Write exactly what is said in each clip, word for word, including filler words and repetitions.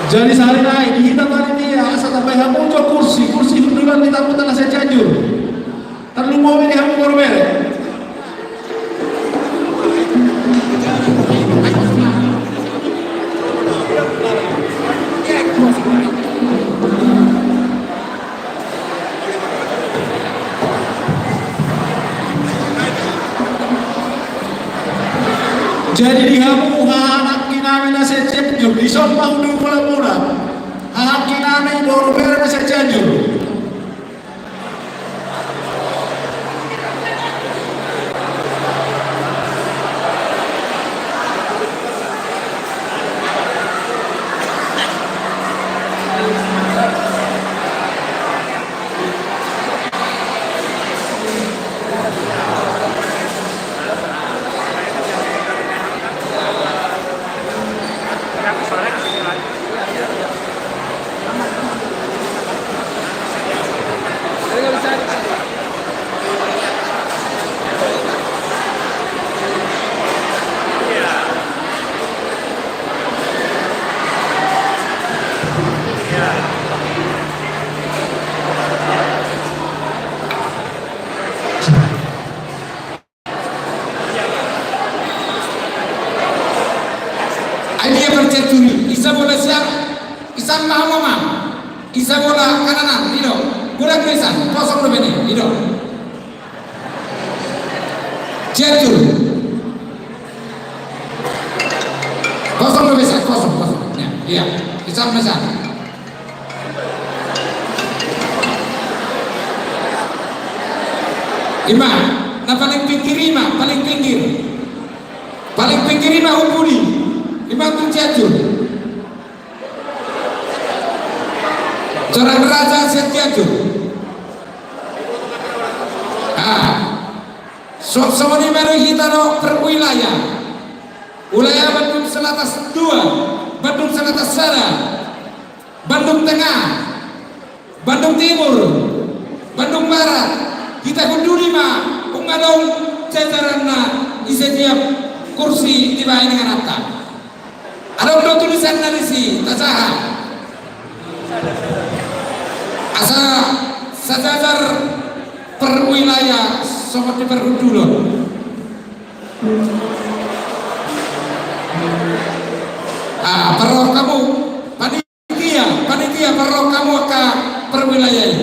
Jadi sahali nai di hita panitia asa tambai hamu jo kursi, kursi hundulan ni tamu tana saja jo. Tarlumobi di hamu boru bere. Jadi di hamu haha nangkinami na sian Cianjur, dison ma hundul muna-muna. Haha nangkinami boru bere na sian Cianjur. Ai dia perceturi, isa bola siap, isa ma hamu ma, isa bola kananan, ido, bola geresan, kosong do bene, ido. Cianjur. Kosong do bene, kosong, kosong. Ya, iya, isa ma sa. Ima, na paling pinggir ima, paling pinggir. Paling pinggir ima umpuni. Ima tu Cianjur. Seorang raja sian Cianjur. Ah. So, songon i ma do hita do per wilayah. Wilayah Bandung Selatan dua, Bandung Selatan sada. Bandung Tengah, Bandung Timur, Bandung Barat, hita hunduli ma, nunga adong jajaranna di setiap kursi dibahen ingananta. Adong do tulisanna disi, tajaha. Asa sajajar per wilayah songon di perhundulon. Ah, parrohahon hamu, panitia, panitia, parrohahon hamu angka perwilayah i.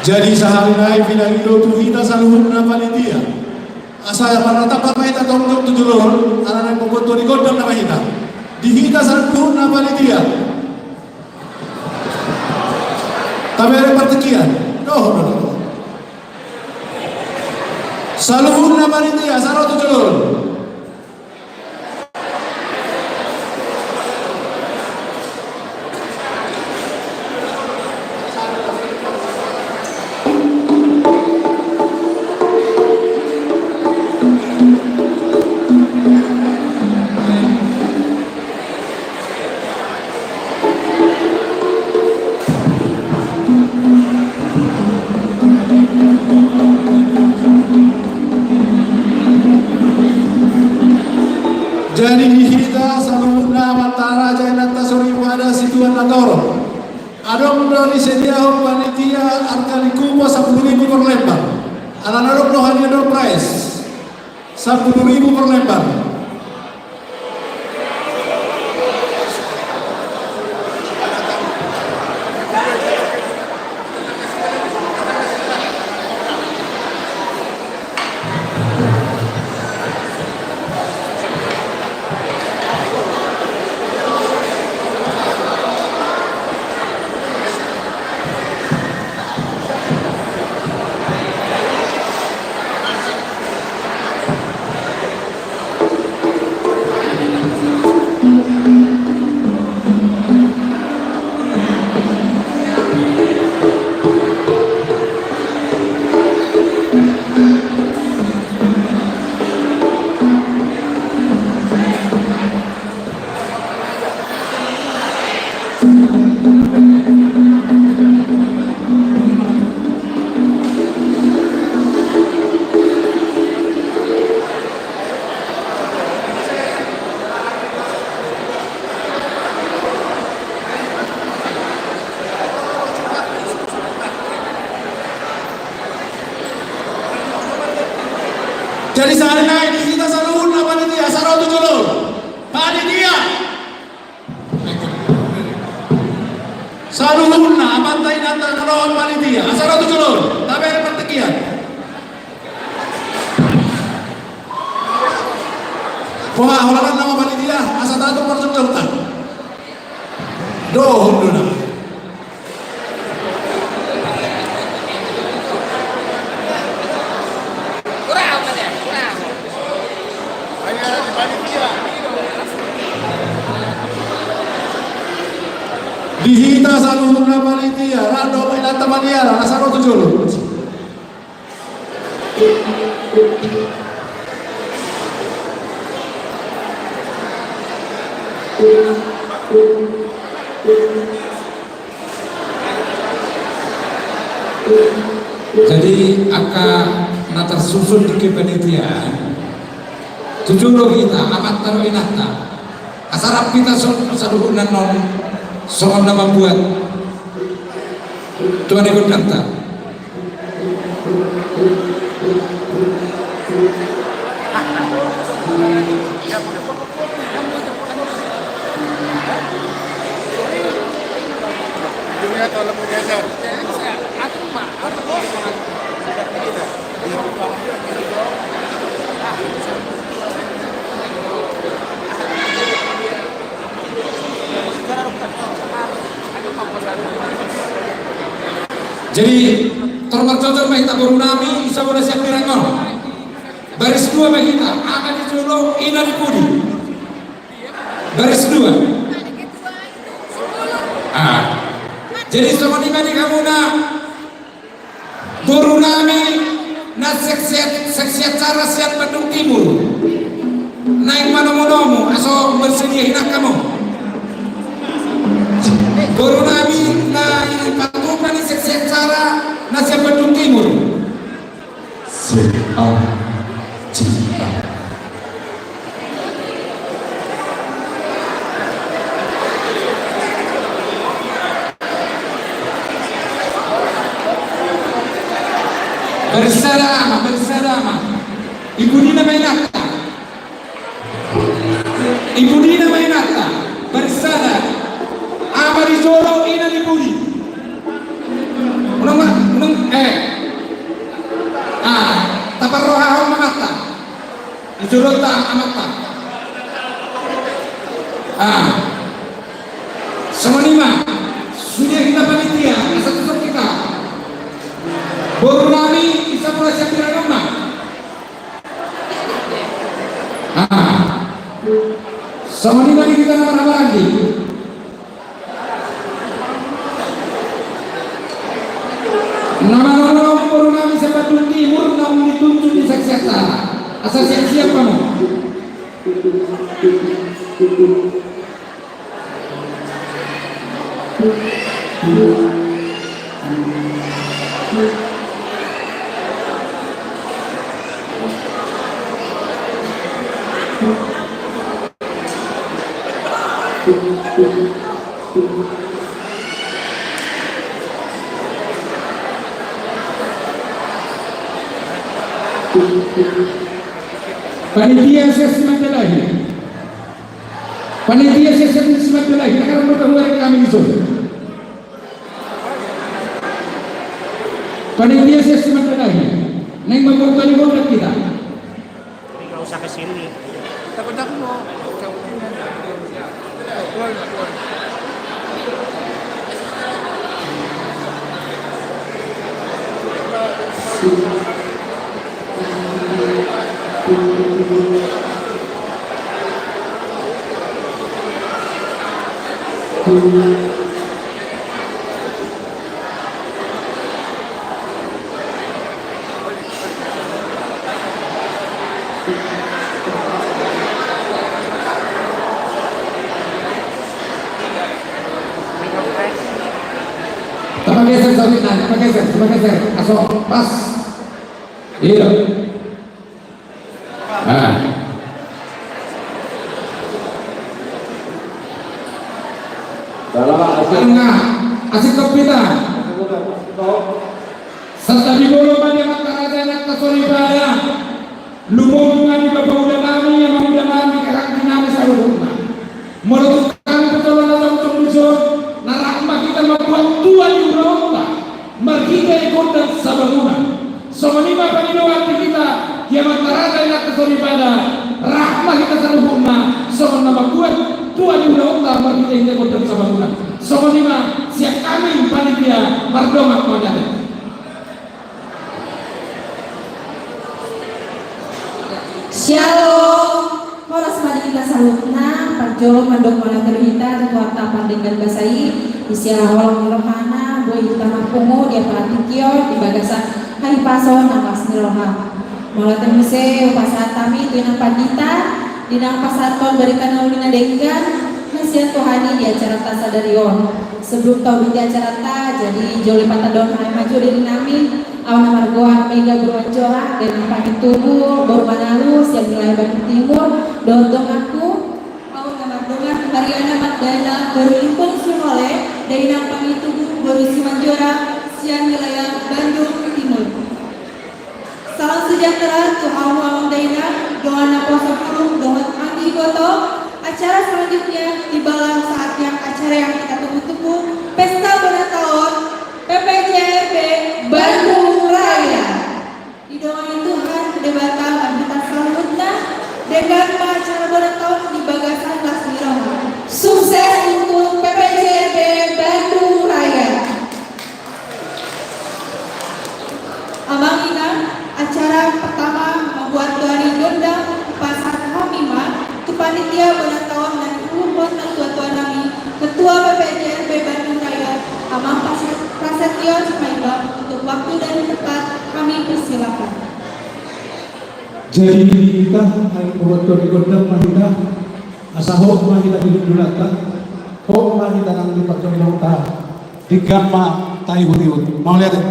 Jadi sahali nai pinangido tu hita saluhutna panitia. Asa marnatampak ma hita tongtong tu jolo on, ala naeng mamboan tua ni gondang nama hita. Di hita saluhutna panitia. Tabere partingkian. Dohot, dohot. Saluhutna panitia, asa ro tu jolo on. Natorop. Adong do disediahon panitia arga ni kupa sampulu ribu per lembar. Alana adong do hadiah door prize sampulu ribu per lembar. Jadi sahali nai di hita saluhutna panitia, asa ro tu jolo. Panitia. Saluhutna amanta inanta na dohot panitia, asa ro tu jolo. Tabereng partingkian. Boha, holan nama panitia, asa tatung parjongjonta. Dohot do na. Di hita saluhutna panitia, rap dohot inanta panitia, asa ro tu jolo. Jadi angka na tarsusun di kepanitiaan, tu jolo hita, amanta dohot inanta. Asa rap hita so-, saluhutna annon songon na mambuat tua ni gondangta. Jadi, tor marjojor ma hita, boru nami, i Sabunasiang Pirangon. Baris dua ma hita, aha di jolo, ina di pudi. Baris dua. Ah. Jadi, songon i ma di hamuna. Boru nami na seksi-, seksi acara sian Bandung Timur. Naeng manomu-nomu, asa bersedia hinan hamu. Boru nami na i patupa ni seksi acara na sian Bandung Timur. Seksi acara. Baris sada ma, baris sada ma. I pudi nama inanta? I pudi nama inanta? Baris sada. Aha di jolo, ina di pudi. Unang ma, unang, eh. Ah, taparrohahon ma amanta. Di jolonta amanta. Ah. Songon i ma, sude hita panitia, asa tutup hita. Boru nami, i Sabunasiang Pirangon ma. Ah. Songon i ma di hita na marhahamaranggi. Na manomu-nomu boru nami sian Bandung Timur naung ditunjuk di seksi acara. Asa siap-siap hamu. Panitia sian Simandalahi. Panitia sian Simandalahi. Naeng ro ma hami dison. Panitia sian Simandalahi. Naeng mambuat tali gondang hita. Tapi nggak usah ke sini. Tamba geser, Sabina, tamba geser, tamba geser. Aso, pas. Iya. Nah. Dalam, asik. Tengah, asik topita. Santabi bolon ma di amanta raja, inanta soripada. Lumobi ma di bapaula nami, amangula nami, kakak nami saluhutna. Molo tung hami pe tolong na tongtong dison, na rap ma hita mambuat tua ni ulaonta marhite gondang sabangunan. Songon i ma pangidoan di hita, di amanta raja, inanta soripada, rap ma hita saluhutna songon na mambuat tua ni ulaonta marhite gondang sabangunan. Songon i ma sian hami panitia mardongan mauliate. Syalom. Horas ma di hita saluhutna, parjolo mandok mauliate do hita tu Tuhanta pardenggan basa i, di siala holong ni rohana boi hita marpungu di apala tingki on di bagasan hahipason nang las ni roha. Mauliate muse hupasahat hami tu inang pandita di na pasahathon barita na uli na denggan na sian Tuhan i di acaranta sadari on. Sebelum tauliti acaranta, jadi jolo patandahon hami ma jo diri nami. Au na margoar Mega boru Anjorang, dainang Pangin Tubu boru Manalu sian wilayah Bandung Timur, dohot donganku. Au na mardongan Mariana Magdana boru Limpung Sihole, dainang Pangin Tubu boru Simanjorang sian wilayah Bandung Timur. Salam sejahtera tu hamu amang dainang, dongan naposobulung dohot anggi iboto. Acara selanjutnya dibalar saat yang acara yang kita tunggu-tunggu, Pesta Bona Taon P P J R B Bandung Raya. Didongani Tuhan Debata ma hita saluhutna, denggan ma acara bona taon di bagasan las ni roha. Sukses untuk P P J R B Bandung Raya. Amang inang, acara pertama mambuat tua ni gondang, hupasahat hami ma tu panitia bona taon na niuluhon natua-tua nami, Ketua P P J R B Bandung Raya, Amang Pas-, Prasetyo Simaibang, untuk waktu dan tempat kami persilakan. Jadi hita, ayo mambuat tua ni gondang ma hita, asa hot ma hita di hundulanta, hot ma hita nang di parjolo ta. Denggan ma taihut-ihut. Mauliate.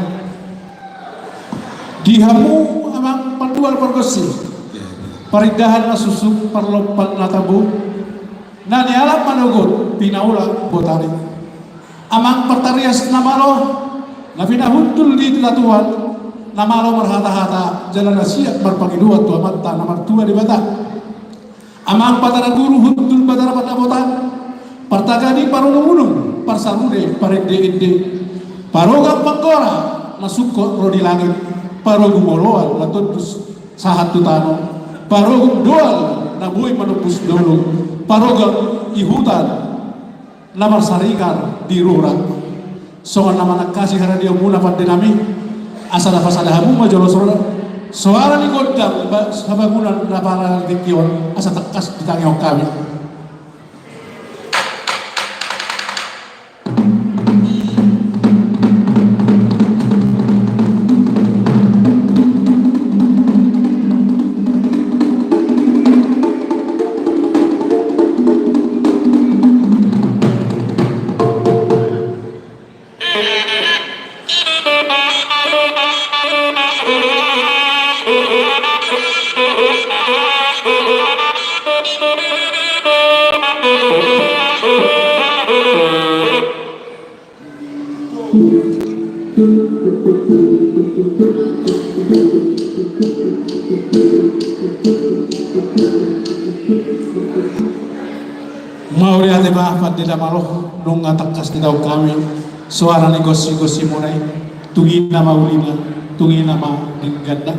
Di hamu amang panduan pargonsi, parindahan na suksuk, parlompan na tabo, na nialap manogot pinaula botari. Amang partarias na malo, na pinahundul di hatuan, na malo marhata-hata jala na siap marpangidoan tu Amanta na martua Debata. Amang Batara Guru, hundul Batara Pandapotan, partaga ni parunung-unung, parsarude parende-ende, parogam panggora na sungkot ro di langit, parogu moloan na tondus sahat tu tano, parogum doal na boi manombus dolok, parogam ihutan na marsaringar di rura. Songon na manangkasi haradeonmuna pande nami, asa na pasada hamu ma jolo soara, soara ni gondang ba-, sabangunan na partingkion, asa tangkas ditangihon hami. Mauliate ma pande na malo, nunga tangkas didok hami soara ni gosigosimuna i. Tung i nama ulina, tung i nama dengganna.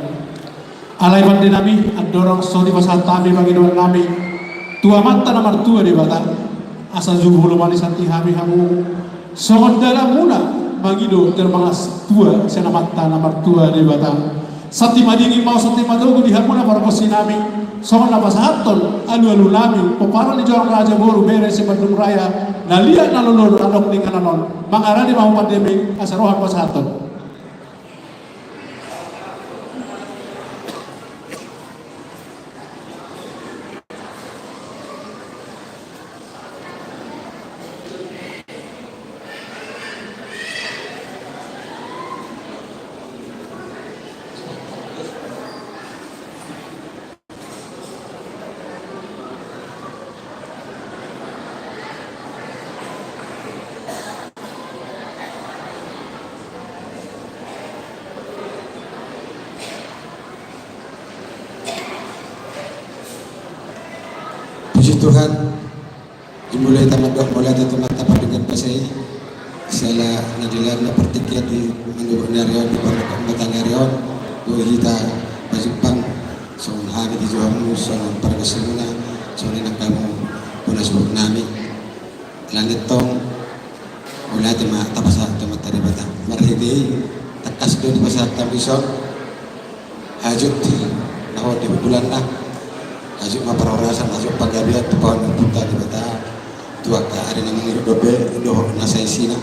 Alai pande nami, andorang so dipasahat hami pangidoan nami tu Amanta na martua Debata, asa jumolo ma disanti hami hamu songon dalanmuna mangido tar mangatua sian Amanta na martua Debata. Santi madingin ma, santi matogu di hamu na pargonsi nami, songon na pasahathon alualu nami pomparan ni jolma raja boru bere Sibandung Raya na liat na lolo na adong di inganan on. Mangarade ma hamu pande nami, asa ro hami pasahathon. Puji Tuhan. Dimulai hita mandok mauliate tu Amanta pardenggan basa i, siala na dilean na partingkian di manogot ni ari on, di parnangkok ni mata ni ari on, boi hita pajumpang songon hami di jolo hamu, songon pargonsimuna, songon i nang hamu bona suhut nami. Alani i tong, mauliate ma tapasahat tu Amanta Debata. Marhite i, tangkas do dipasahat hamu dison hajut na hot di hundulanna, hajut ma parhorasan, hajut panggabean tu pahompungta Debata, tu angka ari na mangihut dope dohot na saisina.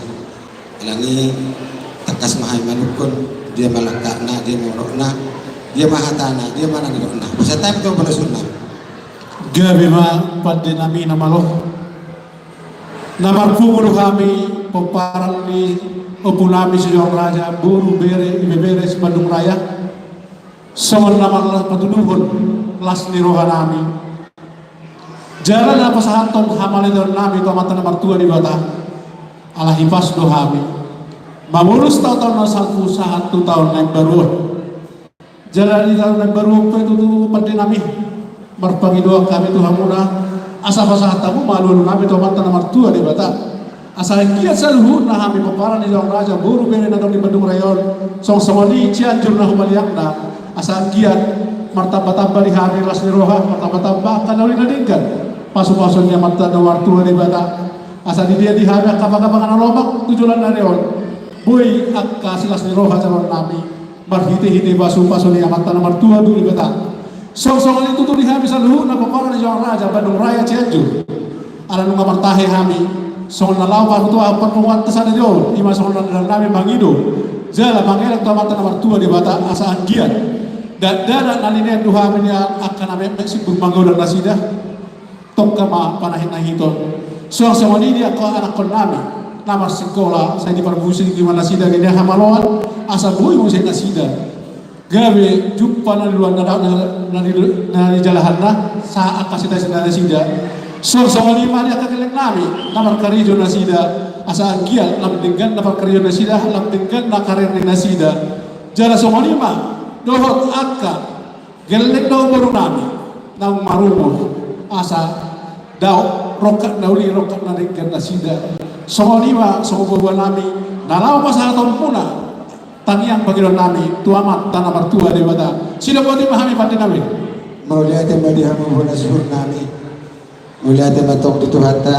Alani i tangkas ma hami manungkun, dia ma langkatna, dia ma unokna, dia ma hatana, dia ma na nidokna. Pasahat hami tu bona suhutna. Gabe ma pande nami na malo. Na marpungu do hami pomparan ni ompu nami Sijolom Raja boru bere Ibebere Sibandung Raya, songon na marlas patuduhon las ni roha nami. Jala na pasahathon hamalidoan nami tu Amanta na martua Debata, ala hipas do hami mamolus taon-taon na salpu sahat tu taon na imbaru on. Jala di taon na imbaru on pe tutu pande nami, marpangidoan hami tu hamuna, asa pasahat hamu ma alualu nami tu Amanta na martua Debata. Asa anggiat saluhutna hami pomparan ni Sijolom Raja boru bere na adong di Bandung Raya on, songon i Cianjur na humaliangna, asa anggiat martamba-tamba di hami las ni roha, martamba-tamba angka na uli na denggan, pasu-pasu ni Amanta na martua Debata. Asa didia di hami angka pangamangan na lomak tu joloan ni ari on, boi angka silas ni roha jaloon nami marhite-hite pasu-pasu ni Amanta na martua Debata. Songon i tutu di hami saluhutna pomparan ni Sijolom Raja Bandung Raya Cianjur. Ala nunga martahi hami songon na laho partua parpunguanta sadari on, i ma songon na nidok nami mangido jala mangelek tu Amanta na martua Debata, asa anggiat dakdanak na ninean do hami nian angka na metmet simbur manggoda nasida. Tongka ma panahi-nahiton. Suang songon i di angka anakkon nami na marsikola, sai diparmusik i ma nasida nian hamaloan, asa boi muse nasida gabe jumpa na niluan na, na, na, na nijalahanna sahat angka sita-sita nasida. Suang songon i ma di angka gelleng nami na markarejo nasida, asa anggiat lam denggan na parkarejo nasida, lam denggan na karer ni nasida. Jala songon i ma dohot angka gelleng dohot boru nami naung marumur, asa daong rongkap na uli, rongkap na denggan nasida. Songon i ma songon boa-boa nami na laho pasahatonmuna tangiang pangidoan nami tu Amanta na martua Debata. Sidok boti ma hami pande nami. Mauliate ma di hamu bona suhut nami. Mauliate ma tong di Tuhanta.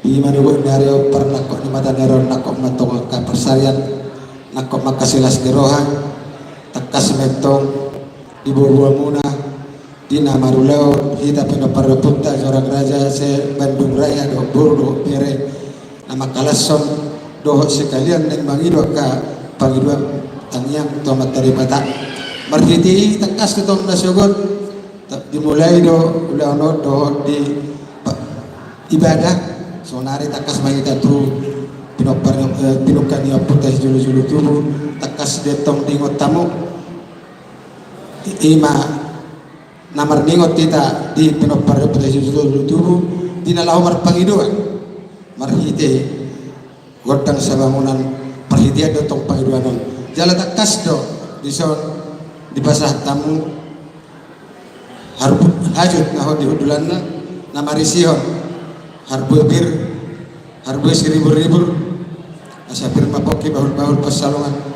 Di manogot ni ari on, parnangkok ni mata ni ari on, nangkok ma tong angka parsarian, nangkok ma angka silas ni roha. Tangkas ma tong di boa-boamuna, di na marulaon hita pinompar ni ompunta Sijolom Raja Sibandung Raya dohot boru dohot bere, na mangkalashon dohot sekalian naeng mangido angka pangidoan tangiang tu Amanta Debata. Marhite i tangkas do tong na sogot dimulai do ulaon on dohot di pa-, ibadah. Saonari tangkas ma hita tu pinompar, eh, pinungka ni ompunta sijolo-jolo tubu, tangkas do tong diingot hamu. I, i ma na marningot hita di pinompar ni ompunta sijolo-jolo tubu, di na laho marpangidoan marhite gondang sabangunan, par-, Itian do tong pangidoan on. Jala tangkas do dison dipasahat hamu harbu hajut na hot di hundulanna, na marisihon harbue pir, harbue siriburribur, asa pir ma pongki bahulbahul pansalongan.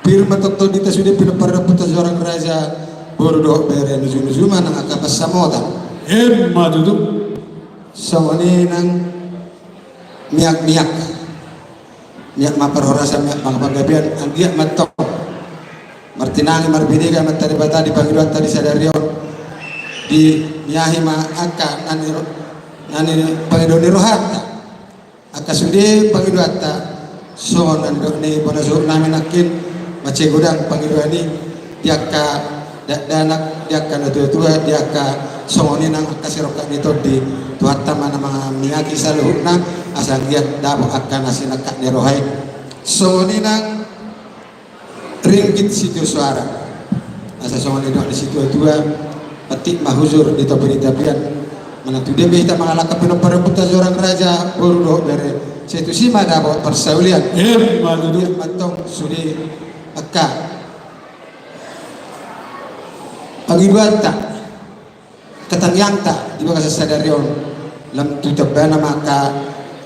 Pir ma tongtong di hita sude pinompar ni ompunta Jorang Raja, boru dohot bere, nujunuju ma nang angka pansamotan. Emma tutu. Songon i nang miakmiak. Miak ma parhorasan, miak ma panggabean, anggiat ma tong martinangi marbinege Amanta Debata di pangidoanta di sadari on. Diniahi ma angka na ni ro-, na ni pangido ni rohanta. Angka sude pangidoanta songon na nidok ni bona suhut nami nangkin, mansai godang pangidoan i di angka dakdanak, di angka natuatua, di angka songon i nang angka sirongkap ni tondi. Tuhanta ma na mamiaki saluhutna asa anggiat dapot angka na sinangkap ni roha i. Songon i nang ringgit sitio soara. Asa songon nidok ni situatua, patik ma hujur di topi ni tapian. Manang tu dia pe hita mangalangka pinompar ni ompunta Jorang Raja, boru dohot bere, sai tusi ma dapot parsaulian. Emma tutu. Anggiat ma tong sude angka pangidoanta, angka tangiangta di bagasan sadari on, lam tu tambana ma angka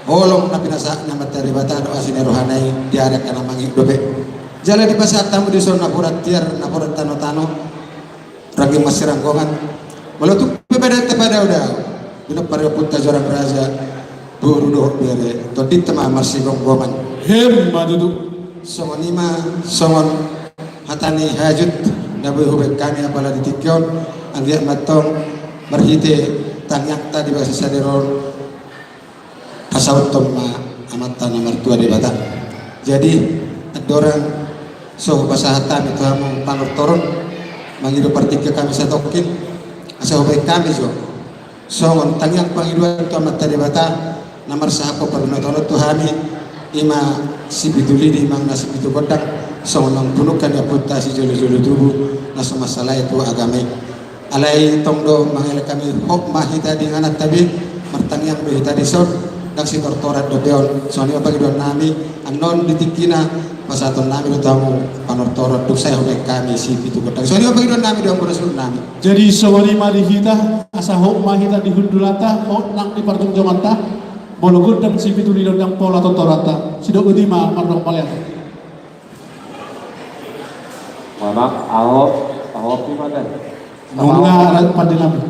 holong na pinasahat ni Amanta Debata dohot asi ni rohana i di ari angka na mangihut dope. Jala dipasahat hamu dison napuran tiar, napuran tanotano, rangging marsiranggongan. Molo tung pe badan tapadaodao, pinompar ni ompunta Jorang Raja, boru dohot bere, tondinta ma marsigomgoman. Emma tutu. Songon i ma, songon hata ni hajut na boi hubaen hami apala di tingki on, anggiat ma tong marhite tangiangta di bagasan sadari on, hasauthon ma Amanta na martua Debata. Jadi, andorang so hupasahat hami tu hamu panortoron, mangido partingkian hami satongkin, asa hubaen hami jo songon tangiang pangidoan tu Amanta Debata, na marsahaphon parbonahonon tu hami, i ma sipitu lidi manang na sipitu gondang, songon naung punungkan ni ompunta sijolojolo tubu, na so mansalae tu agama i. Alai tong do mangelek hami, hot ma hita di ingananta be, martangiang do hita dison, ndang sitortoran dope on, songon i ma pangidoan nami, annon di tingkina, pasahaton nami do tu hamu panortoron, dung sae hubaen hami sipitu gondang. Songon i ma pangidoan nami dohot bona suhut nami. Jadi songon i ma di hita, asa hot ma hita di hundulanta, hot nang di parjongjonganta, molo gondang sipitu lidi ndang pola tortoranta, sidok boti ma mardongan mauliate. Maaf, aho, aho pi ma da. Nunga alat pande nami.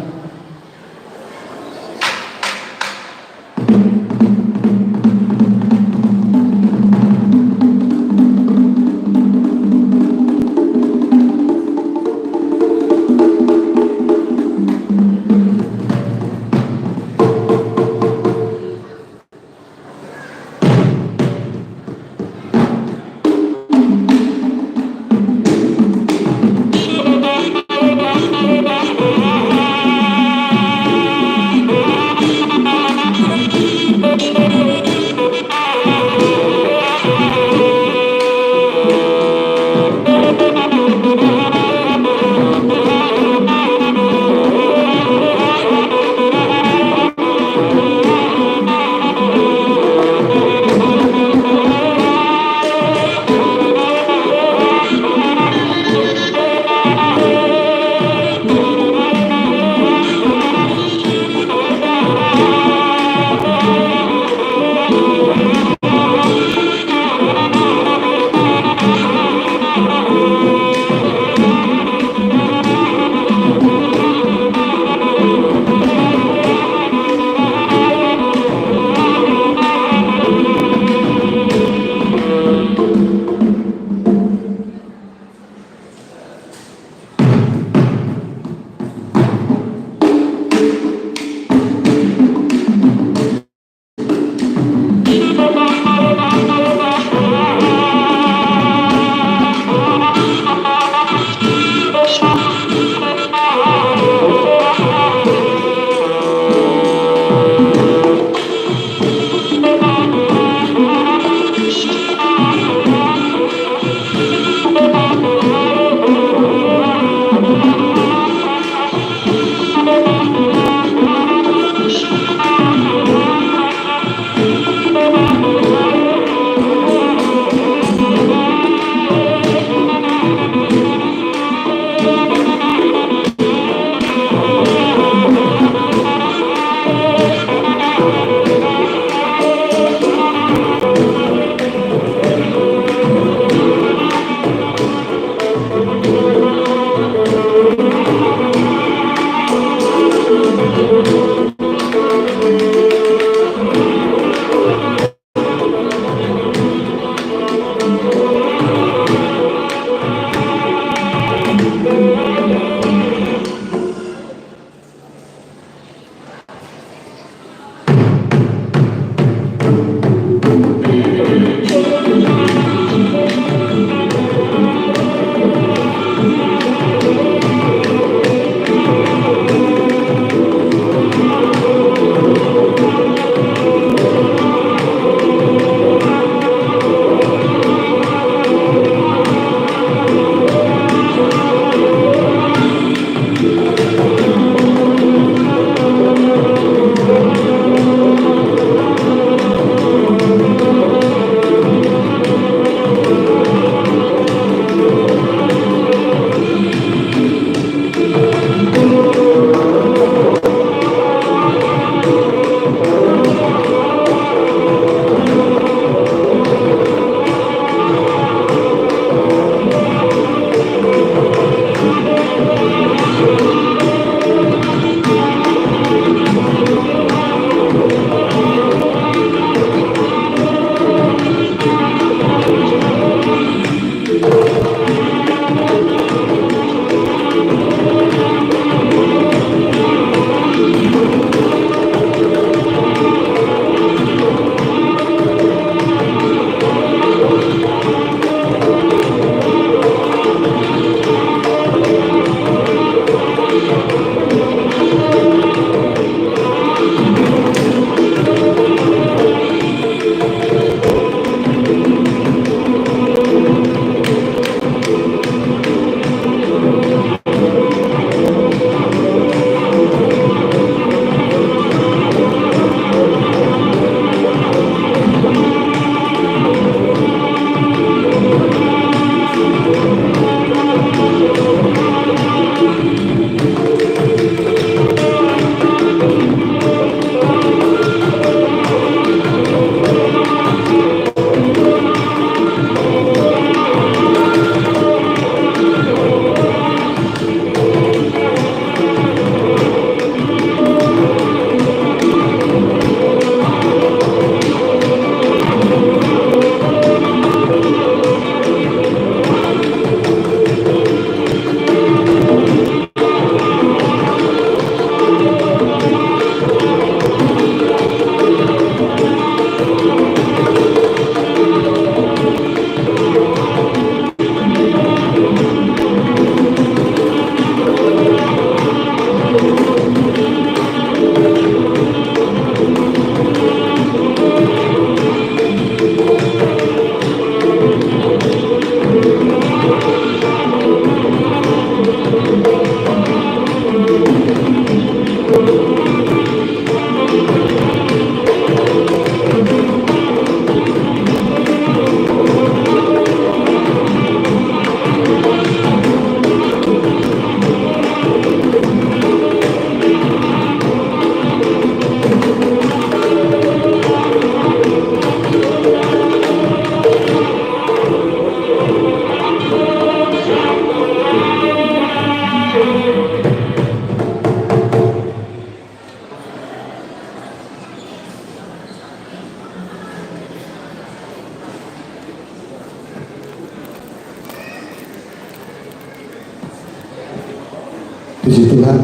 Puji Tuhan.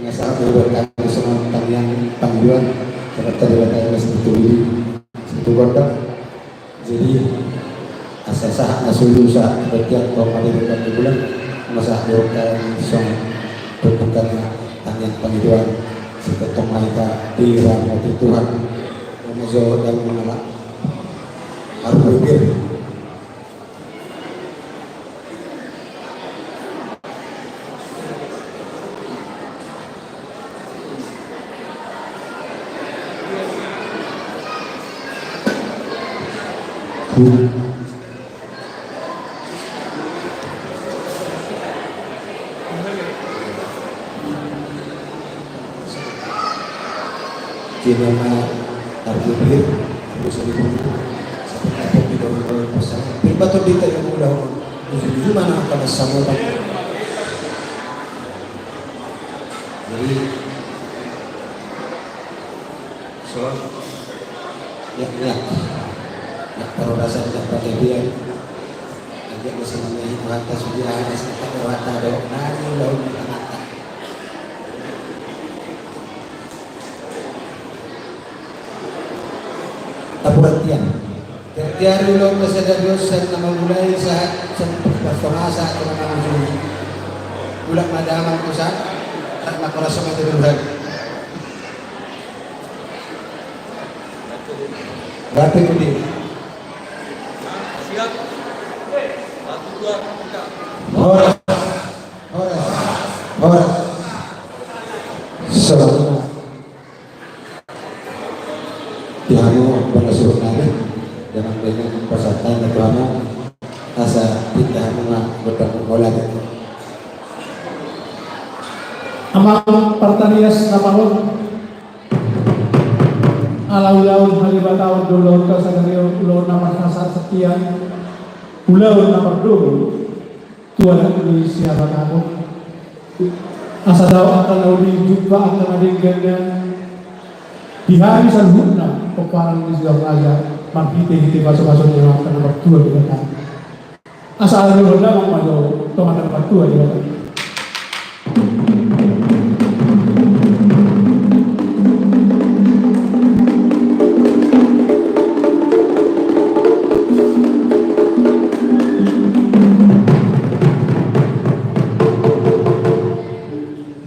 Nga sahat do hami songon tangiang pangidoan, sahat do hami songon situ gondang. Jadi, asa sahat na solu sahat tu bontean, tong ma di gondang di bulan, nga sahat do hami songon pembukaan tangiang pangidoan, sitongtong ma hita diramoti Tuhan. Olo ma jo dalan mangalap. Haru bibir. Kena ma targubir, targu sari bulu. Sampai kapok di dalam dalam pasal. Pirbator di tengah muda orang. Bujur-bujur mana akan sama tak. Jadi, so, ya, ya. Ya, parhorasan, ya, panggabean. Ajak na sinambahi Tuhanta sude, aha na sinambahi Tuhanta do, nari lalu di tengah. Tapuran tian. Tiap-tiap ulaon na sada dosa na mamulai sahat sampai parsonasa tu na mangujungi. Mulak ma damang dosa, tak makorasa mata Tuhan. Berarti itu dia. Horas. Horas. Horas. Selamat. Di hamu bangga suruh nari, jangan banyak pasahat na tu hamu, asa pindah hamu ma gondang mangolari. Amang partarias na malum, ala ulaon halibataon do ulaonta sadari on, ulaon na marhasahat setia, ulaon na mardomu tu adat ni sihabatahon. Asa dao angka na uli, jumpa angka na denggan, di hami saluhutna pomparan ni sian raja, marhite-hite pasu-pasu ni angka na martua di hami. Asa ala ni on damang ma jo tu angka na martua di hami.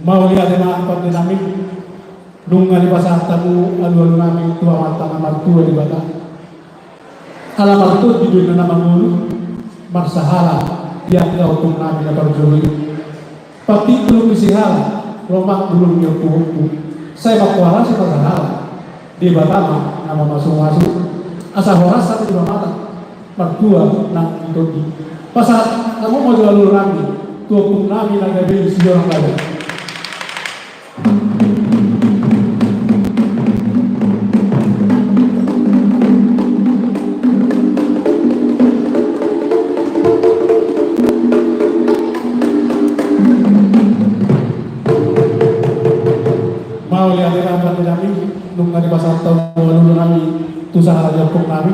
Mauliate ma pande nami, nunga dipasahat hamu alualu nami tu Amanta na martua Debata. Ala martondi do inna na mangolu, marsahala di angka ompung nami na parjolo i. Patik bulung ni sihala, lomak bulung ni ompu-ompu. Sai mangkuarasi marsahala, Debata ma na mamasumasu. Asa horas hami di mamata, martua nang di tondi. Pasahat hamu ma jo alualu nami tu ompung nami na gabe di Sitorus Raja. Mauliate ma pande nami, nunga dipasahat hamu alualu nami tu sahala ni ompung nami.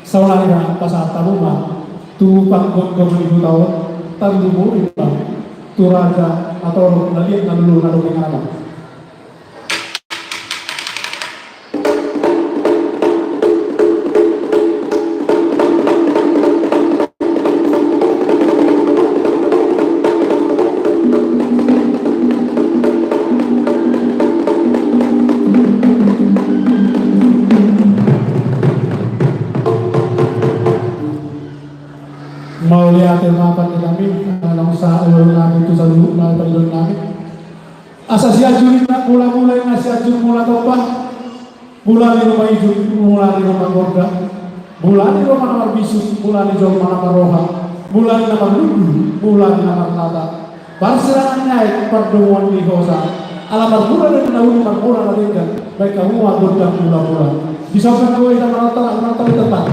Saonari ma pasahat hamu ma tu panggomgom ni huta on, tarlumobi ma tu raja na torop, na liat, na lolo, na dongeng, amang. Mauliate ma pande nami, naung sahat alualu nami tu saluhutna pangidoan nami. Asa Sianjur inna mula-mula, inna Sianjur mula tompa. Mula ni ruma ijuk, mula ni ruma gorga, mula ni ruma na marbisuk, mula ni jolma na marroha, mula ni na marlundu, mula ni na marlata. Parsirangan ni aek, pardomuan ni hosa. Ala marmula do na uli, marmula na denggan. Baen hamu ma gondang mula-mula. Di samping dua ita manonton, manonton tetap.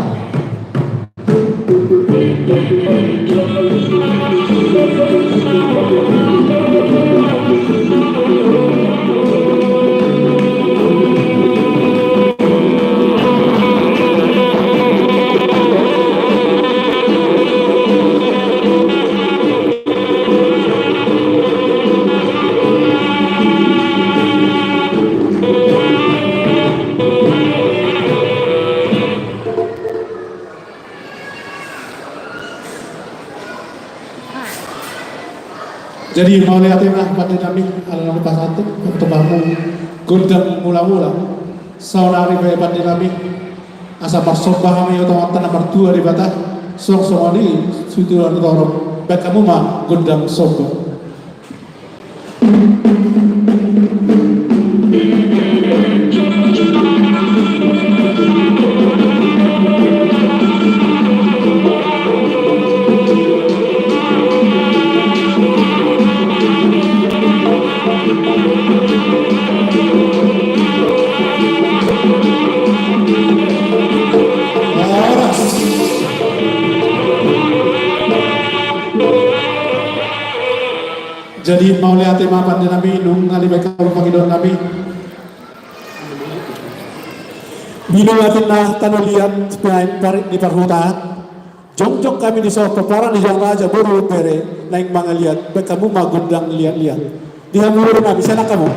Jadi mauliate ma pande nami, ala nami pasahat tu hamu gondang mula-mula. Saonari pe pande nami, asa marsomba hami tu Amanta na martua Debata, songon songon i situan torop, bahen hamu ma gondang somba. Jadi mauliate ma pande nami, nunga dibahen hamu pangidoan nami. Binulak ninna tano liat, pinain parik ni parhutaan. Jongjong hami dison, pomparan ni jolma, raja boru bere, naeng mangaliat, bahen hamu ma gondang liat-liat. Di hamu boru nami, sian hamu.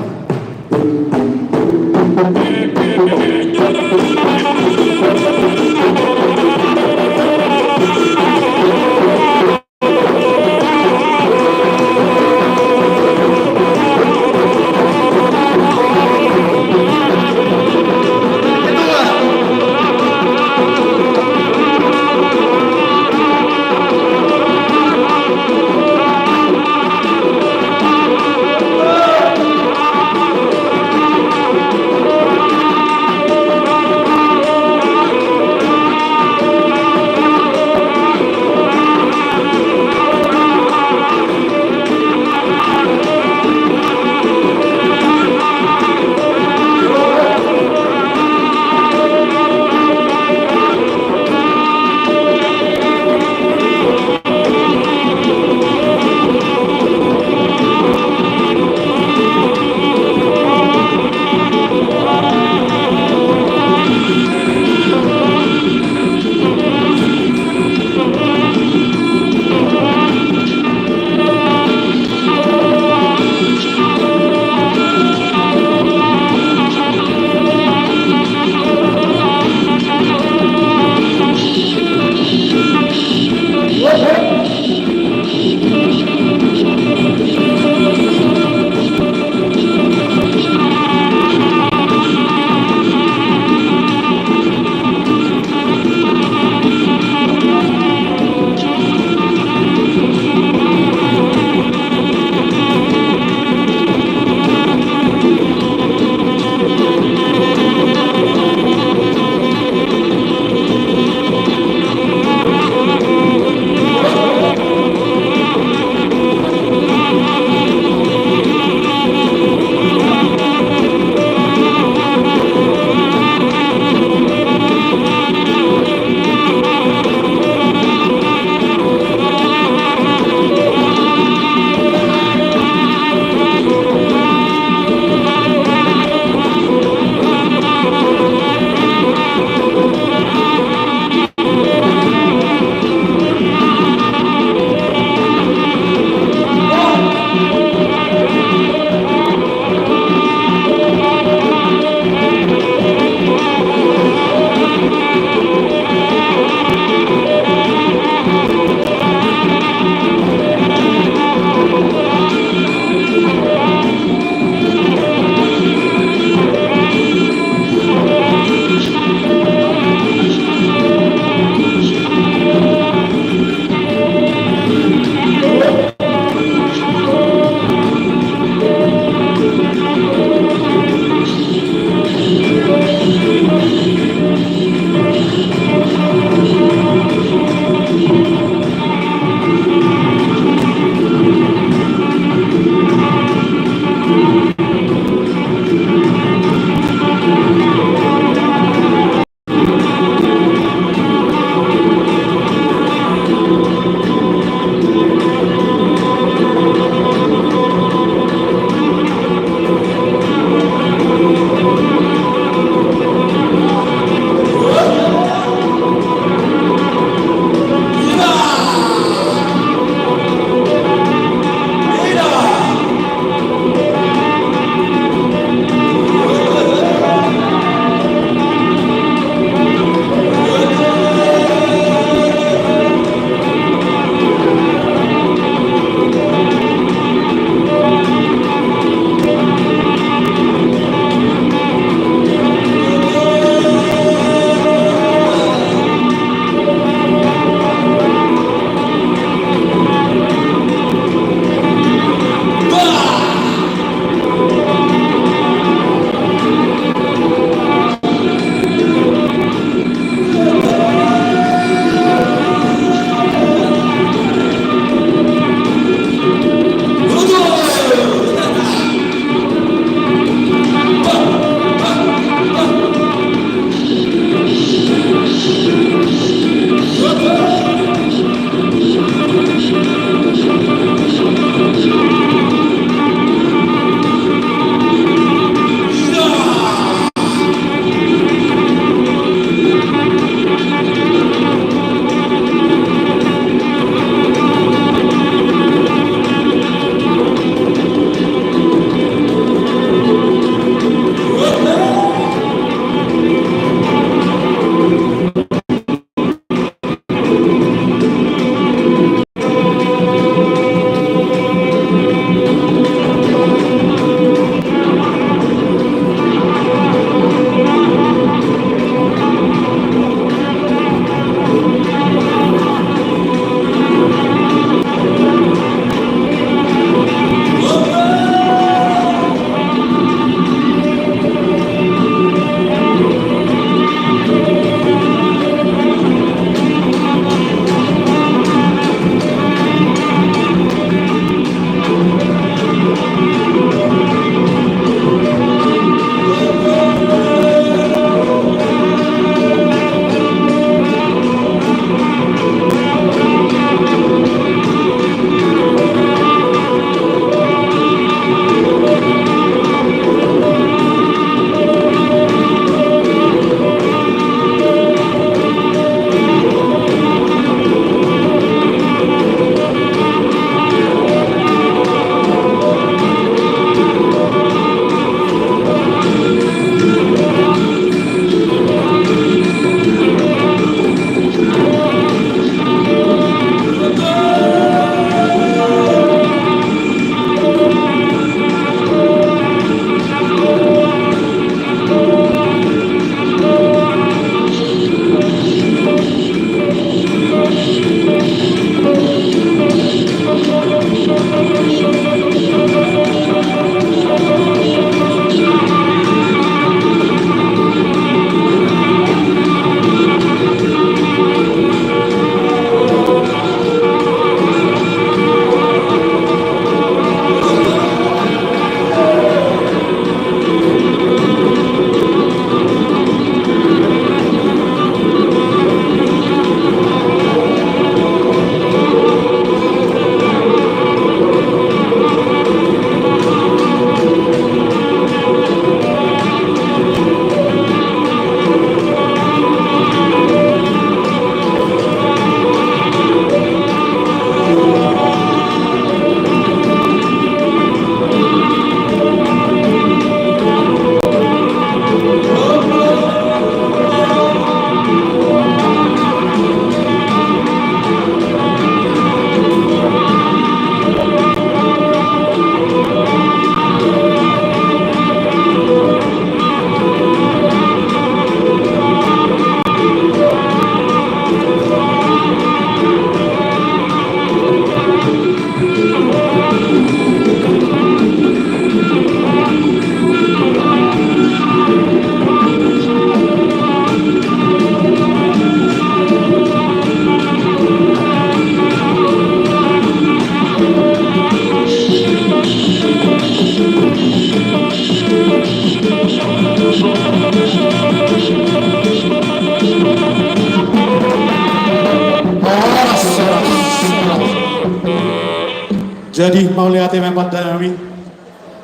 Jadi mauliate ma pande nami.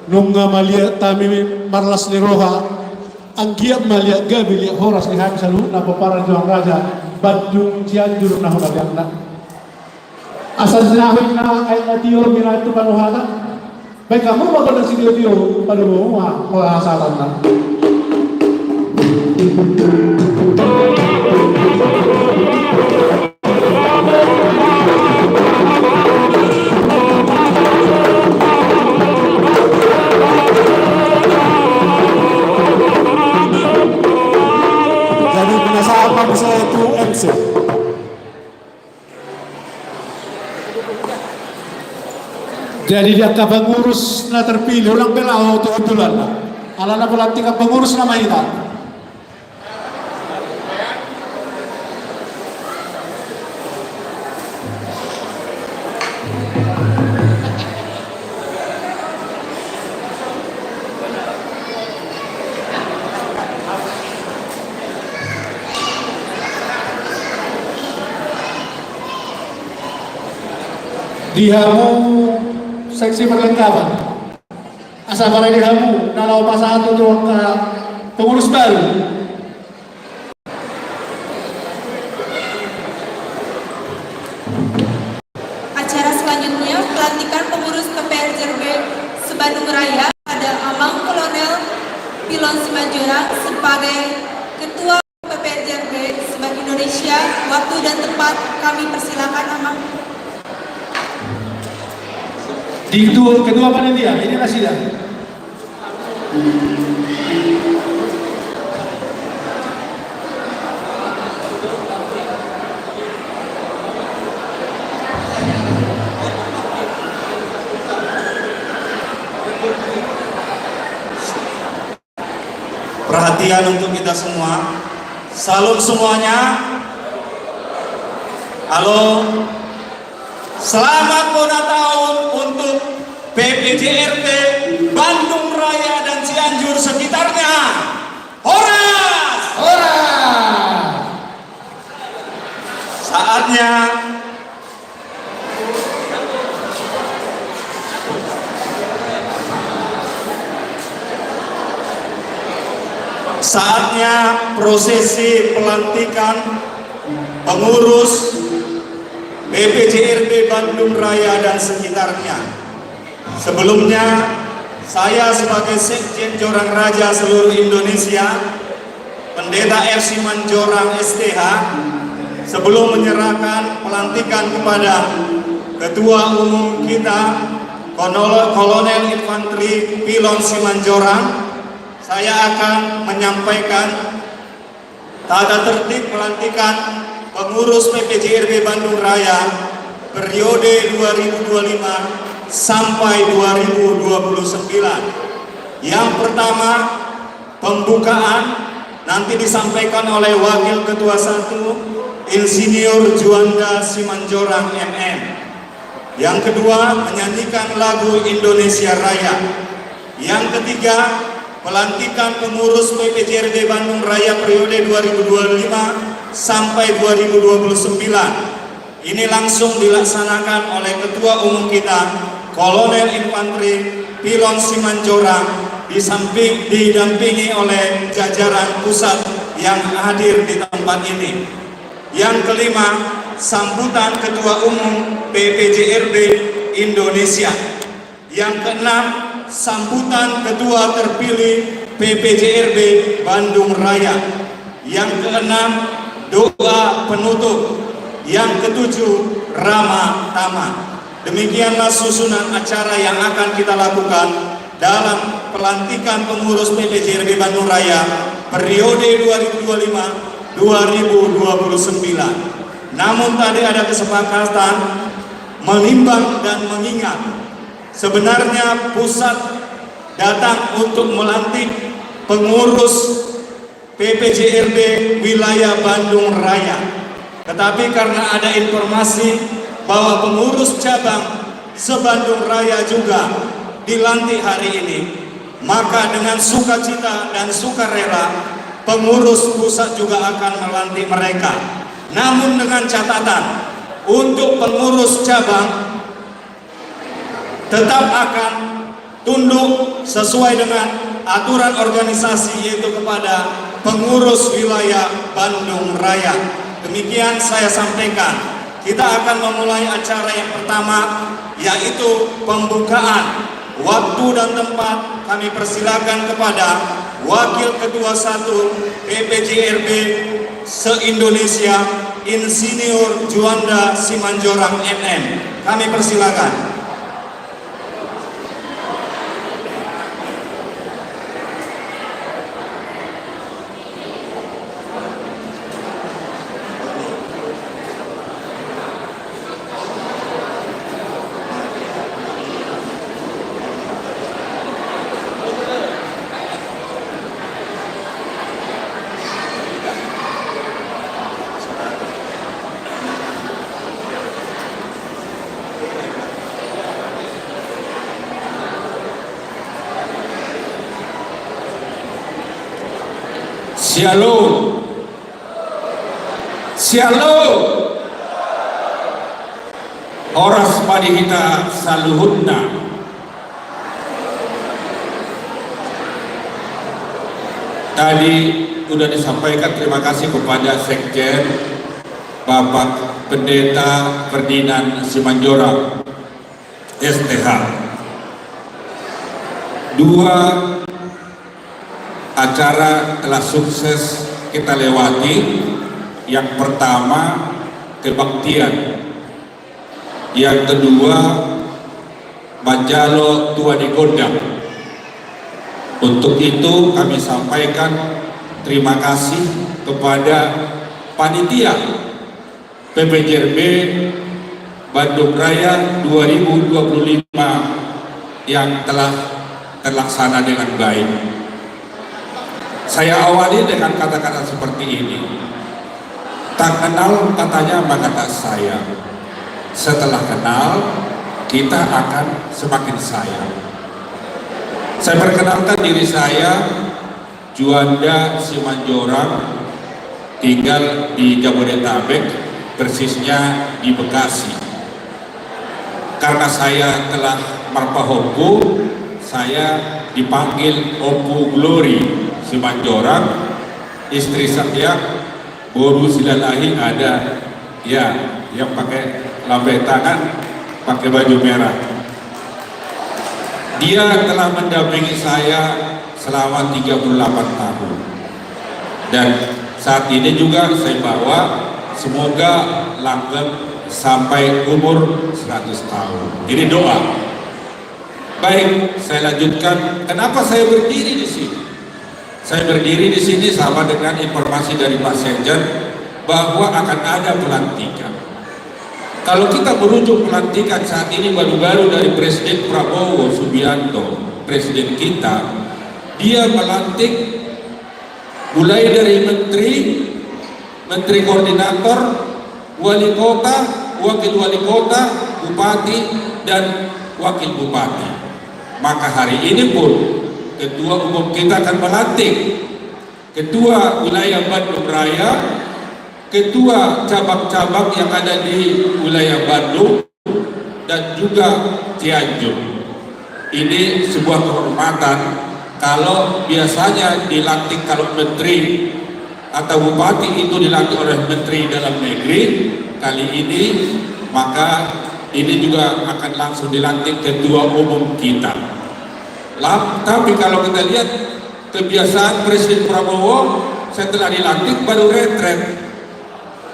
Nunga maliat hami marlas ni roha, anggiat maliat gabe liat horas di hami saluhutna pomparan Johan Raja Bandung Cianjur na hona liatna. Asa sinahu inna aina tio mina tu panuhata. Baik kamu mau kena sini tio pada mau mau satanna. Jadi penasaran saya tu M C. Jadi di angka pengurus na terpilih ulang bela auto utulan. Alana pelantikan pengurus nama ita. Di hamu seksi perlengkapan. Asa pala di hamu na laho pasahat tu angka pengurus baru. Acara selanjutnya, pelantikan pengurus P P R J R B se-Bandung Raya pada Amang Kolonel Pilon Simanjorang sebagai Ketua P P R J R B se-Indonesia. Waktu dan tempat kami persilakan, Amang. Di ketua, ketua panitia, ini kasih dah. Perhatian untuk kita semua. Salam semuanya. Halo. Selamat bona taon untuk P P J R B Bandung Raya dan Cianjur sekitarnya. Horas! Horas! Saatnya Saatnya prosesi pelantikan pengurus P P J R B Bandung Raya dan sekitarnya. Sebelumnya, saya sebagai Sekjen Jorang Raja seluruh Indonesia, Pendeta F Simanjorang S T H, sebelum menyerahkan pelantikan kepada Ketua Umum kita, Konol-, Kolonel Infanteri Pilon Simanjorang, saya akan menyampaikan tata tertib pelantikan pengurus P P J R B Bandung Raya periode dua ribu dua puluh lima sampai dua ribu dua puluh sembilan. Yang pertama, pembukaan nanti disampaikan oleh Wakil Ketua satu, Insinyur Juanda Simanjorang M M. Yang kedua, menyanyikan lagu Indonesia Raya. Yang ketiga, pelantikan pengurus P P J R B Bandung Raya periode dua ribu dua puluh lima sampai dua ribu dua puluh sembilan. Ini langsung dilaksanakan oleh Ketua Umum kita, Kolonel Infanteri Pilon Simanjorang, di samping, didampingi oleh jajaran pusat yang hadir di tempat ini. Yang kelima, sambutan Ketua Umum P P J R B Indonesia. Yang keenam, sambutan Ketua Terpilih P P J R B Bandung Raya. Yang keenam, doa penutup. Yang ketujuh, ramah tamah. Demikianlah susunan acara yang akan kita lakukan dalam pelantikan pengurus P P J R B Bandung Raya periode dua ribu dua puluh lima dua ribu dua puluh sembilan. Namun tadi ada kesepakatan menimbang dan mengingat, sebenarnya pusat datang untuk melantik pengurus P P J R B wilayah Bandung Raya. Tetapi karena ada informasi bahwa pengurus cabang se-Bandung Raya juga dilantik hari ini, maka dengan sukacita dan sukarela pengurus pusat juga akan melantik mereka. Namun dengan catatan, untuk pengurus cabang tetap akan tunduk sesuai dengan aturan organisasi, yaitu kepada pengurus wilayah Bandung Raya. Demikian saya sampaikan. Kita akan memulai acara yang pertama, yaitu pembukaan. Waktu dan tempat kami persilakan kepada Wakil Ketua satu P P J R B se-Indonesia, Insinyur Juanda Simanjorang M M. Kami persilakan. Syalom. Syalom. Horas ma di hita saluhutna. Tadi sudah disampaikan terima kasih kepada Sekjen, Bapak Pendeta Ferdinand Simanjorang, S T H. Dua acara telah sukses kita lewati. Yang pertama, kebaktian. Yang kedua, manjalo tua ni gondang. Untuk itu kami sampaikan terima kasih kepada panitia P P J R B Bandung Raya dua ribu dua puluh lima yang telah terlaksana dengan baik. Saya awali dengan kata-kata seperti ini. Tak kenal katanya maka tak sayang. Setelah kenal, kita akan semakin sayang. Saya perkenalkan diri saya, Juanda Simanjorang, tinggal di Jabodetabek, persisnya di Bekasi. Karena saya telah marpahompu, saya dipanggil Ompu Glory Simanjorang, istri saya, boru Silalahi ada, ya, yang pakai lambang tangan, pakai baju merah. Dia telah mendampingi saya selama tiga puluh delapan tahun. Dan saat ini juga saya bawa, semoga langgeng sampai umur seratus tahun. Ini doa. Baik, saya lanjutkan. Kenapa saya berdiri di sini? Saya berdiri di sini sama dengan informasi dari Pak Sekjen bahwa akan ada pelantikan. Kalau kita merujuk pelantikan saat ini baru-baru dari Presiden Prabowo Subianto, Presiden kita, dia melantik mulai dari menteri, menteri koordinator, wali kota, wakil wali kota, bupati, dan wakil bupati. Maka hari ini pun ketua umum kita akan melantik ketua wilayah Bandung Raya, ketua cabang-cabang yang ada di wilayah Bandung, dan juga Cianjur. Ini sebuah kehormatan. Kalau biasanya dilantik, kalau menteri atau bupati itu dilantik oleh Menteri Dalam Negeri, kali ini maka ini juga akan langsung dilantik ketua umum kita. Lap- tapi kalau kita lihat kebiasaan Presiden Prabowo setelah dilantik baru retret.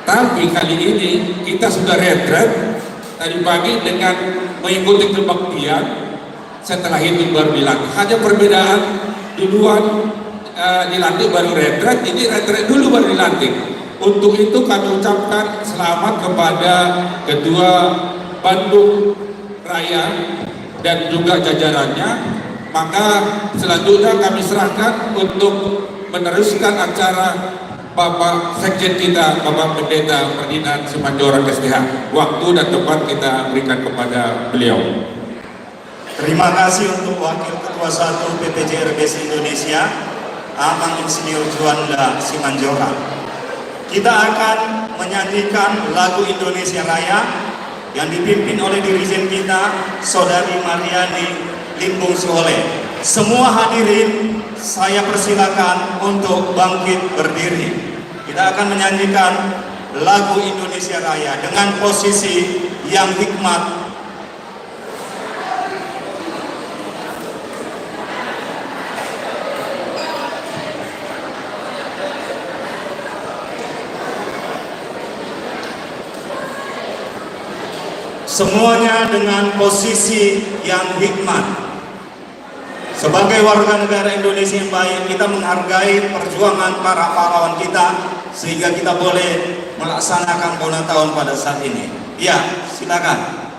Tapi kali ini kita sudah retret tadi pagi dengan mengikuti kebaktian. Setelah itu baru dilantik. Hanya perbedaan duluan, eh, dilantik baru retret, ini retret dulu baru dilantik. Untuk itu kami ucapkan selamat kepada Ketua Bandung Raya dan juga jajarannya. Maka selanjutnya kami serahkan untuk meneruskan acara Bapak Sekjen kita, Bapak Pendeta Ferdinand Simanjorang, S T H. Waktu dan tempat kita berikan kepada beliau. Terima kasih untuk Wakil Ketua satu P P J R B se-Indonesia, Amang Insinyur Juanda Simanjorang. Kita akan menyanyikan lagu Indonesia Raya. yang dipimpin oleh Dirjen kita, Saudari Mariani Limbung Sihole. Semua hadirin, saya persilakan untuk bangkit berdiri. Kita akan menyanyikan lagu Indonesia Raya dengan posisi yang hikmat. Semuanya dengan posisi yang hikmat. Sebagai warga negara Indonesia yang baik, kita menghargai perjuangan para pahlawan kita, sehingga kita boleh melaksanakan bona taon pada saat ini. Ya, silakan.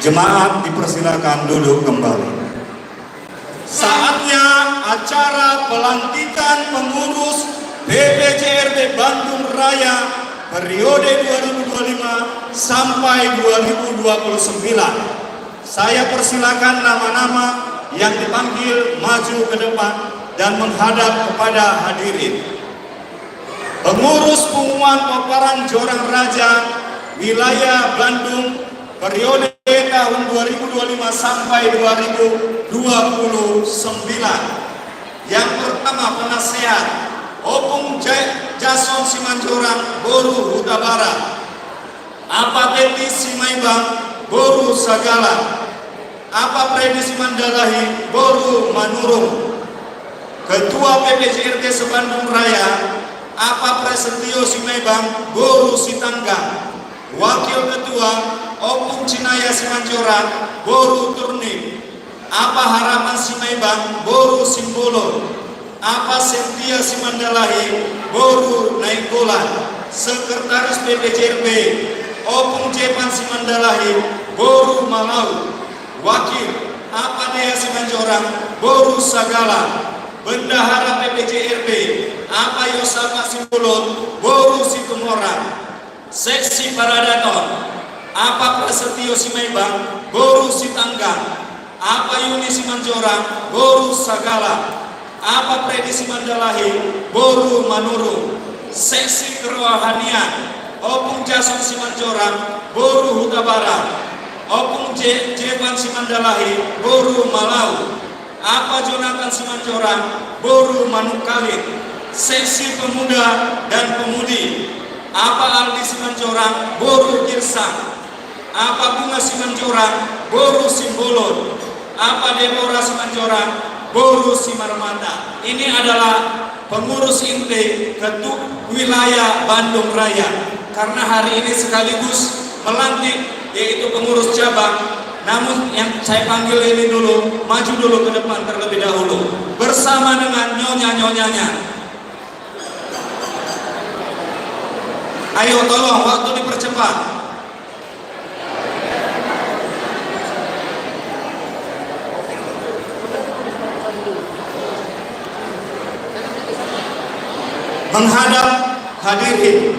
Jemaat dipersilakan duduk kembali. Saatnya acara pelantikan pengurus B P J R B Bandung Raya periode dua ribu dua puluh lima sampai dua ribu dua puluh sembilan. Saya persilakan nama-nama yang dipanggil maju ke depan dan menghadap kepada hadirin. Pengurus Punguan Pomparan Jorang Raja Wilayah Bandung periode tahun dua ribu dua puluh lima sampai dua ribu dua puluh sembilan. Yang pertama, penasehat, Ompung Ja-, Jason Simanjorang, boru Hutabarat. Apa Teti Simaibang, boru Sagala. Apa Fredi Simandalahi, boru Manurung. Ketua P P J R T se-Bandung Raya, Apa Prasetyo Simaibang, boru Sitanggang. Wakil Ketua, Ompung Cinaya Simanjorang, boru Turnip. Apa Harapan Simaibang, boru Simbolon. Apa Sentia Simandalahi, boru Nainggolan. Sekretaris P P J R B, Ompung Jepan Simandalahi, boru Malau. Wakil, Apa Dea Simanjorang, boru Sagala. Bendahara P P J R B, Apa Yosapa Simbolon, boru Situmorang. Seksi paradaton, Apa Prasetyo Simaibang, boru Sitanggang. Apa Yuni Simanjorang, boru Sagala. Apa Fredi Simandalahi, boru Manurung. Seksi kerohanian, Ompung Jason Simanjorang, boru Hutabarat. Ompung Je-, Jepan Simandalahi, boru Malau. Apa Jonathan Simanjorang, boru Manungkalit. Seksi pemuda dan pemudi, Apa Aldi Simanjorang, boru Girsang. Apa Bunga Simanjorang, boru Simbolon. Apa Deborah Simanjorang, boru Simarmata. Ini adalah pengurus inti ketu-, wilayah Bandung Raya. Karena hari ini sekaligus melantik, yaitu pengurus cabang. Namun yang saya panggil ini dulu, maju dulu ke depan terlebih dahulu. Bersama dengan nyonya-nyonyanya. Ayo, tolong, waktu dipercepat. Menghadap hadirin.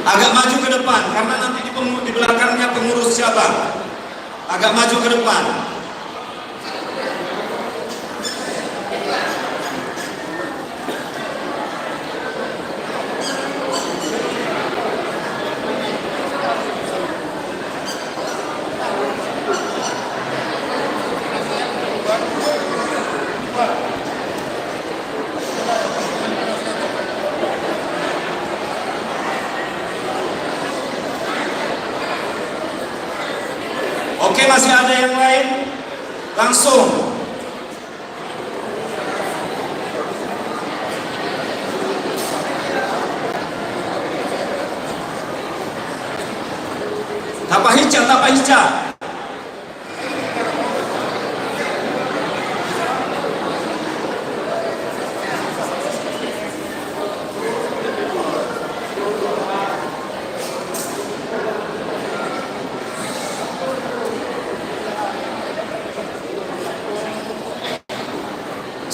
Agak maju ke depan, karena nanti di pengu-, di belakangnya pengurus cabang. Agak maju ke depan. Oke, masih ada yang lain? Langsung. Tapahinsa, tapahinsa.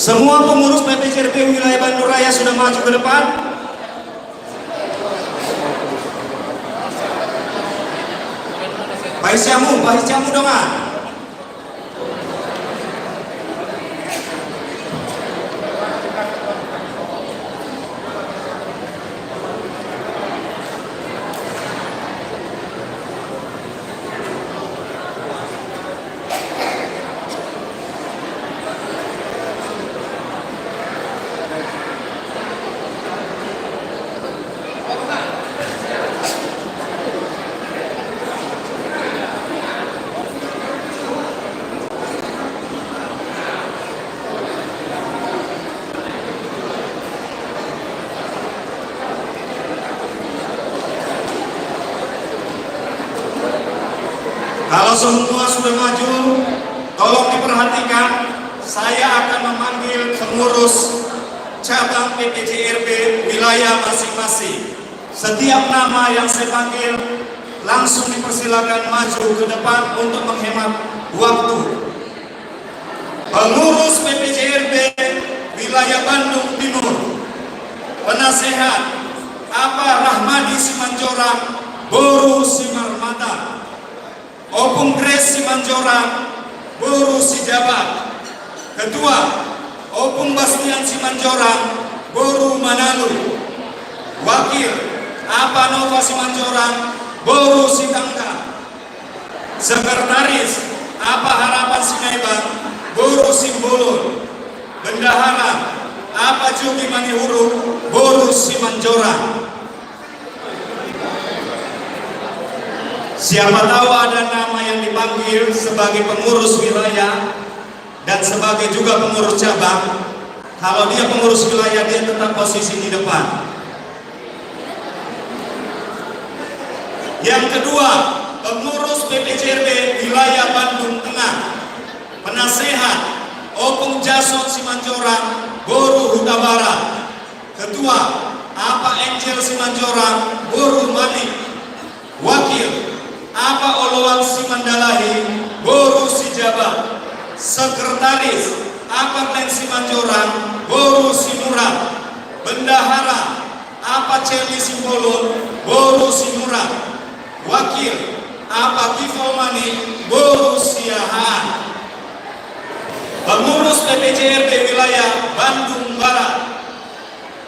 Semua pengurus P P C R B wilayah Bandung Raya sudah maju ke depan. Pahinsa hamu, pahinsa hamu dongan. Kalau semua sudah maju, tolong diperhatikan, saya akan memanggil pengurus cabang P P C R B wilayah masing-masing. Setiap nama yang saya panggil langsung dipersilakan maju ke depan untuk menghemat waktu. Pengurus P P C R B wilayah Bandung Timur. Penasehat, Apa Rahmadi Simanjorang, boru Simarmata. Opung Grace Simanjorang, boru Sijabat. Ketua, Opung Bastian Simanjorang, boru Manalu. Wakil, Apa Nova Simanjorang, boru Sitangga. Sekretaris, Apa Harapan Sinaibang, boru Simbolon. Bendahara, Apa Jogi Manihuruk, boru Simanjorang. Siapa tahu ada nama yang dipanggil sebagai pengurus wilayah dan sebagai juga pengurus cabang. Kalau dia pengurus wilayah, dia tetap posisi di depan. Yang kedua, pengurus P P C R B wilayah Bandung Tengah. Penasehat, Opung Jason Simanjorang, boru Hutabarat. Ketua, Apa Angel Simanjorang, boru Manik. Wakil, Apa Oloan Simandalahi, boru Sijabat. Sekretaris, Apa Glenn Simanjorang, boru Sinurat. Bendahara, Apa Celi Simbolon, boru Sinurat. Wakil, Apa Gifol Manik, boru Siahaan. Pengurus P P C R B wilayah Bandung Barat.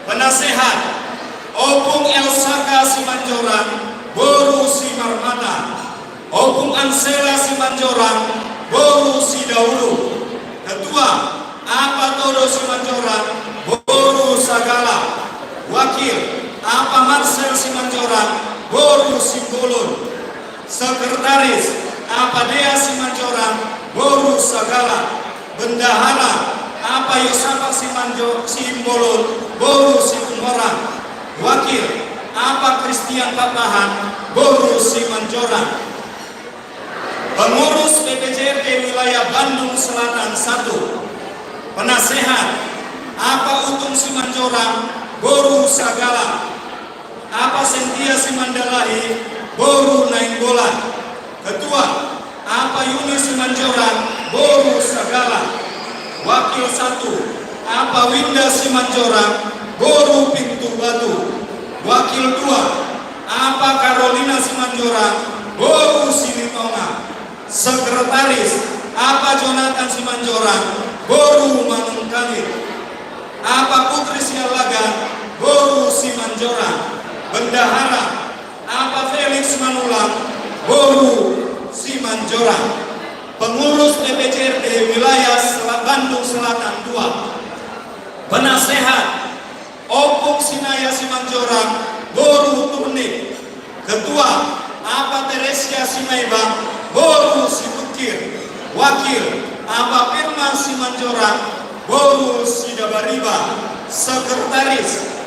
Penasehat, Opung Elsaka Simanjorang, boru Simarmata. Opung Ansela Simanjorang, boru Sidaulu. Ketua, Apa Todo Simanjorang, boru Sagala. Wakil, Apa Marcel Simanjorang, boru Simbolon. Sekretaris, Apa Dea Simanjorang, boru Sagala. Bendahara, Apa Yosafat Simanjo-, Simbolon, boru Situmorang. Wakil, Apa Kristian Patahan, boru Simanjorang. Pengurus P P C R B wilayah Bandung Selatan satu. Penasehat, Apa Utung Simanjorang, boru Sagala. Apa Sentia Simandalahi, boru Nainggolan. Ketua, Apa Yuni Simanjorang, boru Sagala. Wakil satu, Apa Winda Simanjorang, boru Pintu Batu. Wakil dua, Apa Karolina Simanjorang, boru Silitonga. Sekretaris, Apa Jonathan Simanjorang, boru Manungkalit. Apa Putri Sialagan, boru Simanjorang. Bendahara, Apa Felix Manulang, boru Simanjorang. Pengurus P P J R D wilayah Sel-, Bandung Selatan dua. Penasehat, Ompung Sinaya Simanjorang, boru Turnip. Ketua, Apa Teresia Simaibang, boru Situkir. Wakil, Apa Firman Simanjorang, boru Sidabariba. Sekretaris,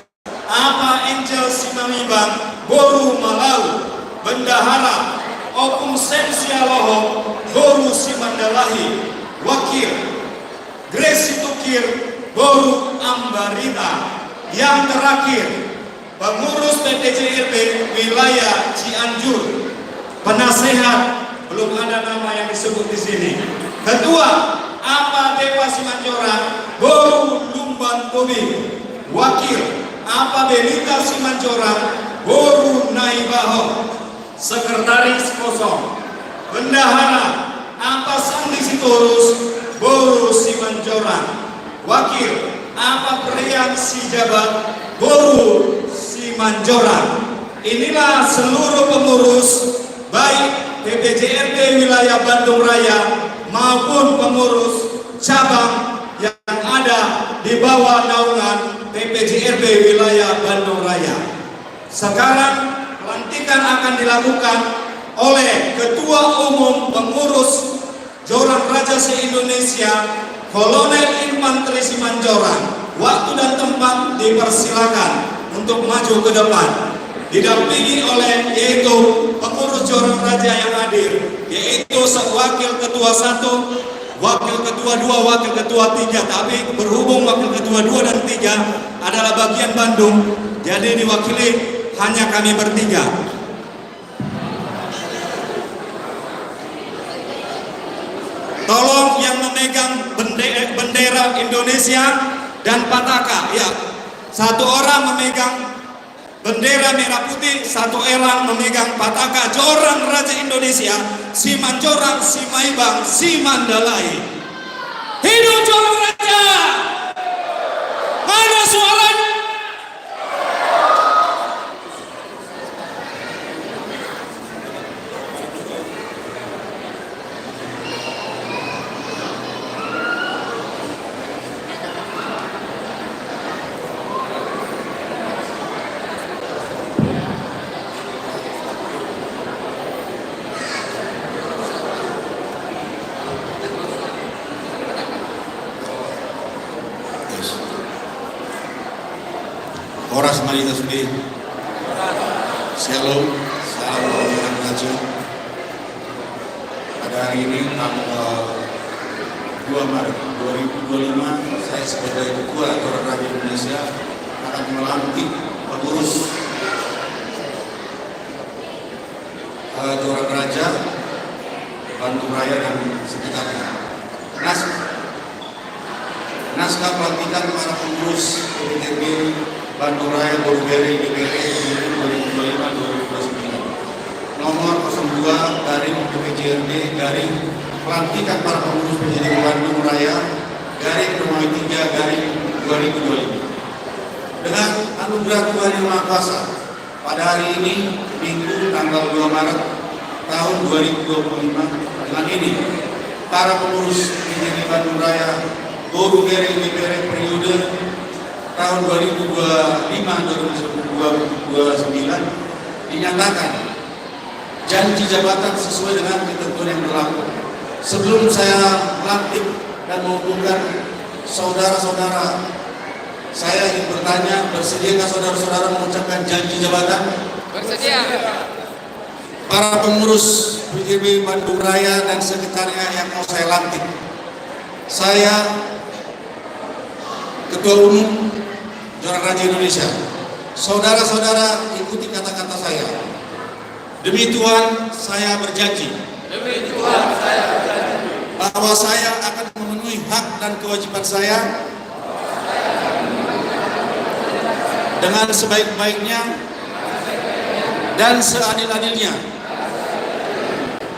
Apa Angel Simanibang, boru Malau. Bendahara, Ompung Sen Sialoho, boru Simandalahi. Wakil, Grace Situkir, boru Ambarita. Yang terakhir, pengurus P P J R D wilayah Cianjur. Penasehat, belum ada nama yang disebut di sini. Ketua, Apa Dewa Simanjorang, boru Lumban Tobing. Wakil, Apa Belita Simanjorang, boru Naibaho. Sekretaris kosong. Bendahara, Apa Sandi Sitorus, boru Simanjorang. Wakil, Apa Prian Sijabat, boru Simanjorang. Inilah seluruh pengurus, baik P P J R D wilayah Bandung Raya maupun pengurus cabang yang ada di bawah naungan P P J R D wilayah Bandung Raya. Sekarang, pelantikan akan dilakukan oleh Ketua Umum Pengurus Joran Raja se-Indonesia, Kolonel Infanteri Simanjorang. Waktu dan tempat dipersilakan untuk maju ke depan. Didampingi oleh, yaitu, pengurus Joran Raja yang hadir, yaitu se-, Wakil Ketua satu, Wakil Ketua dua, Wakil Ketua tiga. Tapi berhubung Wakil Ketua dua dan tiga adalah bagian Bandung, jadi diwakili hanya kami bertiga. Tolong yang memegang bende-, bendera Indonesia dan pataka, ya. Satu orang memegang bendera merah putih, satu orang memegang pataka Joran Raja Indonesia, Simanjorang, Simaibang, Simandalai. Hidup Joran Raja! Mana suaranya? Horas ma di hita sude. Shalom. Salam olahraga. Pada hari ini, tanggal dua Maret dua ribu dua puluh lima, saya sebagai Ketua Joran Raja Indonesia akan melantik pengurus, eh, Joran Raja, Bandung Raya, dan sekitarnya. Nas-, Naskah pelantikan para pengurus P P J R D Bandung Raya boru Bere I B B R E periode dua ribu dua puluh lima dua ribu dua puluh sembilan. Nomor kosong dua garing P P J R D garing pelantikan para pengurus P P J R D Bandung Raya garing Romawi tiga garing dua ribu dua puluh lima. Dengan anugerah Tuhan Yang Maha Kuasa, pada hari ini, Minggu, tanggal dua Maret tahun dua ribu dua puluh lima, dengan ini, para pengurus P P J R D Bandung Raya, boru Bere I B B R E periode tahun dua ribu dua puluh lima dua ribu dua puluh sembilan, dinyatakan janji jabatan sesuai dengan ketentuan yang berlaku. Sebelum saya melantik dan mengumumkan, saudara-saudara, saya ingin bertanya, bersediakah saudara-saudara mengucapkan janji jabatan? Bersedia. Para pengurus P J R D Bandung Raya dan sekitarnya yang mau saya lantik, saya, Ketua Umum Joran Raja Indonesia, saudara-saudara ikuti kata-kata saya. Demi Tuhan, saya berjanji. Demi Tuhan, saya berjanji. Bahwa saya akan memenuhi hak dan kewajiban saya dengan sebaik-baiknya dan seadil-adilnya,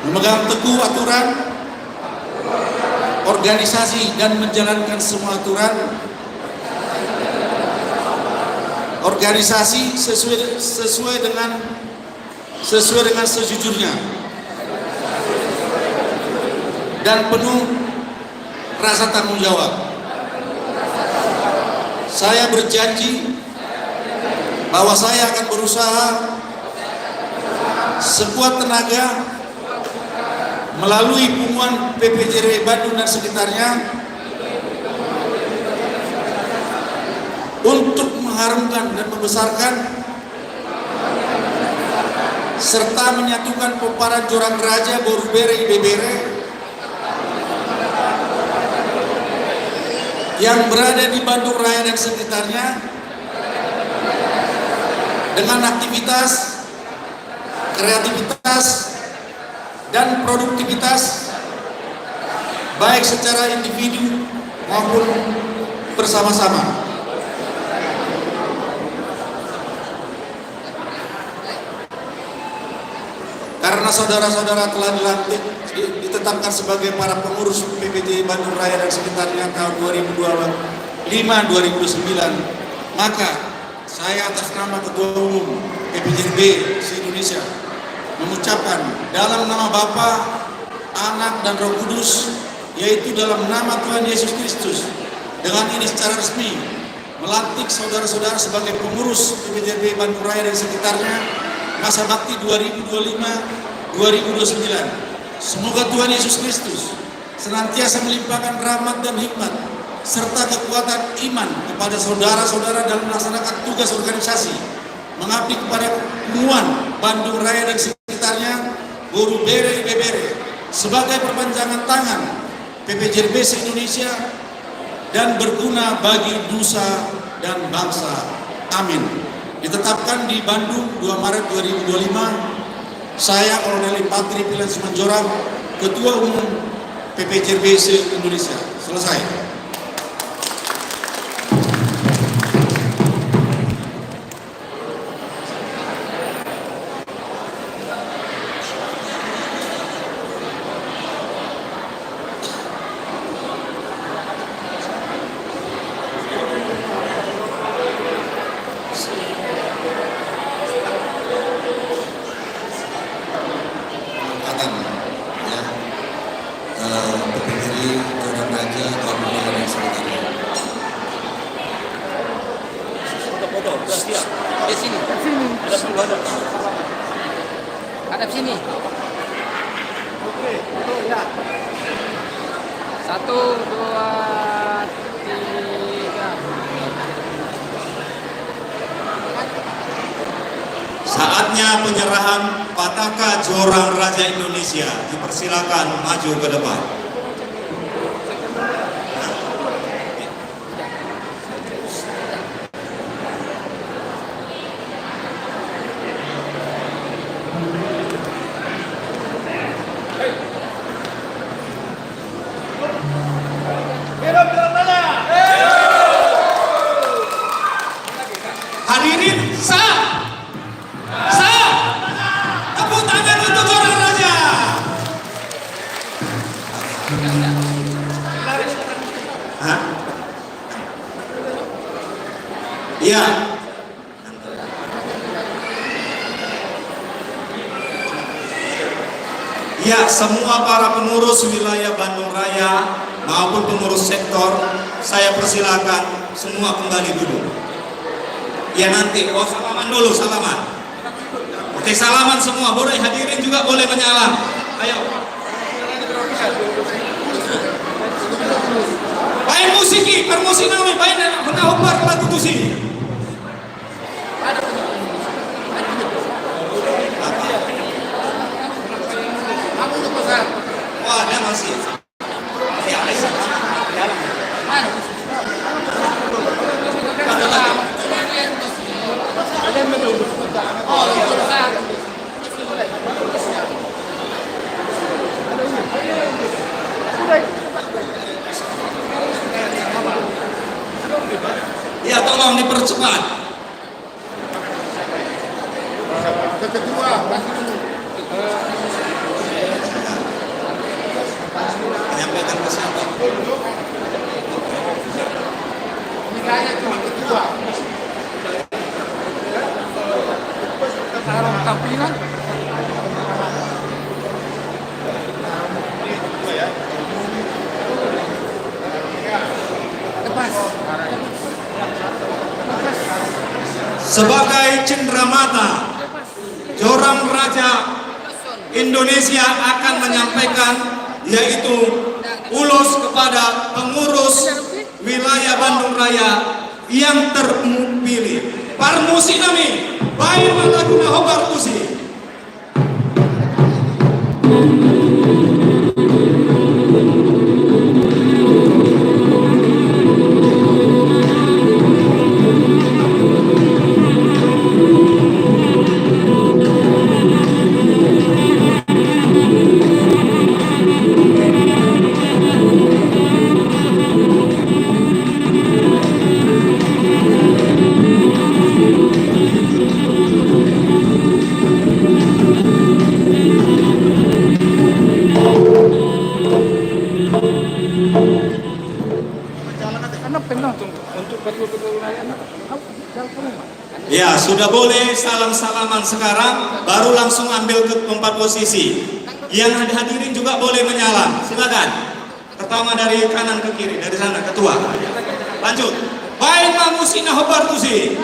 memegang teguh aturan organisasi dan menjalankan semua aturan organisasi sesuai, sesuai dengan sesuai dengan sejujurnya dan penuh rasa tanggung jawab. Saya berjanji bahwa saya akan berusaha sekuat tenaga melalui punguan P P J R B Bandung dan sekitarnya untuk mengharumkan dan membesarkan serta menyatukan pomparan Jorang Raja, Boru Bere, Ibebere yang berada di Bandung Raya dan sekitarnya dengan aktivitas, kreativitas, dan produktivitas baik secara individu maupun bersama-sama. Karena saudara-saudara telah dilantik, di-, ditetapkan sebagai para pengurus P P J Bandung Raya dan sekitarnya tahun dua ribu dua puluh lima dua ribu dua puluh sembilan, maka saya atas nama Ketua Umum P P J R B se-Indonesia mengucapkan dalam nama Bapa, Anak, dan Roh Kudus, yaitu dalam nama Tuhan Yesus Kristus, dengan ini secara resmi melantik saudara-saudara sebagai pengurus P P J R B Bandung Raya dan sekitarnya masa bakti dua ribu dua puluh lima dua ribu dua puluh sembilan. Semoga Tuhan Yesus Kristus senantiasa melimpahkan rahmat dan hikmat serta kekuatan iman kepada saudara-saudara dalam melaksanakan tugas organisasi, mengabdi kepada punguan Bandung Raya dan sekitarnya, Boru Bere, Ibebere, sebagai perpanjangan tangan P P J R B se-Indonesia dan berguna bagi nusa dan bangsa. Amin. Ditetapkan di Bandung, dua Maret dua ribu dua puluh lima, saya, Kolonel Infantri Pilihan Simanjorang, Ketua Umum P P J R B se-Indonesia. Selesai. Angkatan, ya. Eh, P P J R B Jorang Raja, Kabupaten Semarang. Di sini. Sini. Hadap sini. Oke, ya. Satu, dua, tiga. Saatnya penyerahan Pataka Jorang Raja Indonesia. Dipersilakan maju ke depan. Hadirin, sah! Sah! Tepuk tangan untuk Jorang Raja. Hah? Iya. Ya, semua para pengurus wilayah Bandung Raya maupun pengurus sektor, saya persilakan semua kembali duduk. Ya, nanti, oh, salaman dulu, salaman. Oke, salaman semua, boleh hadirin juga boleh menyalam. Ayo. Baen musik i, parmusik nami, baen na hombar lagu tusi. Wah, dia masih. Ketua, Mas Inu. Menyampaikan ke siapa? Wilayah cuma ketua. Taruh tampilan. Lepas. Lepas. Sebagai cendramata, Joram Raja Indonesia akan menyampaikan, yaitu ulos kepada pengurus wilayah Bandung Raya yang terpilih. Parmusik nami, baen ma lagu na hombar tusi. Ya, sudah boleh salam-salaman sekarang, baru langsung ambil ke tempat posisi. Yang had-, hadirin juga boleh menyalam, silakan. Pertama dari kanan ke kiri, dari sana, ketua. Lanjut. Baen ma musik na hombar tusi.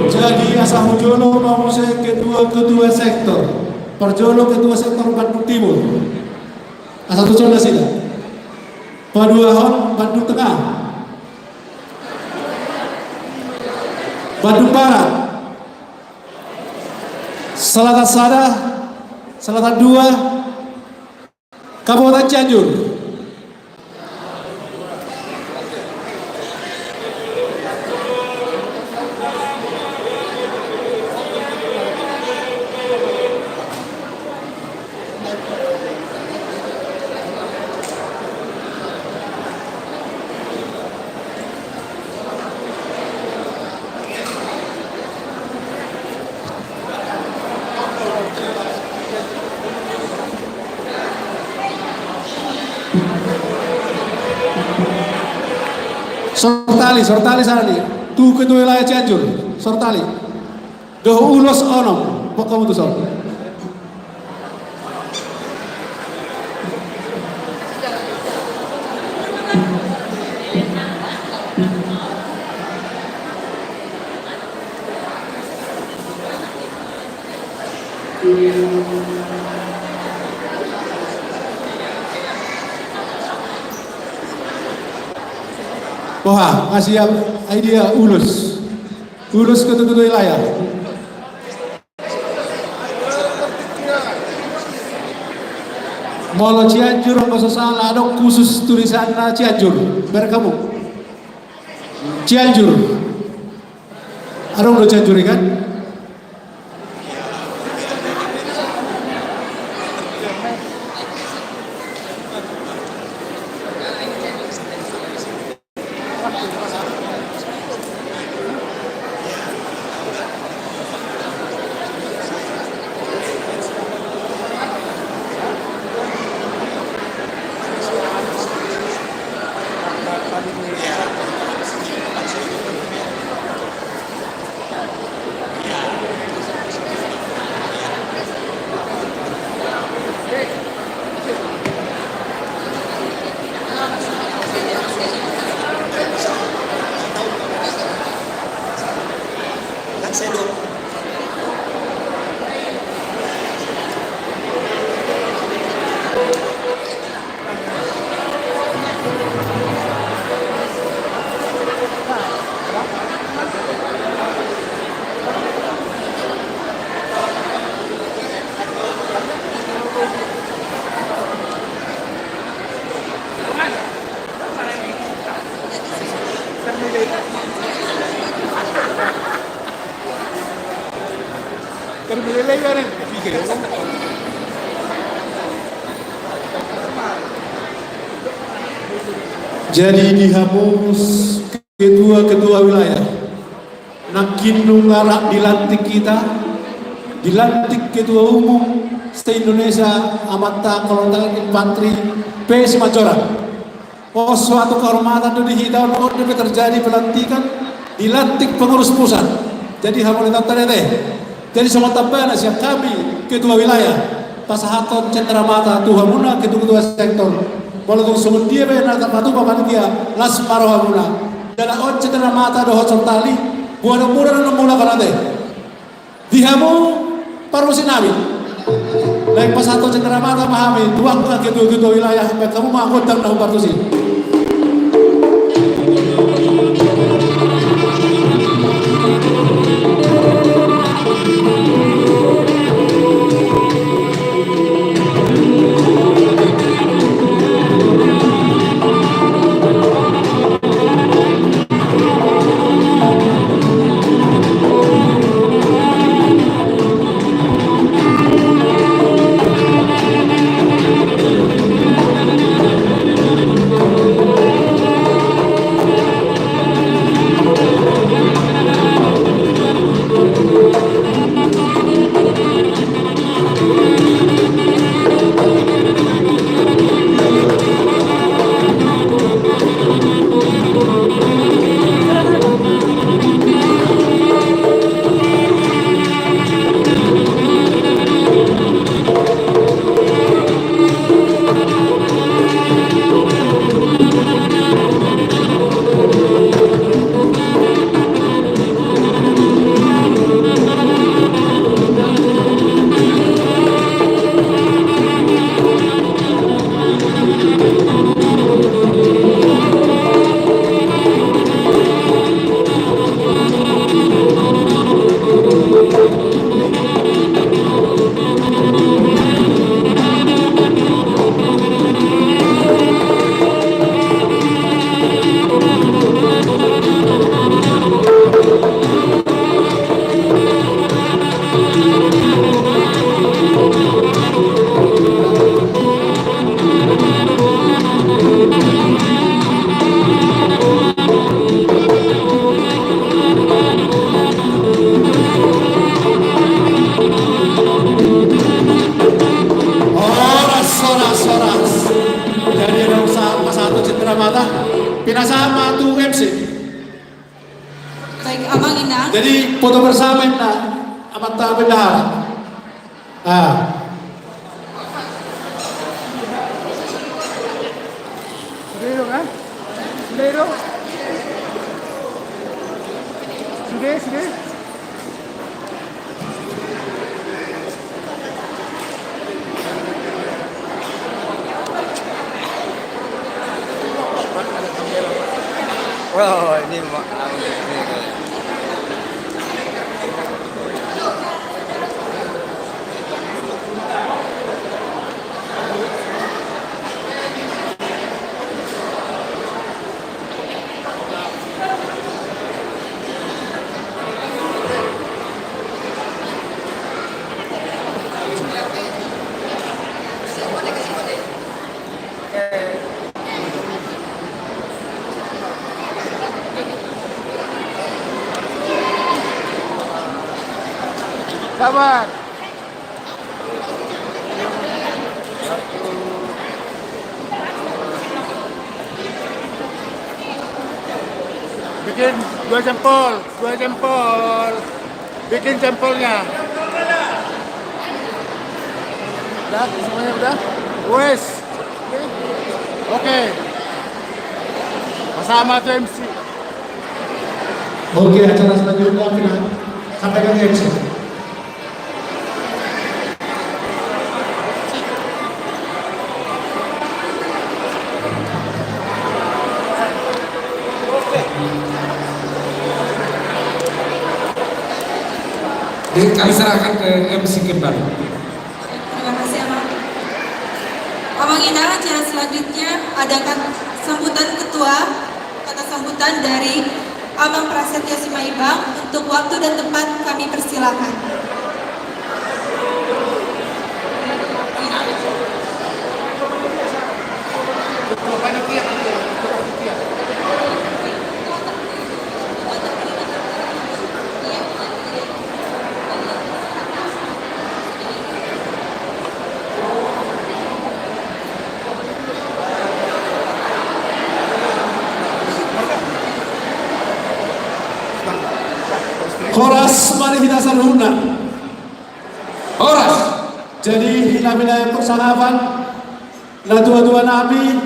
Jadi asa hujolo ma muse ketua-ketua sektor. Parjolo ketua sektor Bandung Timur. Asa tuson nasida. Paduahon Bandung Tengah. Bandung Barat. Selatan sada, Selatan dua, Kabupaten Cianjur. Sortali, sortali sahali. Tu ketua wilayah Cianjur, sortali. Dohot ulos onom, pokok mutus on. Boha, ngasih idea ulos. Ulos ketua-ketua wilayah. Molo Cianjur, anggo so sala, adong khusus tulisanna Cianjur. Berkamu. Cianjur. Adong do Cianjur i kan? Jadi di hamu ketua-ketua wilayah, nangkin nunga rap dilantik hita, dilantik ketua umum se-Indonesia, amanta Kolonel Infantri P. Simanjorang. Pos suatu kehormatan do di hita, on dope terjadi pelantikan, dilantik pengurus pusat. Jadi hamu na tanda tete. Jadi songon tambana sian hami ketua wilayah, pasahathon cenderamata tu hamuna ketua-ketua sektor. Molo tung songon dia pe na tapatupa panitia, las ma rohamuna. Jala on cenderamata dohot sortali, boha do mura na mulak on ate. Di hamu parmusi nami. Lae, pasahathon cenderamata ma hami tu angka ketua-ketua wilayah, baen hamu ma gondang na hombar tusi. Horas, horas, horas. Jadi adong sa-, pasahathon cenderamata. Pinasahat ma tu M C. Baik, Amang Inang. Jadi foto bersama, Inang. Amanta Bendahara. Ah. Sude, sude. Sude, sude. Oh, ini ma-, ini kayak. Sabar. Bikin dua jempol, dua jempol. Bikin jempolnya. Udah, semuanya udah? Wes. Oke. Bersama tuh M C. Oke, acara selanjutnya kita sampaikan ke M C. Jadi, kami serahkan ke M C kembali. Terima kasih, Amang. Amang Inang, acara selanjutnya ada kat-, sambutan ketua, kata sambutan dari Amang Prasetya Simaibang. Untuk waktu dan tempat kami persilakan. Horas ma di hita saluhutna. Horas. Jadi, hita pinain persangapan, natuatua nami,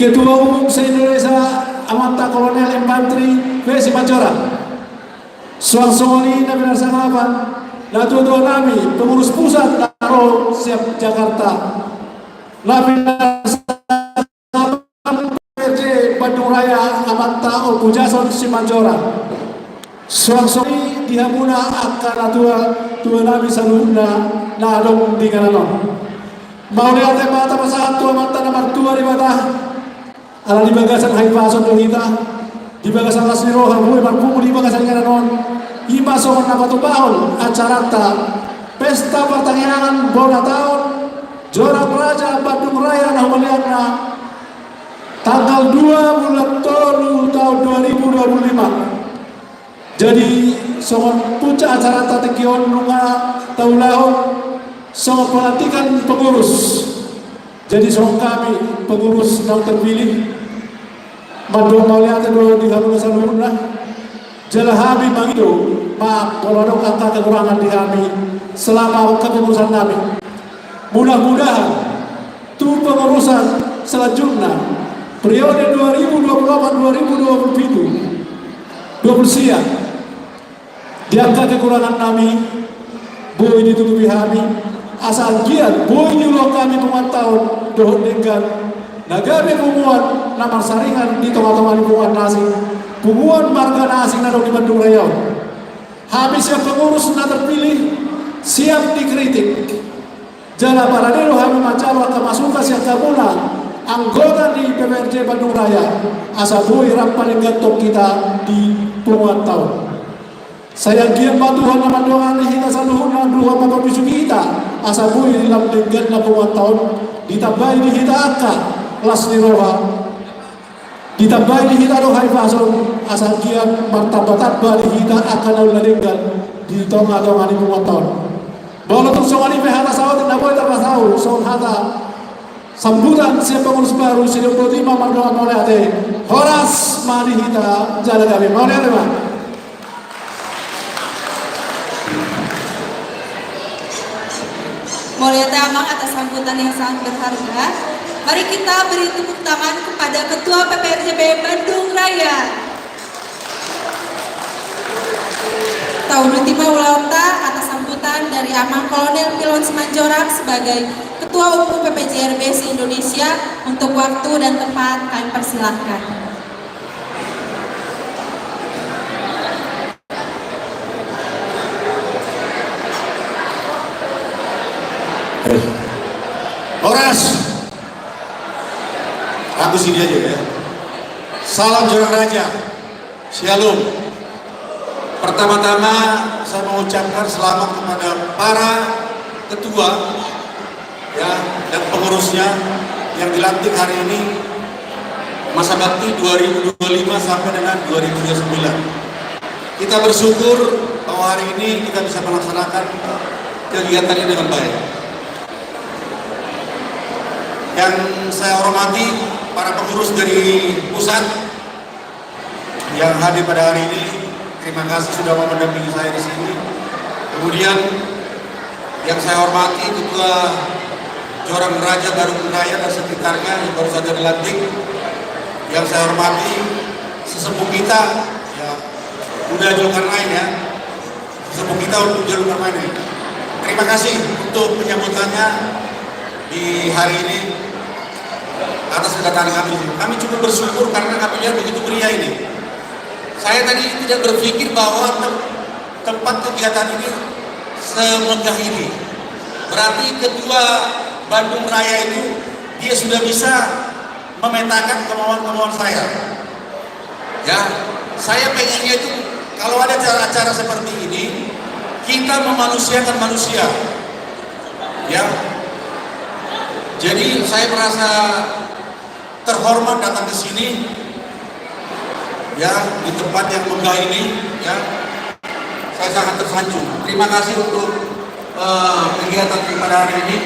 Ketua Umum se-Indonesia, Amanta Kolonel Infantri V Simanjorang. Suang songon i na pinarsangapan, natuatua nami, pengurus pusat na ro sian Jakarta. Na pinarsangapan P P R J Bandung Raya, Amanta Ompu Jason Simanjorang. Suang songon i di hamuna angka natuatua nami saluhutna na adong di inganan on. Mauliate ma tapasahat tu Amanta na martua Debata. Ala di bagasan hahipason do hita, di bagasan las ni roha boi marpungu di bagasan inganan on, i ma songon na patupahon acaranta, pesta partangiangan bona taon Jorak Raja Bandung Raya na humaliangna, tanggal dua bulan tolu taon dua ribu dua puluh lima. Jadi, songon puncak acaranta tingki on nunga taulahon songon pelantikan pengurus. Jadi, songon hami pengurus naung terpilih, mandok mauliate do di hamuna saluhutna. Jala hami mangido maaf molo adong angka kekurangan di hami selama kepengurusan nami. Mudah-mudahan tu pengurusan selanjutna, periode dua ribu dua puluh delapan, dua ribu dua puluh tujuh, dua puluh sia, di angka kekurangan nami boi ditutupi hami, asa anggiat boi diulahon hami punguan taon dohot denggan na gabe punguan na marsaringan di tongatonga ni punguan na asing, punguan marga na asing na adong di Bandung Raya on. Hami sian pengurus na terpilih siap dikritik. Jala parade do hami manjalo angka masukan sian hamuna anggota di P P R J Bandung Raya, asa boi rap paling gantong hita di punguan taon. Sai anggiat ma Tuhan na mandongani hita saluhutna, Tuhan ma pambisuhi hita, asa boi lam dengganna punguan taon, ditambai di hita angka las ni roha. Ditambai di hita do hahipason, asa anggiat martambatamba di hita angka na uli na denggan di tongatonga ni punguanta on. Molo tung songon i pe hata saotik na boi tarpasaut, songon hata sambutan sian pengurus baru, sidung boti ma mardongan mauliate. Horas ma di hita jala gabe. Mauliate ma. Mauliate, Amang, atas sambutan yang sangat berharga. Mari kita beri tepuk tangan kepada Ketua P P R J B Bandung Raya. Taunduti ma ulaonta atas sambutan dari Amang Kolonel Pilon Simanjorang sebagai Ketua Umum P P J R B se-Indonesia. Untuk waktu dan tempat kami persilahkan. Horas. Aku sini aja ya. Salam Jorang Raja. Shalom. Pertama-tama saya mengucapkan selamat kepada para ketua, ya, dan pengurusnya yang dilantik hari ini, masa bakti dua ribu dua puluh lima sampai dengan dua ribu dua puluh sembilan. Kita bersyukur bahwa hari ini kita bisa melaksanakan kegiatan ini dengan baik. Yang saya hormati para pengurus dari pusat yang hadir pada hari ini, terima kasih sudah mau mendampingi saya di sini. Kemudian yang saya hormati Ketua Jorang Raja Bandung Raya dan sekitarnya yang baru saja dilantik, yang saya hormati sesepuh kita, ya, Uda Zulkarnain, ya, sesepuh kita Uda Zulkarnain. Terima kasih untuk penyambutannya di hari ini atas kedatangan kami. Kami cukup bersyukur karena kami lihat begitu meriah ini. Saya tadi tidak berpikir bahwa tem- tempat kegiatan ini semegah ini. Berarti Ketua Bandung Raya itu dia sudah bisa memetakan kemauan-kemauan saya. Ya, saya pengennya itu kalau ada acara-acara seperti ini, kita memanusiakan manusia. Ya. Jadi saya merasa terhormat datang ke sini, ya, di tempat yang megah ini, ya. Saya sangat tersanjung. Terima kasih untuk eh, kegiatan pada hari ini.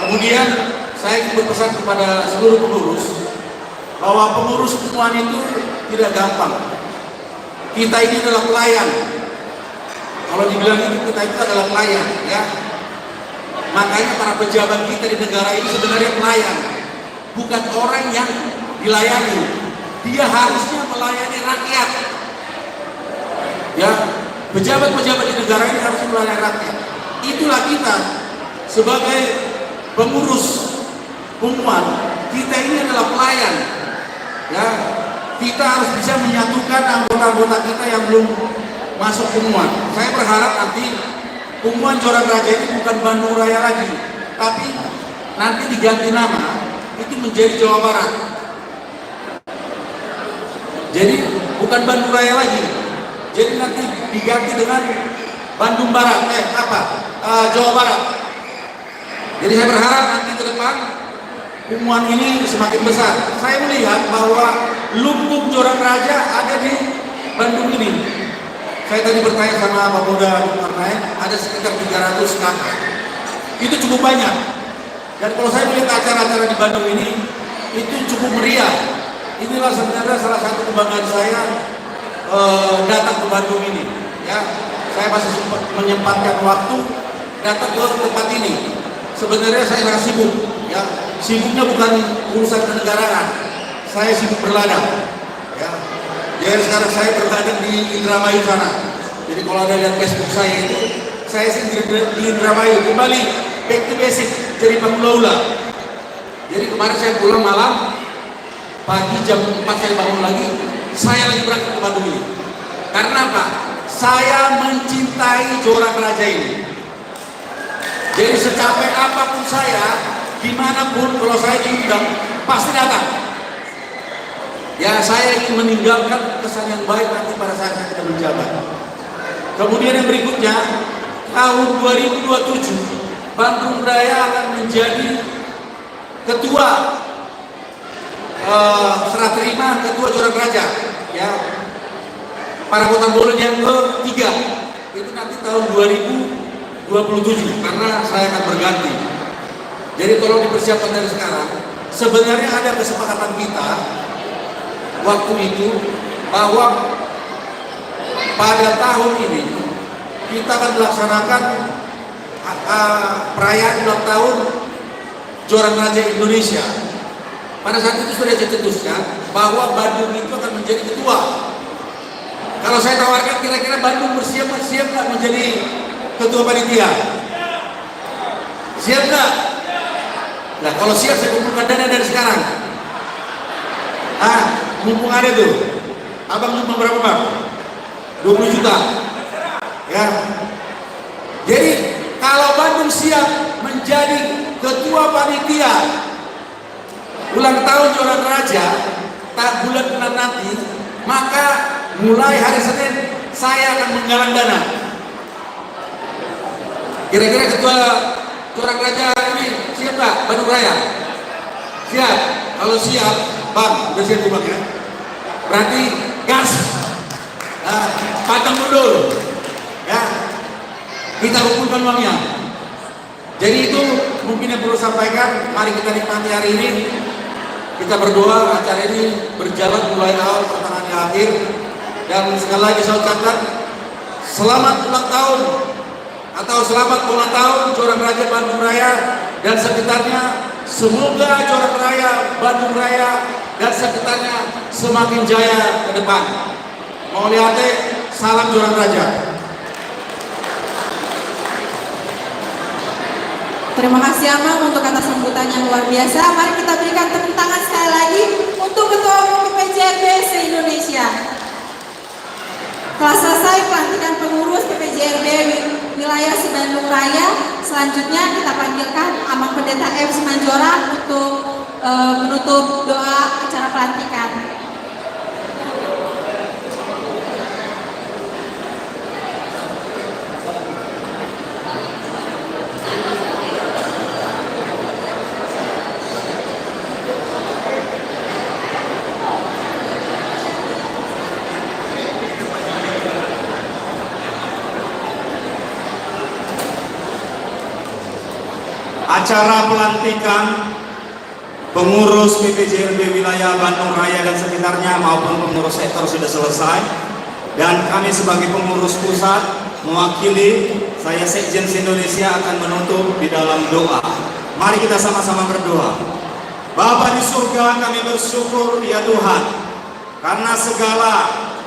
Kemudian saya ingin berpesan kepada seluruh pengurus bahwa pengurus Punguan itu tidak gampang. Kita ini adalah pelayan. Kalau dibilang itu, kita itu adalah pelayan, ya. Makanya para pejabat kita di negara ini sebenarnya pelayan, bukan orang yang dilayani. Dia harusnya melayani rakyat. Ya, pejabat-pejabat di negara ini harus melayani rakyat. Itulah kita sebagai pengurus Punguan, kita ini adalah pelayan. Ya, kita harus bisa menyatukan anggota-anggota kita yang belum masuk Punguan. Saya berharap nanti Punguan Jorang Raja ini bukan Bandung Raya lagi, tapi nanti diganti nama, itu menjadi Jawa Barat. Jadi bukan Bandung Raya lagi. Jadi nanti diganti dengan Bandung Barat, eh, apa? Eh, Jawa Barat. Jadi saya berharap nanti ke depan Punguan ini semakin besar. Saya melihat bahwa lumbung Jorang Raja ada di Bandung ini. Saya tadi bertanya sama Pak Polda Zulkarnain, ada sekitar tiga ratus K K. Itu cukup banyak. Dan kalau saya melihat acara-acara di Bandung ini, itu cukup meriah. Inilah sebenarnya salah satu kebanggaan saya eh, datang ke Bandung ini. Ya, saya masih sempat menyempatkan waktu datang ke tempat ini. Sebenarnya saya sangat sibuk. Ya, sibuknya bukan urusan kenegaraan. Saya sibuk berladang. Ya, jadi sekarang saya berladang di Indramayu sana. Jadi kalau ada lihat Facebook saya itu, saya sih di, di Indramayu. Kembali back to basic, jadi pangula-ula. Jadi kemarin saya pulang malam, pagi jam empat saya bangun lagi, saya lagi berangkat ke Bandung ini. Karena apa? Saya mencintai Jorang Raja ini. Jadi secapek apapun saya, dimanapun, kalau saya diundang, pasti datang. Ya, saya ingin meninggalkan kesan yang baik nanti pada saat saya tidak menjabat. Kemudian yang berikutnya, tahun dua ribu dua puluh tujuh, Bandung Raya akan menjadi ketua eh, serah terima ketua Jorang Raja, ya. Para Kota Bolon yang ketiga itu nanti tahun dua ribu dua puluh tujuh, karena saya akan berganti. Jadi tolong dipersiapkan dari sekarang. Sebenarnya ada kesepakatan kita waktu itu bahwa pada tahun ini kita akan melaksanakan a- a- perayaan ulang tahun Jorang Raja Indonesia. Pada saat itu sudah dicetuskan bahwa Bandung itu akan menjadi ketua. Kalau saya tawarkan, kira-kira Bandung bersiap nggak, siap nggak menjadi ketua panitia? Siap nggak? Nah, kalau siap, saya kumpulkan dana dari sekarang. Ah, mumpung ada tuh. Abang nyumbang berapa, Bang? Dua puluh juta. Ya. Jadi, Kalau Bandung siap menjadi ketua panitia ulang tahun Joran Raja, tak bulan, bulan nanti, maka mulai hari Senin saya akan menggalang dana. Kira-kira ketua Joran Raja ini siap nggak, Bandung Raya? Siap. Kalau siap, Bang, udah siap tuh, Bang, ya? Berarti gas. Nah, pantang mundur. Ya. Kita kumpulkan uangnya. Jadi itu mungkin yang perlu sampaikan. Mari kita nikmati hari ini. Kita berdoa, acara ini berjalan mulai awal, pertengahan, akhir. Dan sekali lagi saya ucapkan selamat ulang tahun atau selamat ulang tahun Joran Raja Bandung Raya dan sekitarnya. Semoga Joran Raya Bandung Raya dan sekitarnya semakin jaya ke depan. Mauliate, salam Joran Raja. Terima kasih, Amang, untuk kata sambutan yang luar biasa. Mari kita berikan tepuk tangan sekali lagi untuk Ketua Umum P P J R B se-Indonesia. Telah selesai pelantikan pengurus P P J R B wi-, wilayah se-Bandung Raya. Selanjutnya kita panggilkan Amang Pendeta F Simanjorang untuk, eh, menutup doa acara pelantikan. Acara pelantikan pengurus P P J R B wilayah Bandung Raya dan sekitarnya maupun pengurus sektor sudah selesai. Dan kami sebagai pengurus pusat mewakili, saya Sekjen se-Indonesia, akan menutup di dalam doa. Mari kita sama-sama berdoa. Bapa di surga, kami bersyukur, ya Tuhan, karena segala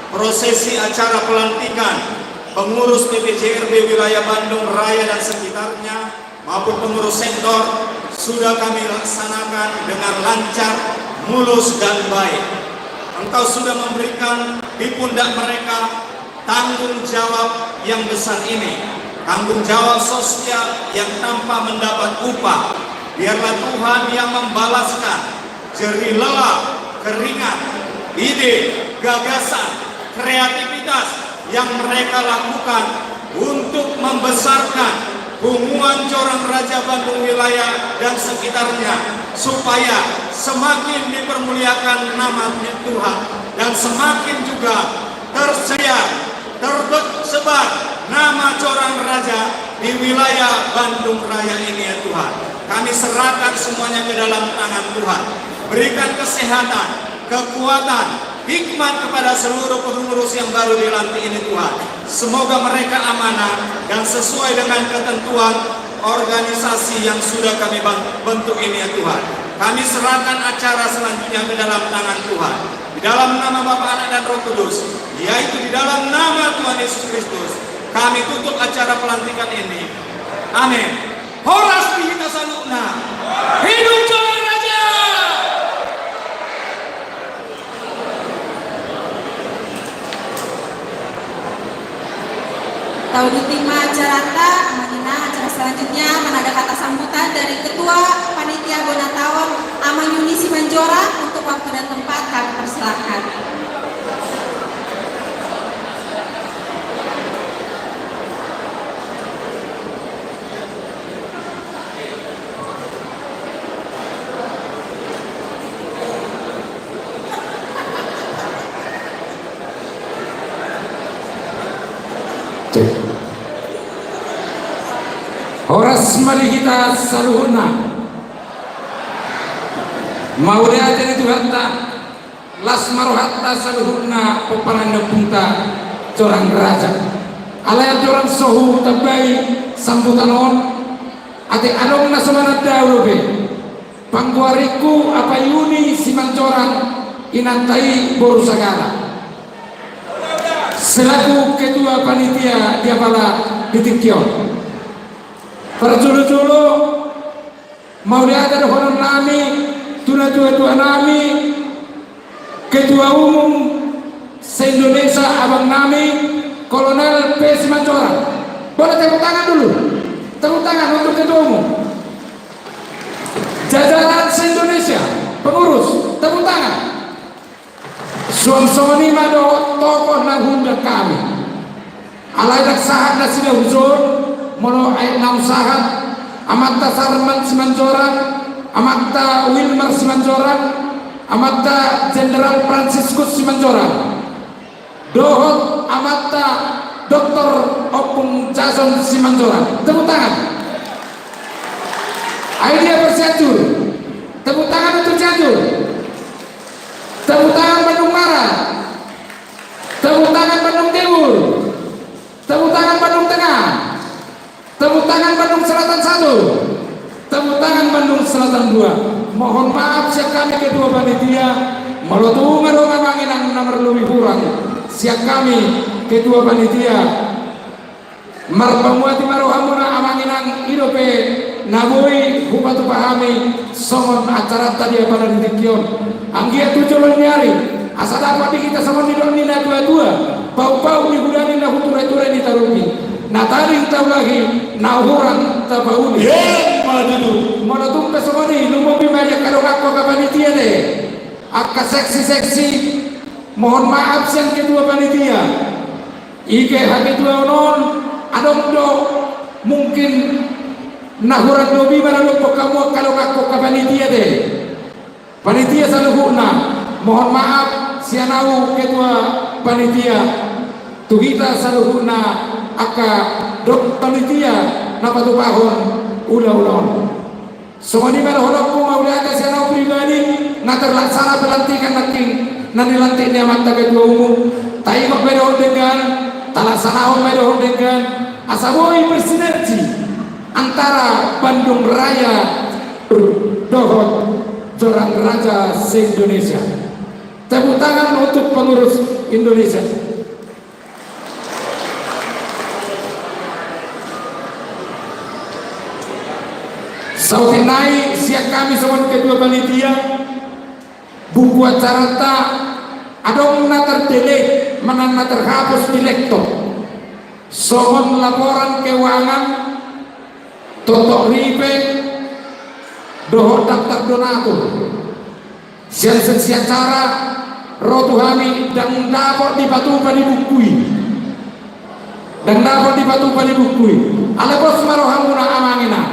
prosesi acara pelantikan pengurus P P J R B wilayah Bandung Raya dan sekitarnya maupun pengurus sektor sudah kami laksanakan dengan lancar, mulus, dan baik. Engkau sudah memberikan di pundak mereka tanggung jawab yang besar ini, tanggung jawab sosial yang tanpa mendapat upah. Biarlah Tuhan yang membalaskan jerih lelah, keringat, ide, gagasan, kreativitas yang mereka lakukan untuk membesarkan Punguan Joran Raja Bandung Wilayah dan sekitarnya, supaya semakin dipermuliakan nama Tuhan dan semakin juga tersiar, tersebar nama Joran Raja di wilayah Bandung Raya ini, ya Tuhan. Kami serahkan semuanya ke dalam tangan Tuhan. Berikan kesehatan, kekuatan, hikmat kepada seluruh pengurus yang baru dilantik ini, Tuhan. Semoga mereka amanah dan sesuai dengan ketentuan organisasi yang sudah kami ban-, bentuk ini, ya Tuhan. Kami serahkan acara selanjutnya ke dalam tangan Tuhan. Di dalam nama Bapa, Anak, dan Roh Kudus, yaitu di dalam nama Tuhan Yesus Kristus, kami tutup acara pelantikan ini. Amin. Horas di hita saluhutna. Hidup Joran Raja! Tauduti ma acaranta, Amang Inang. Acara selanjutnya, mana ada kata sambutan dari Ketua Panitia Bona Taon, Amang Yuni Simanjorang, untuk waktu dan tempat kami persilakan. Horas ma di hita saluhutna. Mauliate di Tuhanta. Las ma rohanta saluhutna pomparan ni ompunta Joran Raja. Alai andorang so hutambai sambutan on, ate adong na so mananda dope. Panggoaringku Amang Yuni Simanjorang, inanta i boru Sagala, selaku ketua panitia di apala di tingki on. Parjolo-jolo, mauliate dohonon nami tu natua-tua nami, Ketua Umum se-Indonesia, abang nami, Kolonel P Simanjorang. Boleh tepuk tangan dulu. Tepuk tangan untuk ketua umum. Jajaran se-Indonesia, pengurus, tepuk tangan. Suang songon i ma dohot tokoh na huundang hami. Alai ndang sahat nasida hujur, molo aek naung sahat, Amanta Sarman Simanjorang, Amanta Wilmar Simanjorang, Amanta Jenderal Franciscus Simanjorang, dohot Amanta Doktor Ompung Jason Simanjorang. Tepuk tangan. Ai dia per Cianjur. Tepuk tangan untuk Cianjur. Tepuk tangan Bandung Barat. Tepuk tangan Bandung Timur. Tepuk tangan Bandung Tengah. Tepuk tangan Bandung Selatan satu. Tepuk tangan Bandung Selatan dua. Mohon maaf sian hami ketua panitia, molo tung adong amang inang na marlobi hurang sian hami ketua panitia. Marpamuati ma rohamuna amang inang, i dope na boi hupatupa hami songon acaranta di apala di tingki on. Anggiat tu jolo ni ari, asa dapot di hita songon nidok ni natuatua, paupau di hudani na huturaturai ni tarugi, na tading taulahi, na hurang tapauli. Emma tutu. Molo tung pe songon i, lumobi ma di angka donganku angka panitia ate, angka seksi-seksi. Mohon maaf sian ketua panitia. Ike haketuaon on, adong do mungkin na hurang lobi maradophon hamu angka donganku angka panitia ate. Panitia saluhutna, mohon maaf sian ahu ketua panitia, tu hita saluhutna angka dongan panitia na patupahon ulaula on. Songon i ma dohononku, mauliate sian ahu pribadi, na terlaksana pelantikan nangkin na nilantik ni amanta ketua umum, taingot ma dohot denggan, talaksanahon ma dohot denggan, asa boi bersinergi antara Bandung Raya dohot Joran Raja se-Indonesia. Tepuk tangan untuk pengurus Indonesia. Saotik nai sian hami songon ketua panitia, buku acaranta adong na terdelete manang na terhapus di laptop. Songon laporan keuangan, toktok ripe, dohot daftar donatur. Sian seksi acara ro tu hami, ndang dapot dipatupa di buku i. Ndang dapot dipatupa di buku i. Alai pos ma rohamuna amang inang,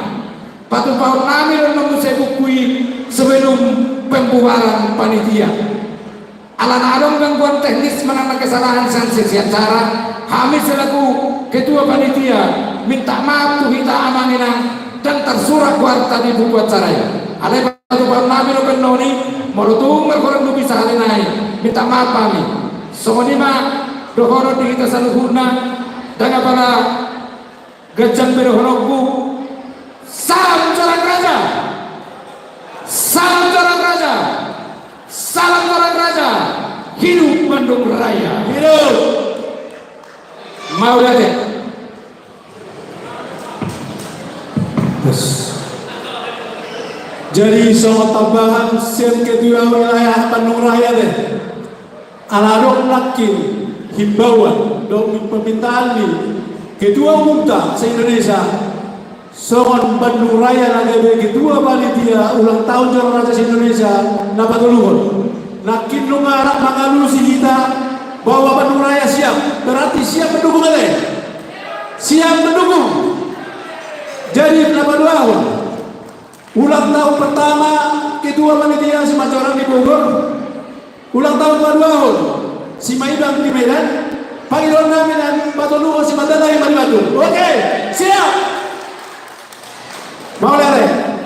patupahon nami do annon muse buku i sebelum pembubaran panitia. Alana adong gangguan teknis manang na kesalahan sian seksi acara, hami selaku ketua panitia minta maaf tu hita amang inang, ndang tarsurat goarta di buku acara i. Alai patupahon nami do pe annon i, molo tung marhurang lobi sahali nai, minta maaf hami. Songon i ma dohonon di hita saluhutna, ndang apala ganjang be dohononku. Salam Joran Raja. Salam Joran Raja. Salam Joran Raja. Hidup Bandung Raya. Hidup. Mauliate. Jadi songon tambahan sian ketua wilayah Bandung Raya ate. Ala adong nangkin himbauan dohot permintaan ni ketua umumta se-Indonesia, songon Bandung Raya na gabe ketua panitia ulang tahun Joran Raja se-Indonesia na patoluhon. Nangkin nunga rap mangalusi hita bahwa Bandung Raya siap, berarti siap mendukung ate. Siap mendukung. Jadi na paduahon, ulang tahun pertama ketua panitia Simanjorang di Bogor. Ulang tahun paduahon Simaibang di Medan. Pangidoan nami na patoluhon Simatalahi ma di Bandung. Oke, siap. Mauliate.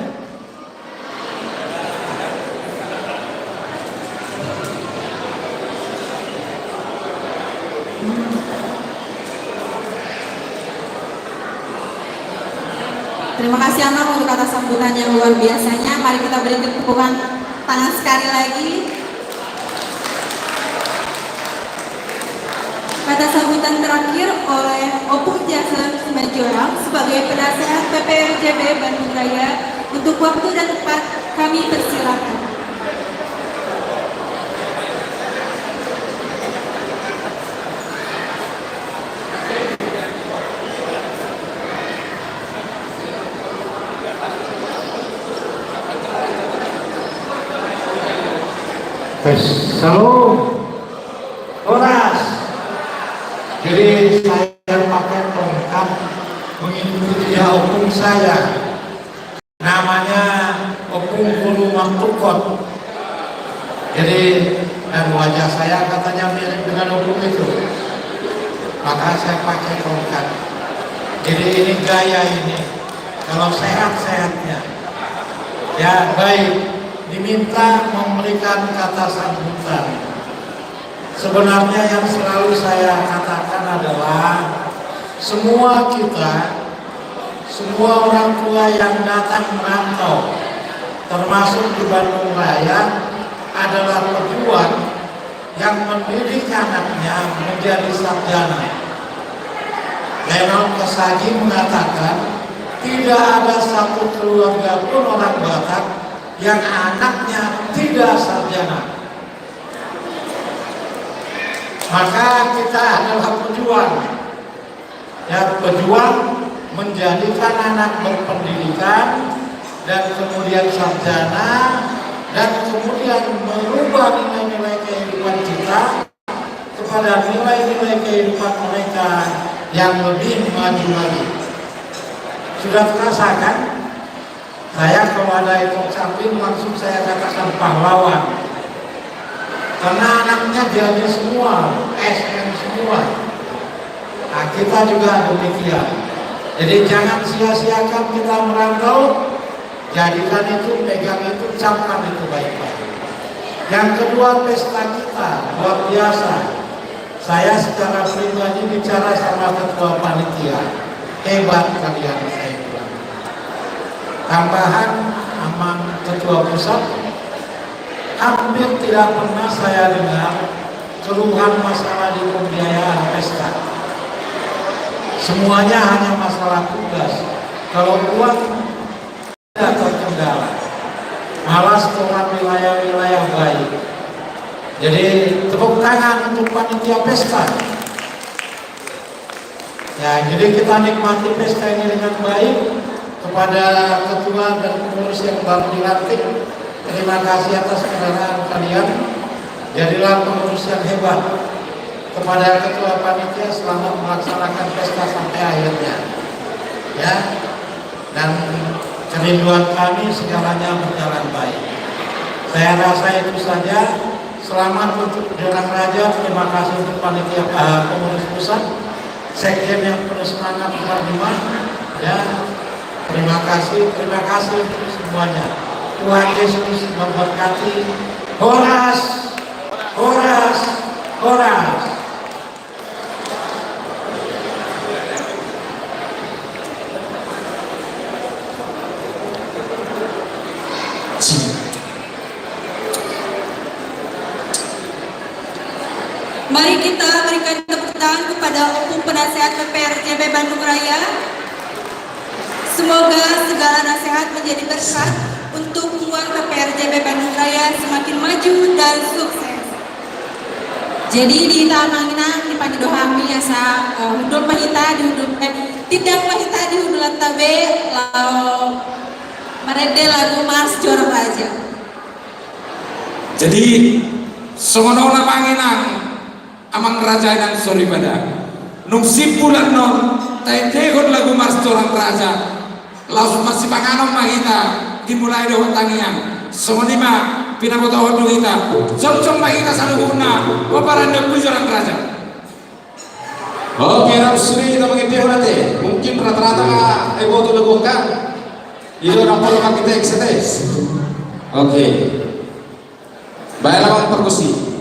Terima kasih Amang untuk kata sambutan yang luar biasanya. Mari kita beri tepuk tangan sekali lagi. Kata sambutan terakhir oleh Ompung Jason Simanjorang sebagai penasehat P P R J B Bandung Raya. Untuk waktu dan tempat kami persilakan. Tes, shalom. Horas. Jadi saya pakai tongkat mengikuti dia opung saya. Namanya Opung Guru Mangkukot. Jadi, dan wajah saya katanya mirip dengan opung itu. Maka saya pakai tongkat. Jadi ini gaya ini. Kalau sehat-sehatnya. Ya, baik. Diminta memberikan kata sambutan. Sebenarnya yang selalu saya katakan adalah semua kita, semua orang tua yang datang merantau, termasuk di Bandung Raya, adalah pejuang yang mendidik anaknya menjadi sarjana. Zainal Kasagi mengatakan, tidak ada satu keluarga pun orang Batak yang anaknya tidak sarjana. Maka kita adalah pejuang. Ya, pejuang menjadikan anak berpendidikan dan kemudian sarjana dan kemudian merubah nilai-nilai kehidupan kita kepada nilai-nilai kehidupan mereka yang lebih maju lagi. Sudah terasa kan? Saya kalau ada ekor kambing langsung saya katakan pahlawan. Karena anaknya jadi semua, S M semua. Nah, kita juga demikian. Jadi jangan sia-siakan kita merantau, jadikan itu, pegang itu, camkan itu baik-baik. Yang kedua, pesta kita luar biasa. Saya secara pribadi bicara sama ketua panitia, hebat kalian, saya bilang. Tambahan, amang ketua pusat, hampir tidak pernah saya dengar keluhan masalah di pembiayaan pesta. Semuanya hanya masalah tugas. Kalau uang tidak terkendala. Malah setoran wilayah-wilayah baik. Jadi tepuk tangan untuk panitia pesta. Ya, jadi kita nikmati pesta ini dengan baik. Kepada ketua dan pengurus yang baru dilantik, terima kasih atas kerelaan kalian. Jadilah pengurus yang hebat. Kepada ketua panitia, selamat melaksanakan pesta sampai akhirnya. Ya. Dan kerinduan kami segalanya berjalan baik. Saya rasa itu saja. Selamat untuk Jorang Raja. Terima kasih untuk panitia, eh, pengurus pusat, sekjen yang penuh semangat, Pak Bima. Ya, terima kasih, terima kasih untuk semuanya. Tuhan Yesus memberkati. Horas, horas, horas. Mari kita berikan tepuk tangan kepada Opung Penasehat P P R J B Bandung Raya. Semoga segala nasihat menjadi berkat untuk membuat P P R J B Bandung Raya semakin maju dan sukses. Jadi di hita amang inang, di pangido hami asa, eh, hundul ma hita di hundul, eh, tindang ma hita di hundulan ta be, laho marende lagu Mars Jorang Raja. Jadi songon on amang inang, amang raja inang soripada. Nunga simpul annon, taendehon lagu Mars Jorang Raja. Laos masipanganon ma hita, dimulai dohot tangiang. Songon i ma pinabotohon tu hita. Jongjong ma hita saluhutna, pomparan ni Ompu Jorang Raja. Oke, rap sude hita mangendehon ate. Mungkin rata-rata nga diboto lagu on kan. Ido na pola ma hita eksetes. Oke. Baen ma perkusi.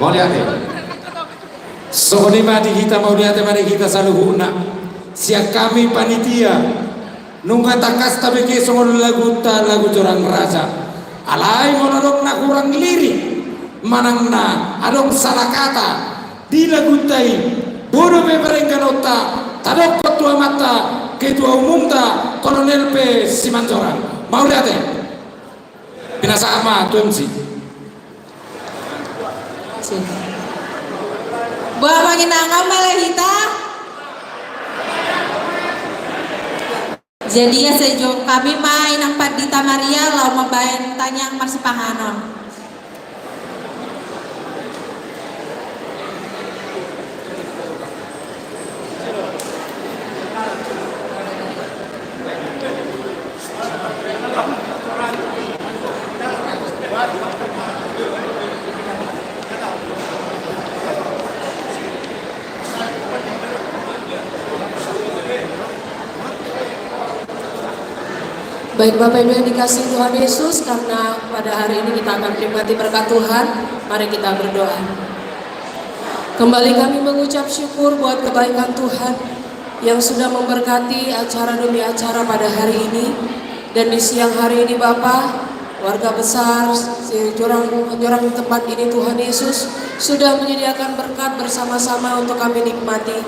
Mauliate. Songon i ma di hita, mauliate ma di hita saluhutna. Sian hami panitia, nunga tangkas tabege songon laguta, lagu Jorang Raja. Alai molo adong na hurang lirik manang na adong salah kata di laguta i, bodo pe parengganonta, tadokkon tu amanta, ketua umumta, Kolonel P. Simanjorang. Mauliate. Pinasahat ma tu M C. Boha ma, inang, mauliate ma hita. Jadi asa dijou hami ma Inang Pandita Maria laho mambahen tangiang marsipanganon. Baik, Bapak Ibu yang dikasihi Tuhan Yesus, karena pada hari ini kita akan menikmati berkat Tuhan, mari kita berdoa. Kembali kami mengucap syukur buat kebaikan Tuhan yang sudah memberkati acara demi acara pada hari ini. Dan di siang hari ini, Bapa, warga besar Sijorang, Jorang di tempat ini, Tuhan Yesus, sudah menyediakan berkat bersama-sama untuk kami nikmati.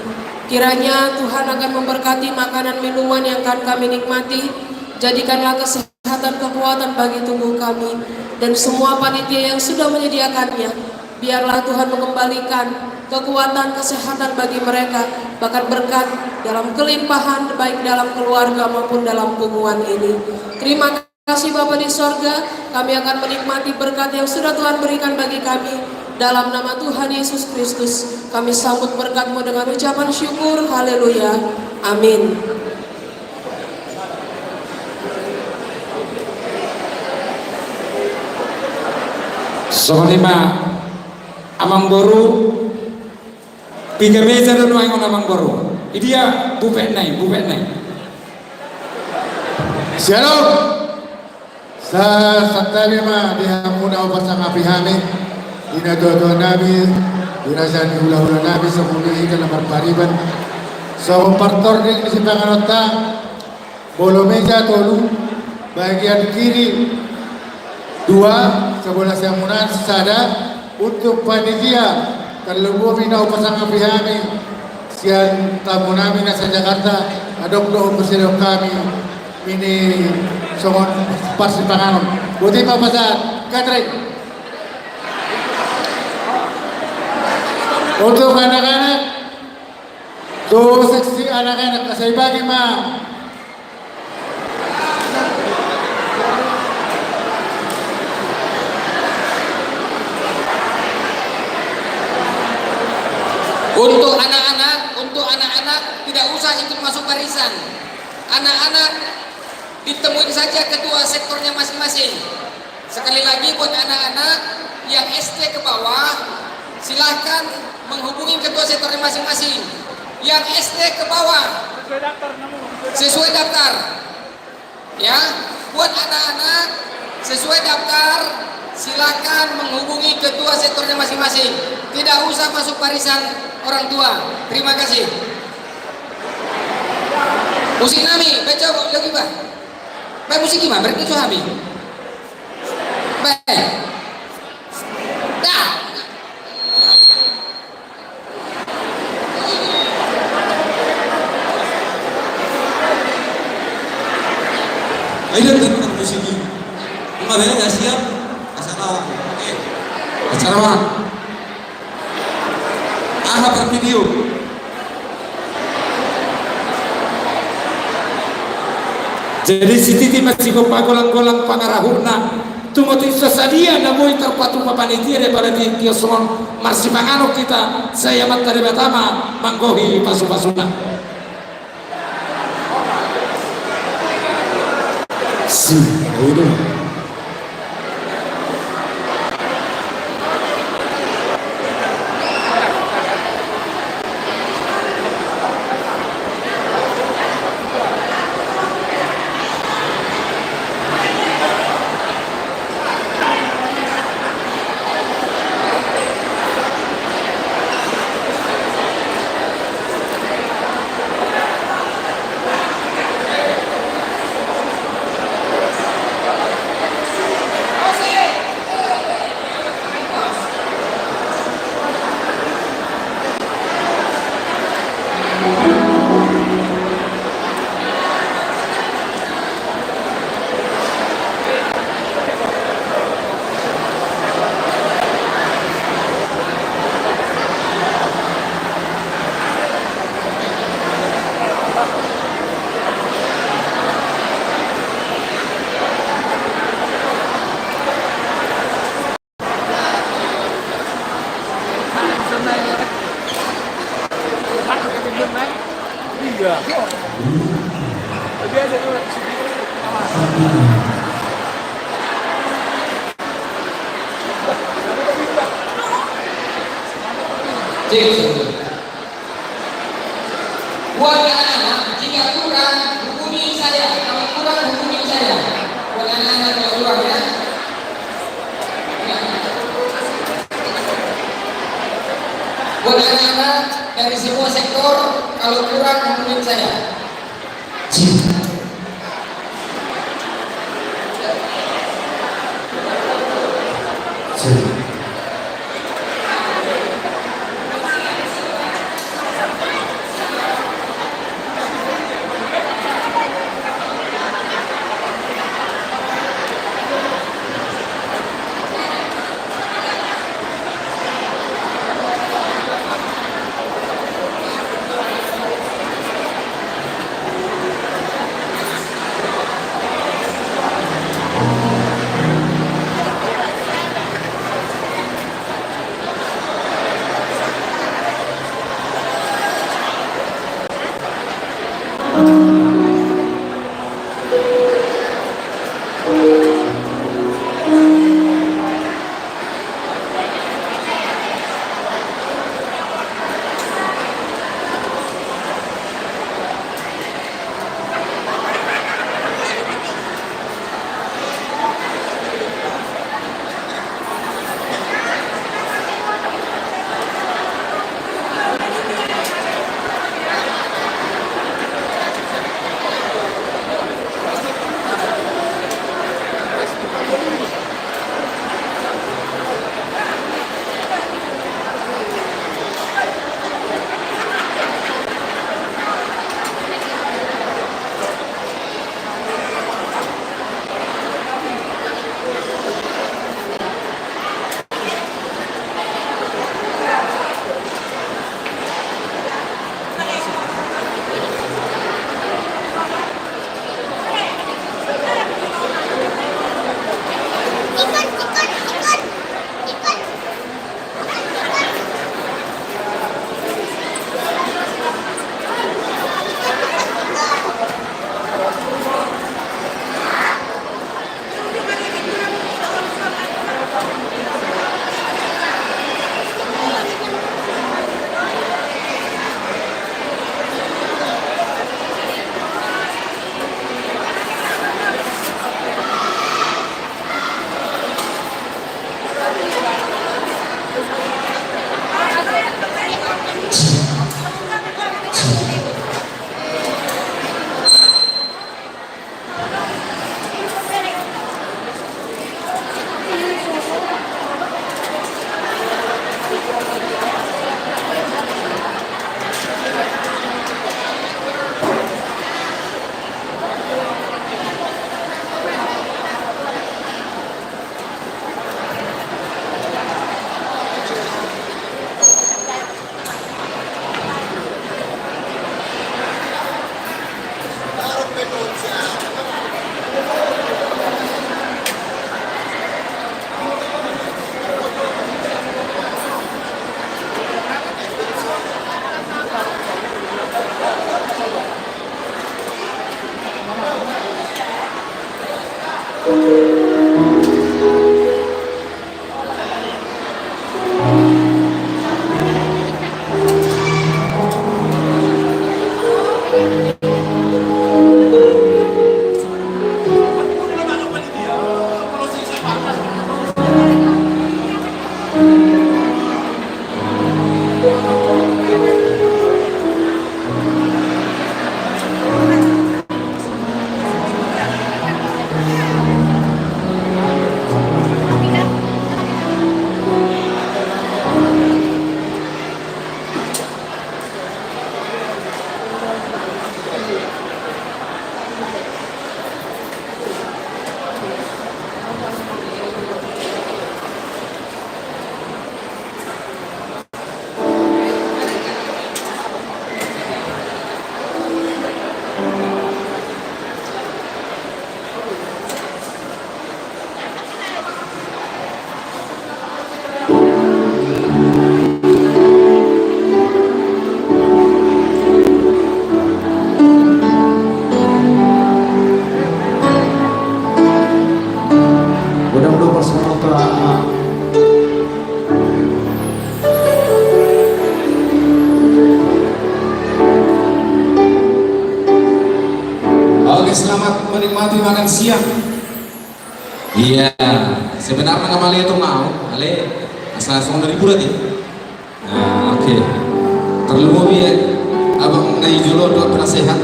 Kiranya Tuhan akan memberkati makanan minuman yang akan kami nikmati. Jadikanlah kesehatan, kekuatan bagi tubuh kami dan semua panitia yang sudah menyediakannya. Biarlah Tuhan mengembalikan kekuatan, kesehatan bagi mereka, bahkan berkat dalam kelimpahan, baik dalam keluarga maupun dalam hubungan ini. Terima Kasih Bapa di sorga, kami akan menikmati berkat yang sudah Tuhan berikan bagi kami. Dalam nama Tuhan Yesus Kristus, kami sambut berkat-Mu dengan ucapan syukur. Haleluya. Amin. Songon i ma, Amangboru. Piga meja do nuaeng on, Amangboru? Idia bupetna i, bupetna i. Syalom. Sa-, santabi ma di hamu na hupasangapi hami, di natuatua nami, di raja ni hulahula nami, songon i hita na marpariban. Songon partording ni sipanganonta, molo meja tolu, bagian kiri dua, sebelah siamunaan sada, untuk panitia, tarlumobi na hupasangapi hami sian tamu nami na sian Jakarta, adong do hupasidok hami, ini songon parsipanganon. Boti ma pasahat, Katrin. Untuk anak-anak, tu seksi anak-anak, asa ibagi ma. Untuk anak-anak, untuk anak-anak tidak usah ikut masuk barisan. Anak-anak ditemui saja ketua sektornya masing-masing. Sekali lagi, buat anak-anak yang S D ke bawah, silahkan menghubungi ketua sektornya masing-masing. Yang S D ke bawah, sesuai daftar. Ya, buat anak-anak, sesuai daftar, silahkan menghubungi ketua sektornya masing-masing. Tidak usah masuk barisan orang tua. Terima kasih. Musik nami, baca lagi, Pak. Baik, musik gimana? Berarti itu habis. Baik. Dah. Ayo, dengar musik ini. Enggak, beda, nggak siap. Asal awak. Oke. Acara awak. Aha, per video. Jadi sititi ma sigompa ma golang-golang pangarahutna. Tung otik so sadia na boi tarpatupa panitia daripada di kios on, marsipanganon hita, sai Amanta Debata ma manggohi pasu-pasuna. Si, ayo dong. Buat anak-anak, jika kurang, hubungi saya. Kalau kurang, hubungi saya. Buat anak-anak, kalau kurang, ya. Buat anak-anak dari semua sektor, kalau kurang, hubungi saya. Semoga. Oke, selamat menikmati makan siang. Iya, sebenarna na male tu mau, ale, asal songon dari bulan ya. Nah, oke. Terlebih ya, abang na di jolo dua penasehat.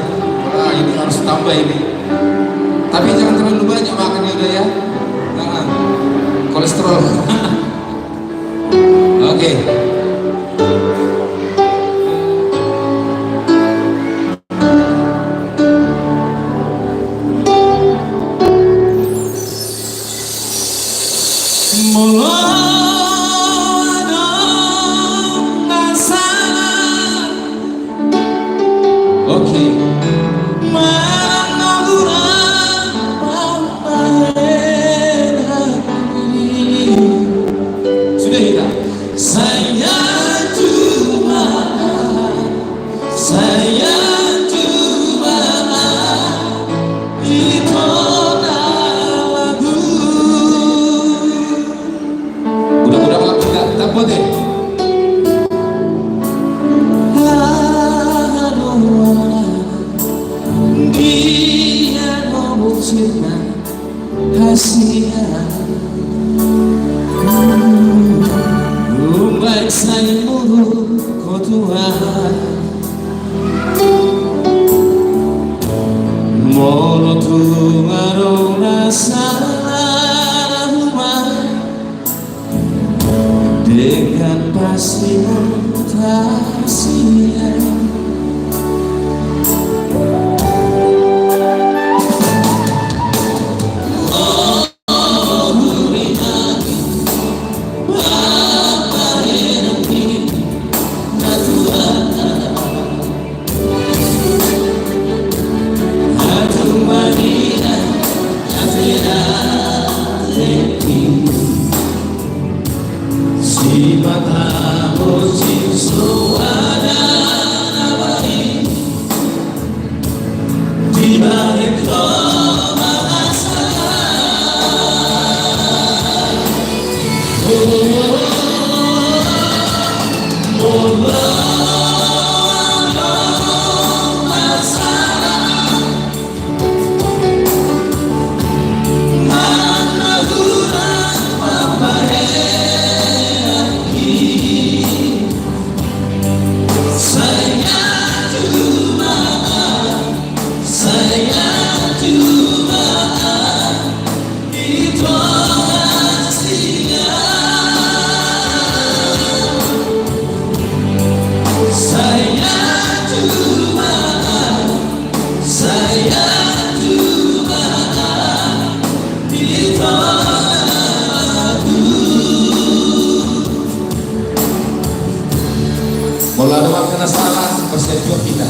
Wah, ini harus tambah ini. Tapi jangan terlalu banyak makan ya, udah ya. Nah, kolesterol. Oke. Molo adong na salah. Oke. Manang na hurang mambahen hami. Sudah kita. Saya cuma Saya cuma di kota lagu. Udah, udah, udah, udah, udah, udah. Dia ngomong sirna. Hasian. Umbahen sai muruk ho Tuhan. Molo tung adong na salah, umbahen dengan pasti hasian. Molo adong angka na salah, persiap jua hita.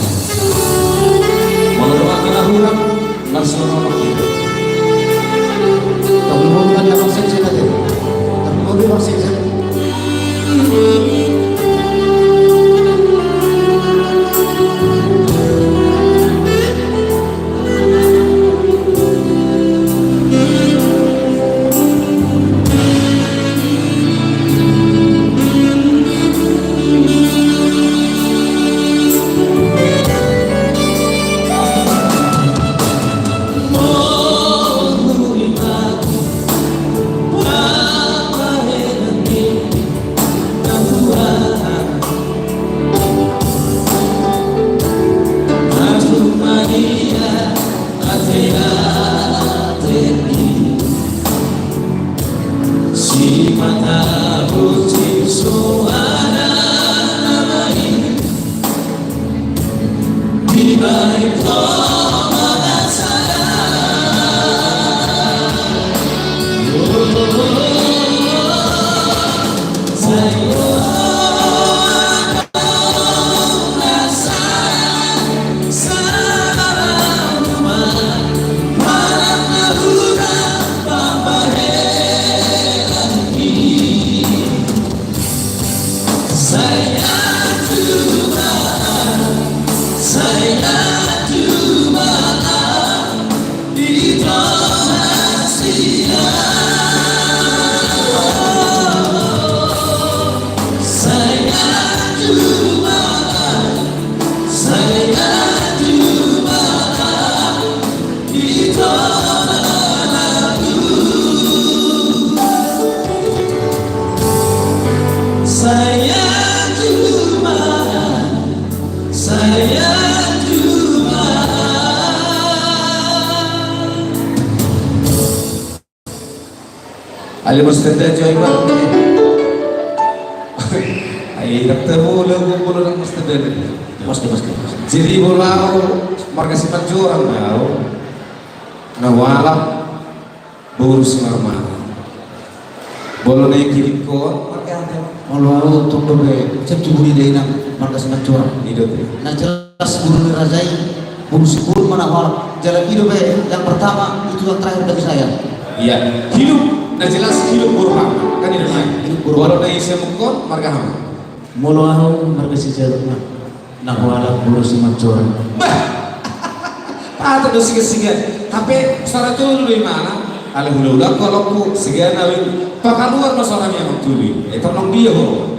Molo adong angka na hurang, langsung mamakai. Terlebih kan abang sekjen ate. Terlebih abang sekjen. Ale mustanda jo iba. Ai tak tahu lo kumpul orang mustanda. Pasti, pasti, pasti. Jadi molo au marga Simanjorang au. Na hualap boru Simarmata. Molo na i kirimkon marga aha? Molo au tong dope, siap tubuni da inang marga Simanjorang. I do te. Na jelas boru ni raja i, boru Siborut ma na hualap. Jala i dope yang pertama, itu yang terakhir bagi saya. Iya. Hidup, na jelas hidup boru hamu. Kan i do nai. Hidup boru. Molo na i siamungkon marga hamu? Molo au marga Sijaruk ma. Na hualap boru Simanjorang. Bah! Patut do siga-siga. Hape sara tolu do imana. Ale hula-hula kolokku, siga na win. Pakaluar ma sara ni amang tolu i. Eh, tong nang dia ho.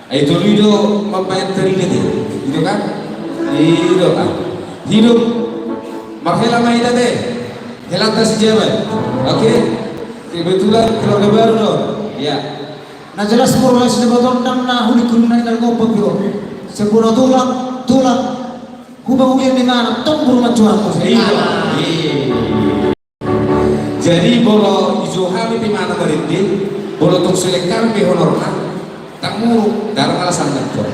Ai tolu i do mambaen tarida te. I do kan? I do kan? Hidup. Marhela ma hita te. Helanta sijabat. Oke. Kebetulan keluarga baru do. Iya. Na jelas boru Simanjorang na huli kurung na ingal ngomong piro. Sempurna tulang, tulang. Hubang ulian di mana tong boru Mancuan. Iya. Jadi molo ijo hami pe imana marende, molo tong selek hami pe honorna, tang muruk, darang alasan nangkon.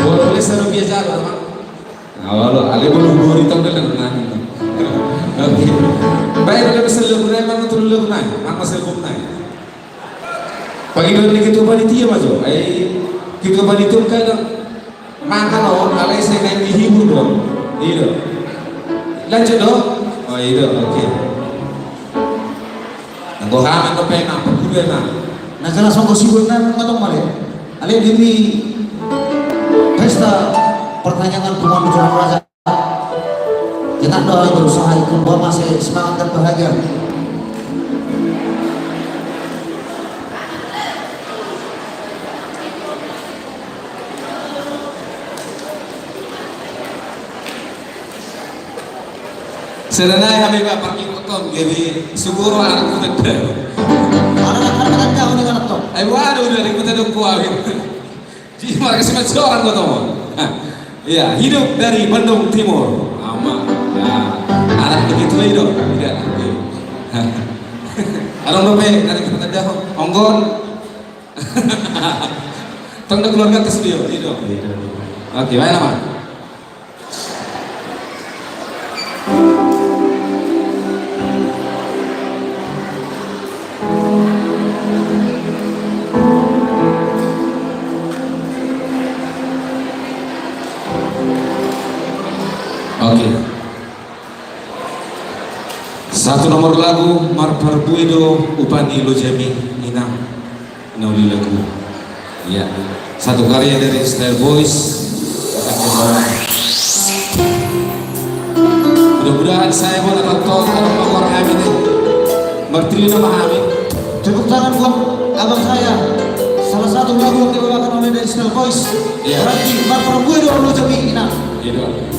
Molo boleh saro biasa lo, Mang. Olo, ale bolu bori tong dalan nang. Oke. Baik, udah bisa lu gunai, mana tuh lu gunai, mana masih gunai. Pangidoan ni ketua panitia ma jo. Ai ketua panitia kadang makan on, alai saya kayak dihibur dong. Iya. Lanjut dong. Oh iya, oke. Anggo hami dope na, pangulu na. Na jelas anggo sibuan na ngatong male. Ale demi pesta perpanjangan pemanggilan raja. Kita doa berusaha ikut bawa masih semangat dan bahagia. Sedanai hami ba parkirkoton, jadi syukur anak muda. Anak-anak kan jauh dengan laptop. Eh, waduh, dari kota Doko awin. Jadi, marga Simanjorang kota mo. Iya, hidup dari Bandung Timur. Ama. Ya. Anak begitu hidup. Tidak. Anak dope, dari kota Doko. Onggon. Tong da keluarga tas dia, hidup. Oke, baik nama. Oke. Satu nomor lagu, marparbue do upa ni lojami inang. Nauli lagu. Iya. Satu karya dari Style Boys. Mudah-mudahan saya mau dapat tol, kalau mau orang kami nih. Martiri nama kami. Tepuk tangan buat abang saya. Salah satu lagu yang dibawakan oleh dari Style Boys. Iya. Berarti marparbue do upa ni lojami inang. Iya.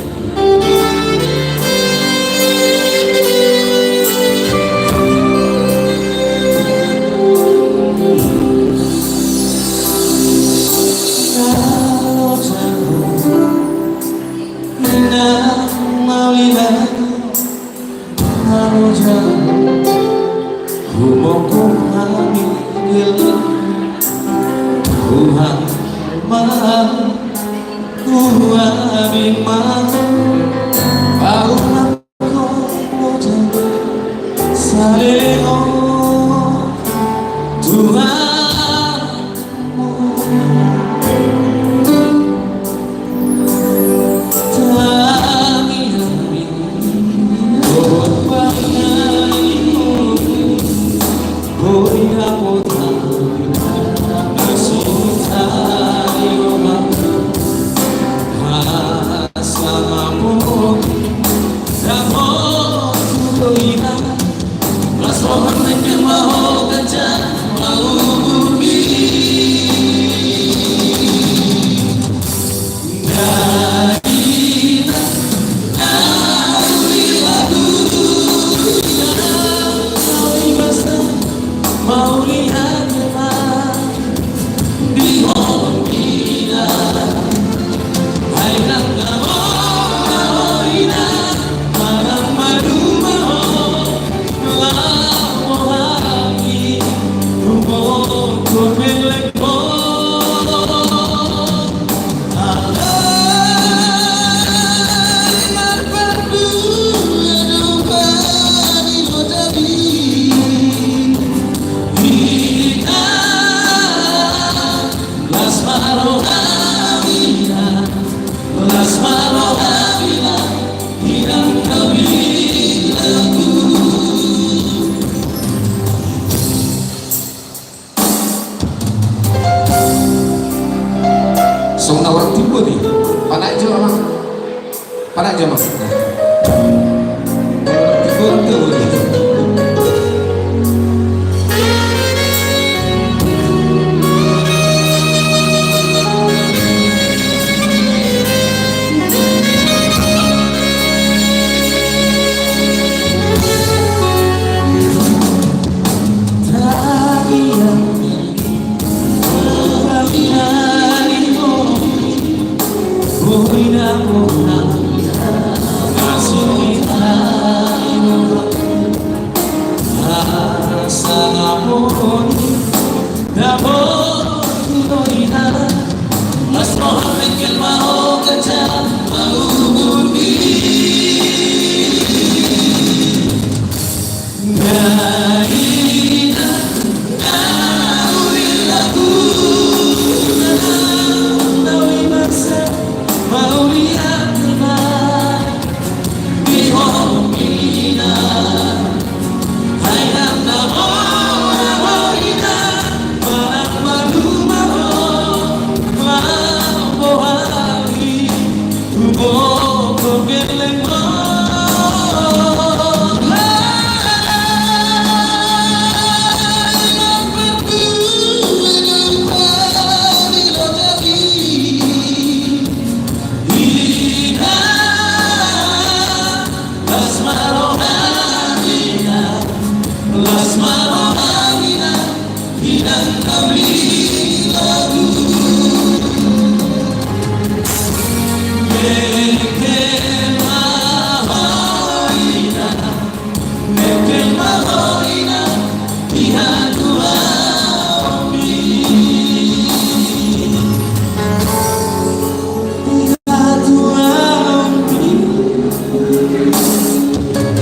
Anak zaman.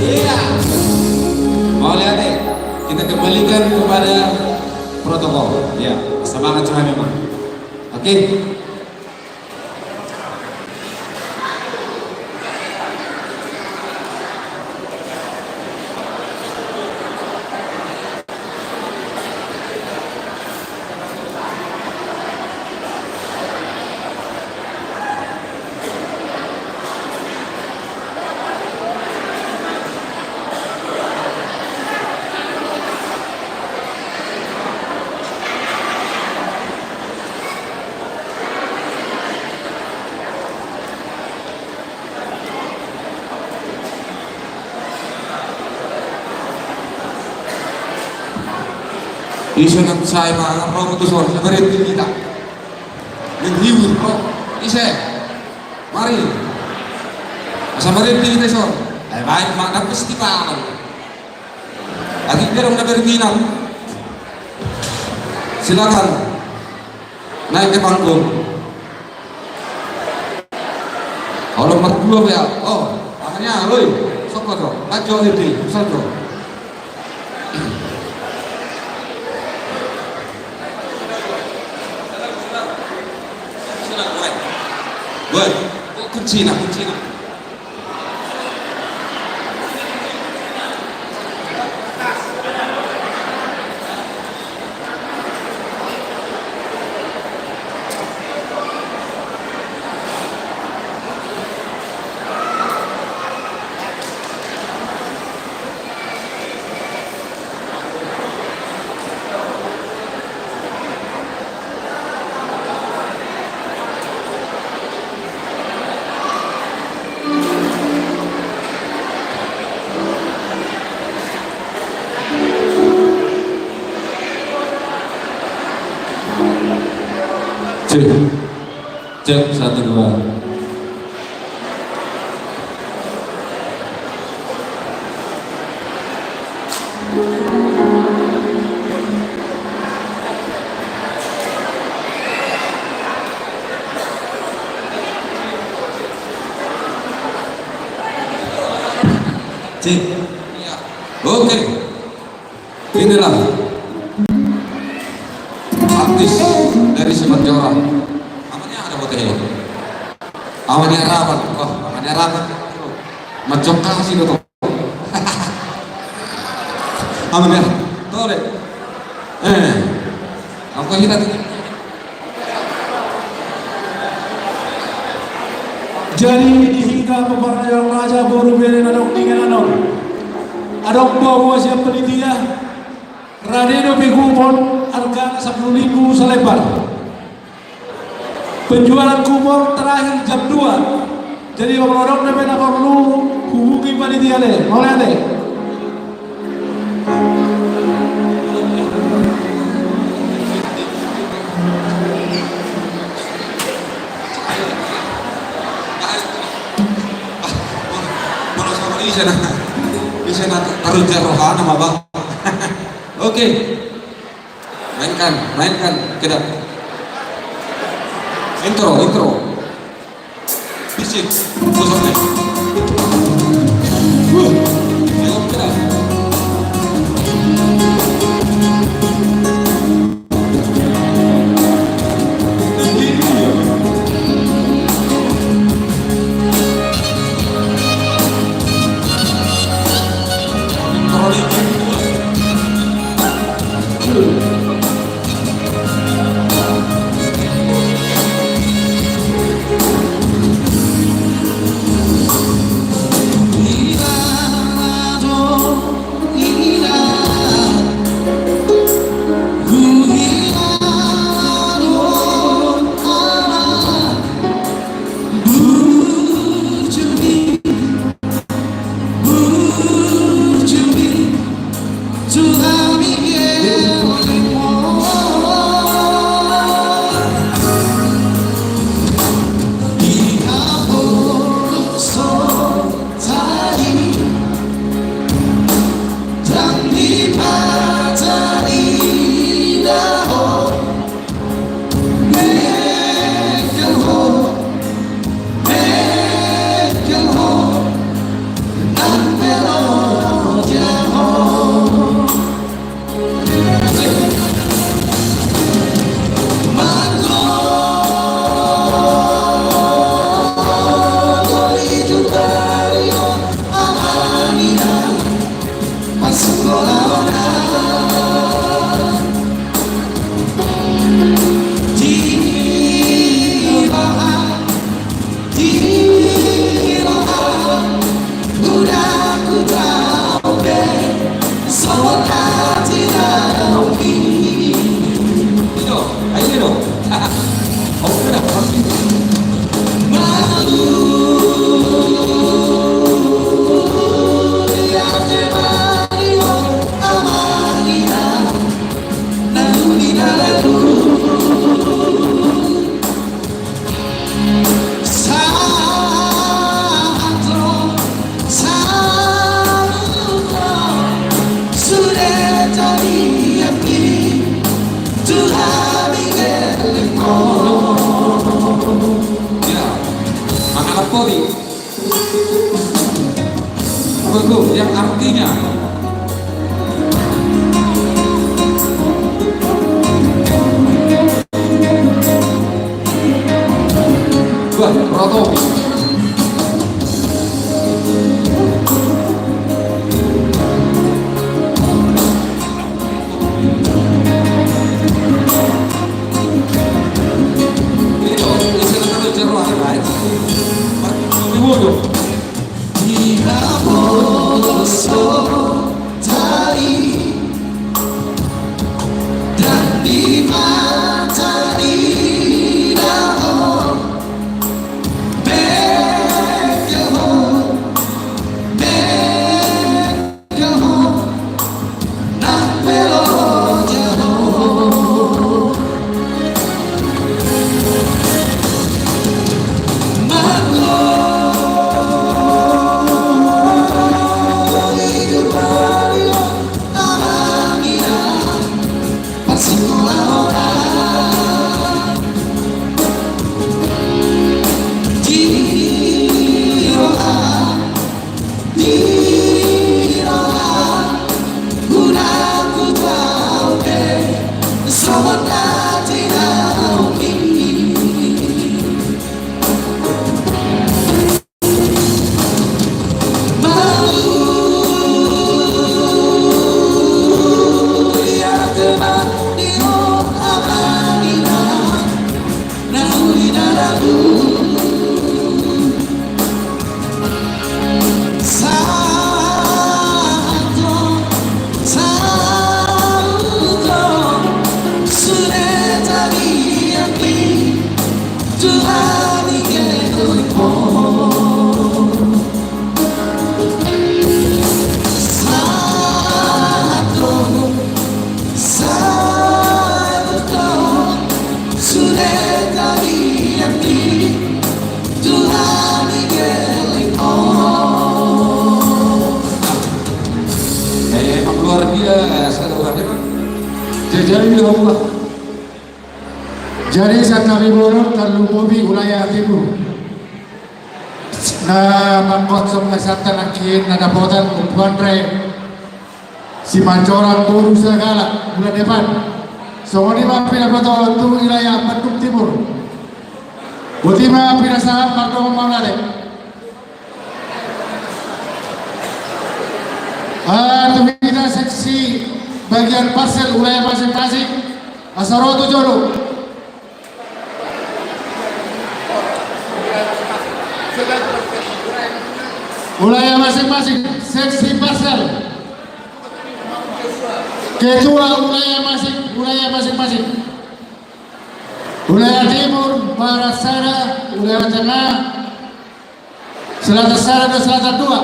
Iya. Mauliate, kita kembalikan kepada protokol. Ya, semangat juga memang. Oke. Ise nang sai mangan ro tu son, sabar di hita. Menghibur ro. Ise. Mari. Sabar di hita son. Eh, baik, mak, dapat festival. Lagi dia dong dapat minum. Silakan. Naik ke panggung. Olo, martua be ya. Oh, tangannya, oi. Soko, soko. Maju, edi. Soko. Buat. Oh, kunci nah, kunci nah. Cek. Cek, satu, dua. Cek. Oke. Inilah artis dari Simanjorang. Namanya ada hotel. Awan ni Harapan. Wah, Awan ni Harapan. Macok kasih dong. Awan ni Harapan. Tole. Eh. Aku kita. Jadi, Bapak raja, boru bere na adong di inganan on. Adong boaboa sian panitia. Rade dope kupon, argana sampulu ribu salembar. Penjualan kupon terakhir jam dua. Jadi, molo adong dope na porlu, hubungi panitia, ale. Mauliate. Molo songon i, bisa na, bisa na tarunjang rohana ma, Bang. Oke. Mainkan, mainkan, kedap. Intro, intro. Fisik, kosong nih. Wuh, ayo, kedap. Yang artinya, wah, Roto. Jadi, jadi sian na rimodon tarlumobi wilayah timur na mangkonsum na santa nangkin na dapotan umpuan re. Simanjorang boru sagala bulan depan. Songon i ma pinapatolon tu wilayah Bandung Timur. Boti ma pinasahat mardongan mauliate. Ah, tu hita seksi bagian parsel wilayah masing-masing. Asa ro tu jolo. Wilayah masing-masing, seksi parsel. Ketua wilayah masing, wilayah masing-masing. Wilayah timur, barat sada, wilayah tengah, selatan sada dan selatan dua.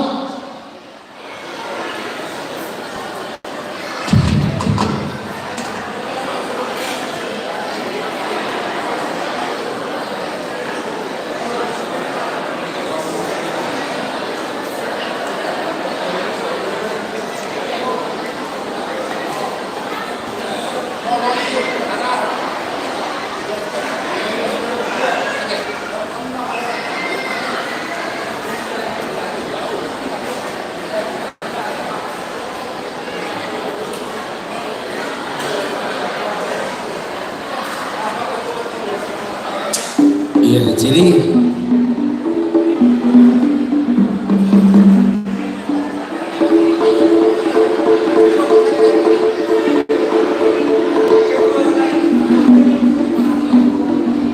Iya, jadi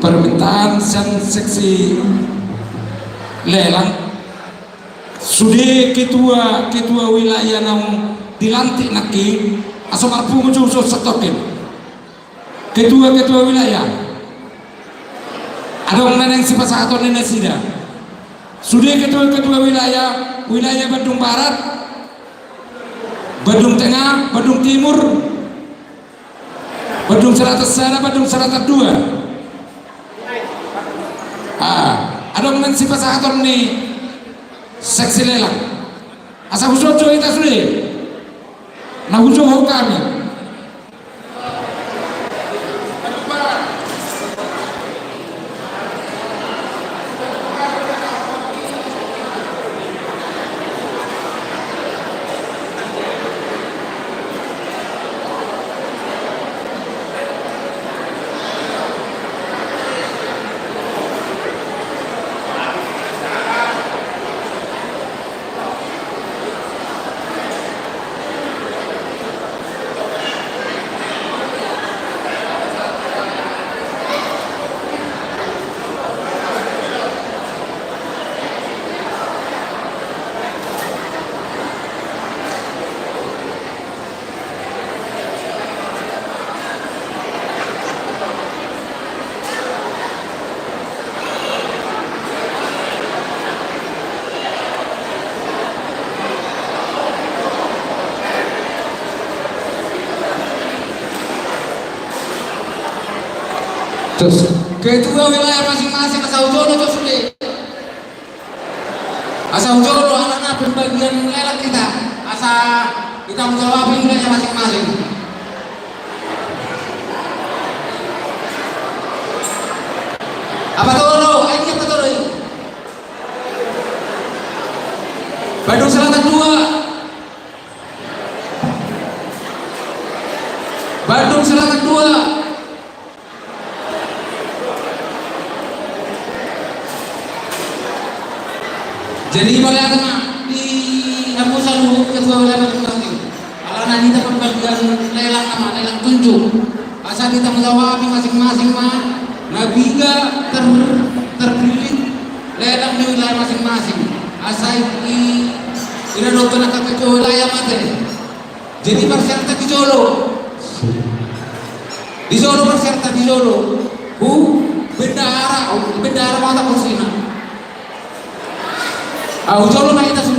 permintaan sian seksi lelang. Sude ketua, ketua wilayah naung dilantik nangkin, asa marpungu jo santongkin. Ketua-ketua wilayah. Adong na naeng sipasahaton ni nasida. Sude ketua-ketua wilayah, wilayah Bandung Barat, Bandung Tengah, Bandung Timur, Bandung Selatan sada, Bandung Selatan dua. Ah, adong naeng sipasahaton ni seksi lelang. Asa hujou jo hita sude. Na hujou ho hami. Terus, ketua wilayah masing-masing, asa hujolo jo sude. Asa hujolo alana pembagian lelang hita. Asa hita menjawab wilayah masing-masing. Apa toro, ini apa toro ini? Bandung Selatan dua. Bandung Selatan dua. Jadi, mauliate ma di hamu saluhut ketua wilayah Bandung Timur. Alana hita pembagian lelang nama, lelang tunjuk. Asa hita menjawab masing-masing ma, na piga ter-, terpilih lelang di wilayah masing-masing. Asa i, i, ira dokter angka ketua wilayah mate. Jadi, parsialanta di jolo. Di jolo parsialanta, di jolo. Hu bendahara, hu bendahara mata kursina. Ah, hu jolo na hita su.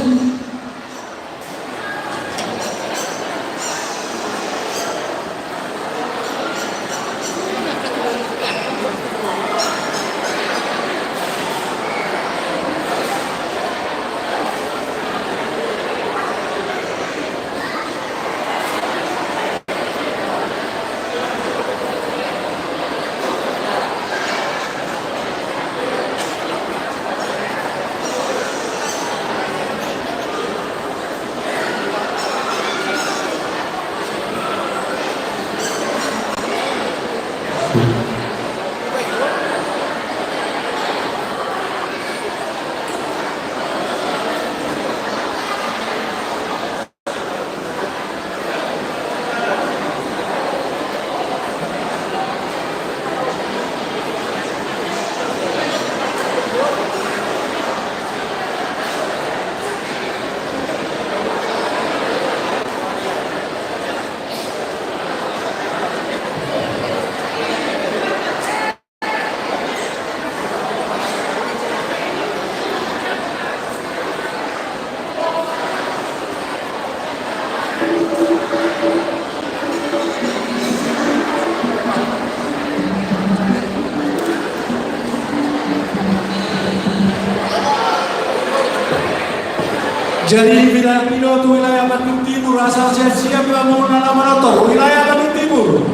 Jadi, pinapinda tu wilayah Bandung Timur, asa siap-siap ma hamu na manortor, wilayah Bandung Timur.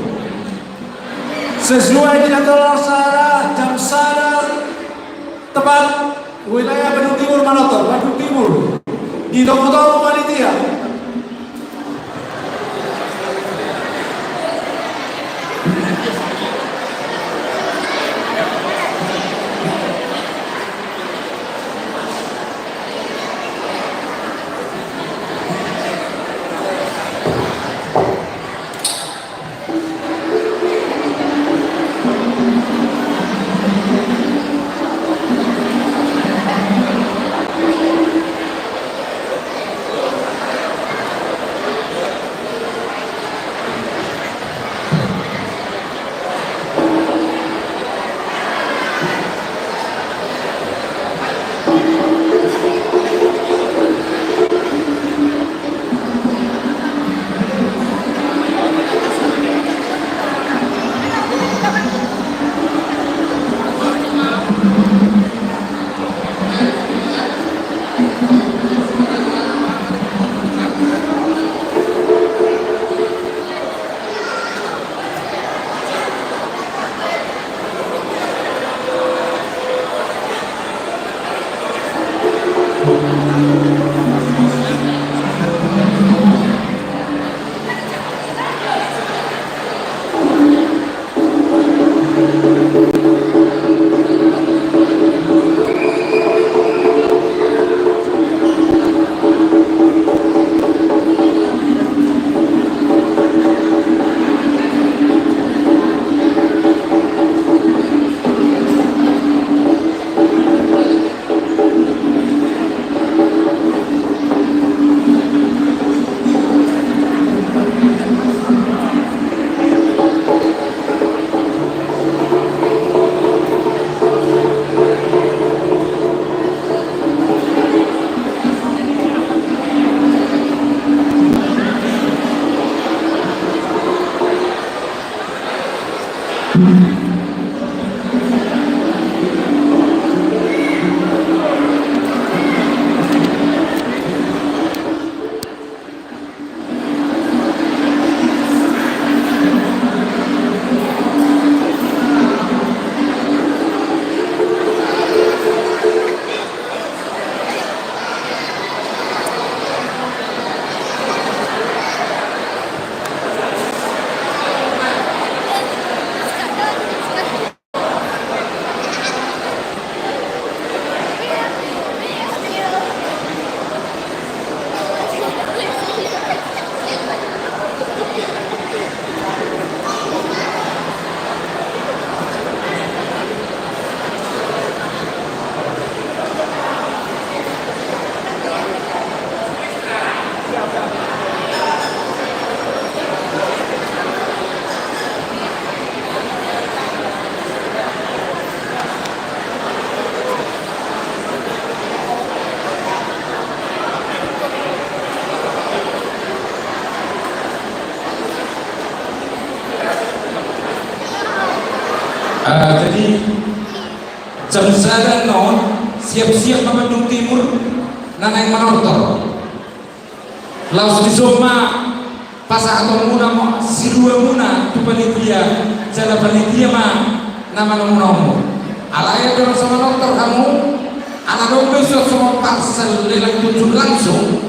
Sesuai dengan jadwal acara, jam sada tepat, wilayah Bandung Timur manortor, Bandung Timur. Ditunggu-tunggu panitia. Ah, jadi, jam sada annon, siap-siap ma Bandung Timur na naeng manortor. Laos dison ma pasahatonmuna ma siluamuna tu panitia, jala panitia ma na manomunomu. Alai andorang so manortor hamu, ala adong be surat songon parsel lelang tunjuk langsung,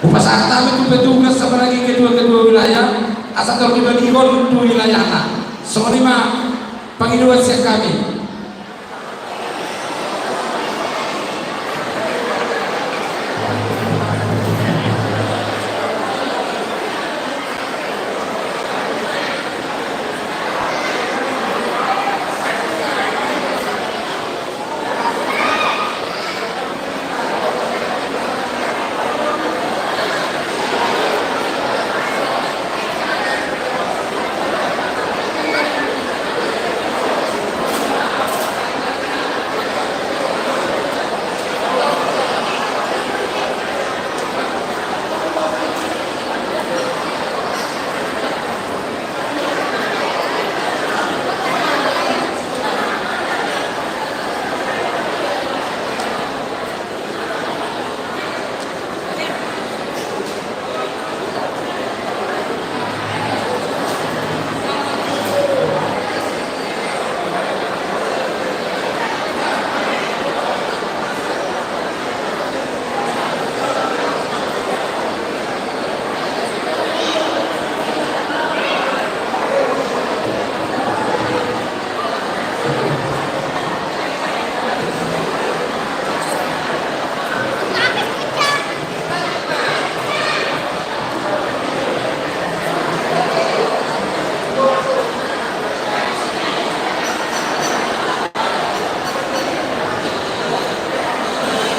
hupasahat hami tu petugas apalagi ketua-ketua wilayah, asa tong dibagihon tu wilayahna. Songon i ma pangidoan sian hami.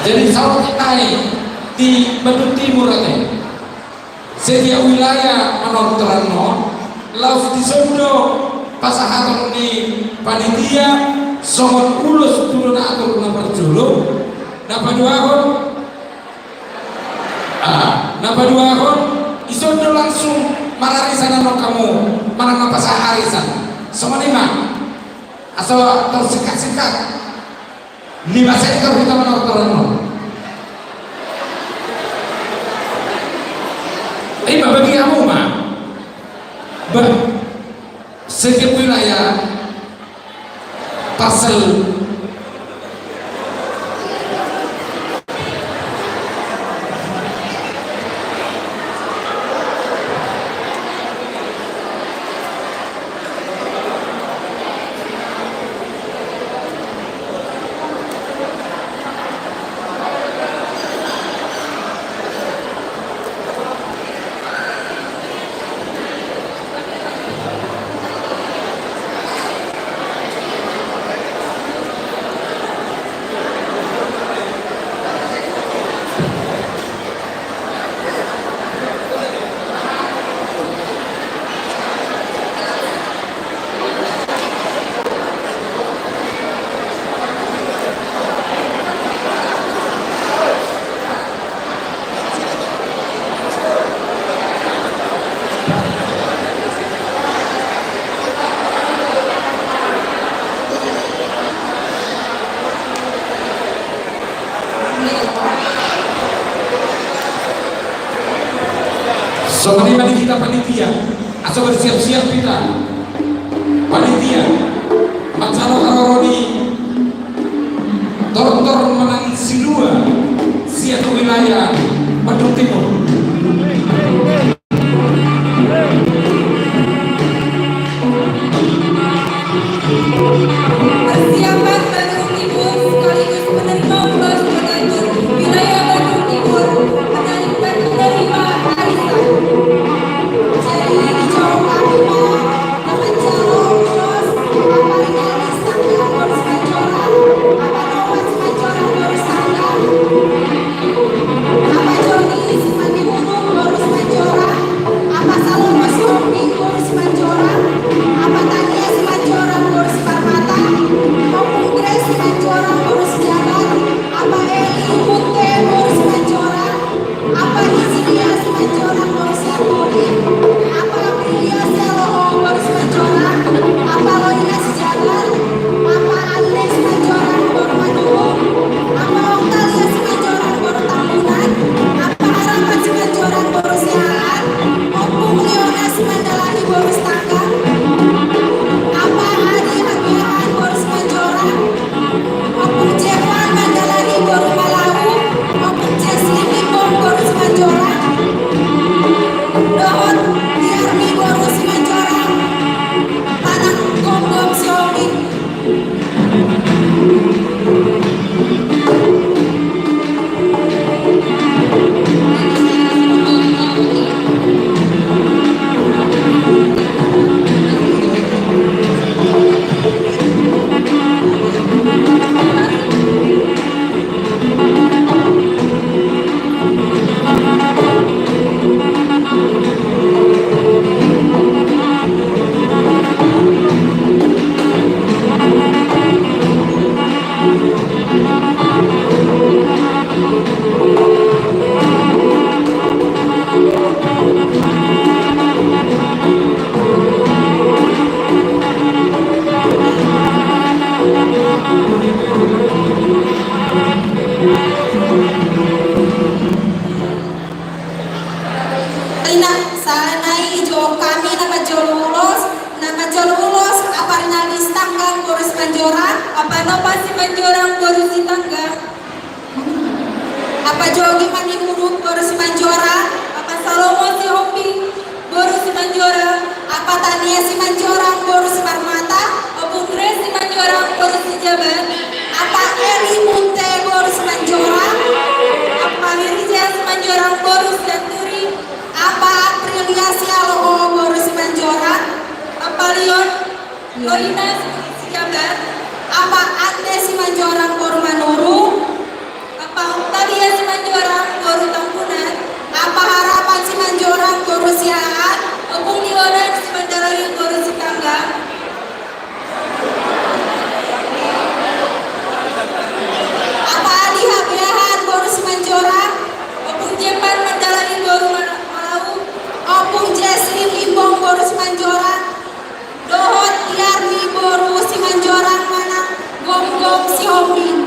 Jadi saut i nai di Bandung Timur ate. Setiap wilayah manortor annon, laos dison do pasahaton ni panitia songon ulos tu donatur na parjolo, na paduahon, ah, na paduahon, dison do langsung mararisan annon hamu, manang na pasahat arisan. Songon i ma, asa tor singkat-singkat. Lima sektor hita manortor annon. Ima bagi hamu ma. Ba, setiap wilayah parsel. Songon i ma di hita panitia, asa bersiap-siap hita. Panitia, manjalo haroro ni tortor manang silua sian wilayah Bandung Timur. Persiapan Bandung Timur sekaligus penerima ulos donatur wilayah Bandung Timur, penerima, penerima arisan. Jadi dijawab apa? Maniuruk boru Simanjorang, Amang Salomo Sihombing boru Simanjorang, Amang Tania Simanjorang boru Simarmata, Ompung Grace Simanjorang boru Sijabat, Amang Eli Munte boru Simanjorang, Amang Wirja Simanjorang boru Sianturi, Amang Aprilia Sialoho boru Simanjorang, Amang Leon Lorina Sijabat, Amang Ande Simanjorang boru Manurung, Amang Octavia Simanjorang boru Tambunan, Amang Harapan Simanjorang boru Siahaan, Ompung Diona Simandaloi boru Sitanggang, Amang Adi Habeahan boru Simanjorang, Ompung Jepan Mandaloi boru Mana-, Malau, Ompung Jesrin Imbong boru Simanjorang, dohot Diarmi boru Simanjorang manang Gomgom Sihombing.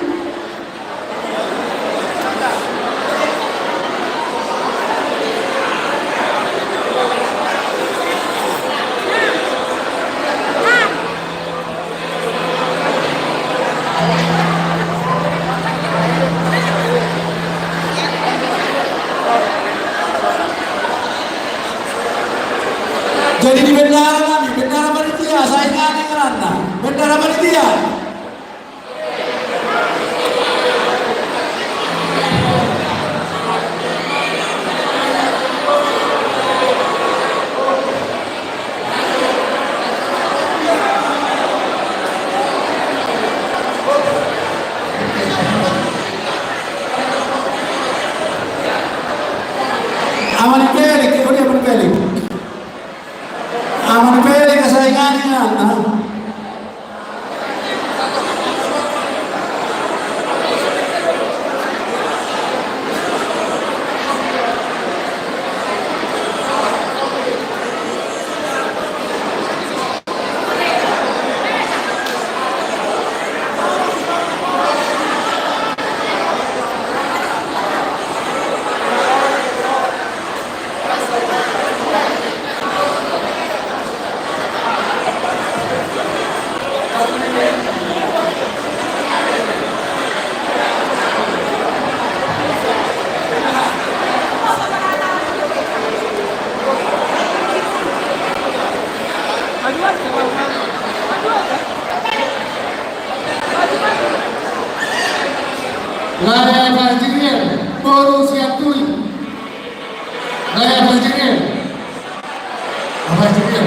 Jadi di bendahara nami, bendahara panitia, saingan ni ngaranna. Bendahara panitia. Amang Pelik, oh dia Amang Pelik. Amang Pelik, saingan ni ngaranna. Raja Bajirian, boru Sianturi. Raja Bajirian. Apa itu dia?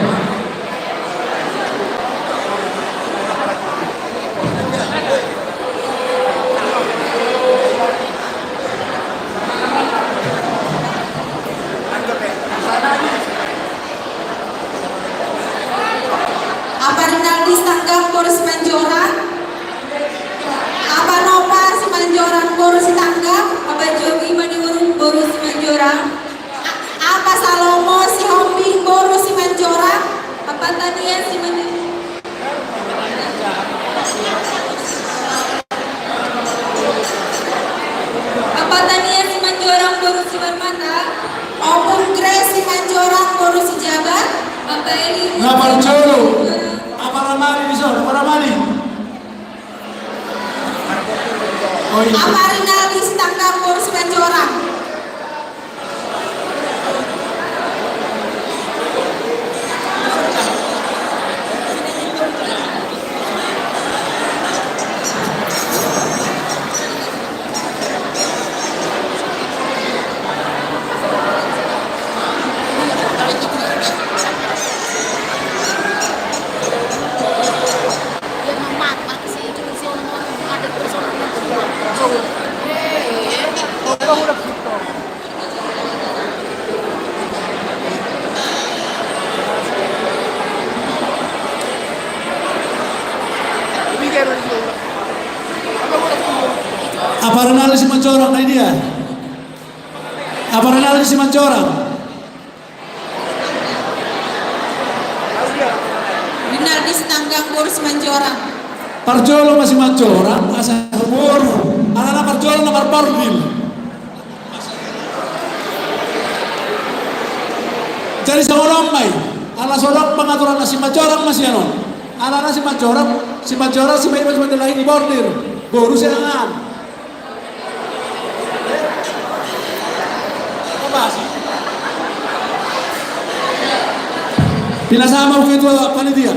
Amang Rinaldi Sitanggang boru Simanjorang. Amang Nova Simanjorang boru Sitanggang. Amang Jogi Maniuruk boru Simanjorang. Amang Salomo Sihombing boru Simanjorang. Amang Tania Simanjorang. Amang Tania Simanjorang boru Simarmata. Ompung Grace Simanjorang boru Sijabat. Amang Eli. Na parjolo. Amang Ramadi dison, Amang Ramadi. Oh, iya. Amang Rinaldi Sitanggang boru Simanjorang. Amang Rinaldi Simanjorang, na dia? Amang Rinaldi Simanjorang. Rinaldi Sitanggang boru Simanjorang. Parjolo ma Simanjorang, asa boru. Alana parjolo na marbordil. Jadi songon on ma i. Ala songon on pangaturanna, Simanjorang ma sian on. Alana Simanjorang, Simanjorang, Simanjorang, Simanjorang, Simanjorang, Simanjorang, Simanjorang, Simanjorang, Simanjorang, Pinasahat ma ketua panitia.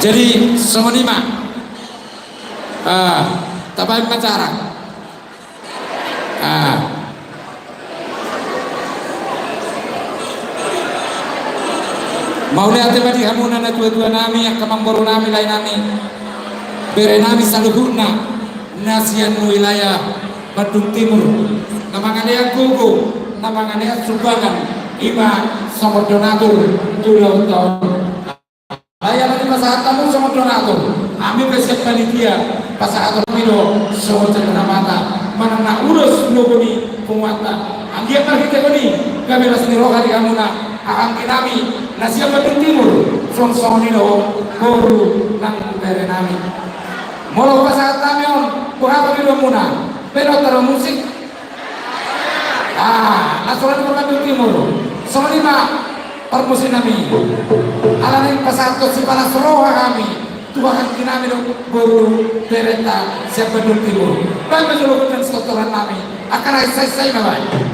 Jadi songon i ma. Ah, tabaen ma acara. Ah. Mauliate ma di hamuna natuatua nami, angka amangboru nami, lae nami, bere nami saluhutna na sian wilayah Bandung Timur, na mangalehon gogo, na mangalehon sumbangan, i ma songon donatur tu ulaonta on. Ai ala ni i pasahat hamu songon donatur, hami pe sian panitia pasahaton nami do songon cenderamata manang na ulos lomo ni punguanta. Anggiat marhitehon i gabe las ni roha di hamuna hahaanggi nami na sian Bandung Timur, songon songon i do boru nang bere nami. Molo pasahat nami on, boha pe do hamuna? Pe do taro musik. Ah, na songon i ma Bandung Timur. Songon i ma parmusik nami. Ala ni i pasahathon sipalas roha hami tu hahaanggi nami dohot boru berenta sian Bandung Timur. Baen ma jolo gondang sitortoran nami. Angka na i saisai ma baen.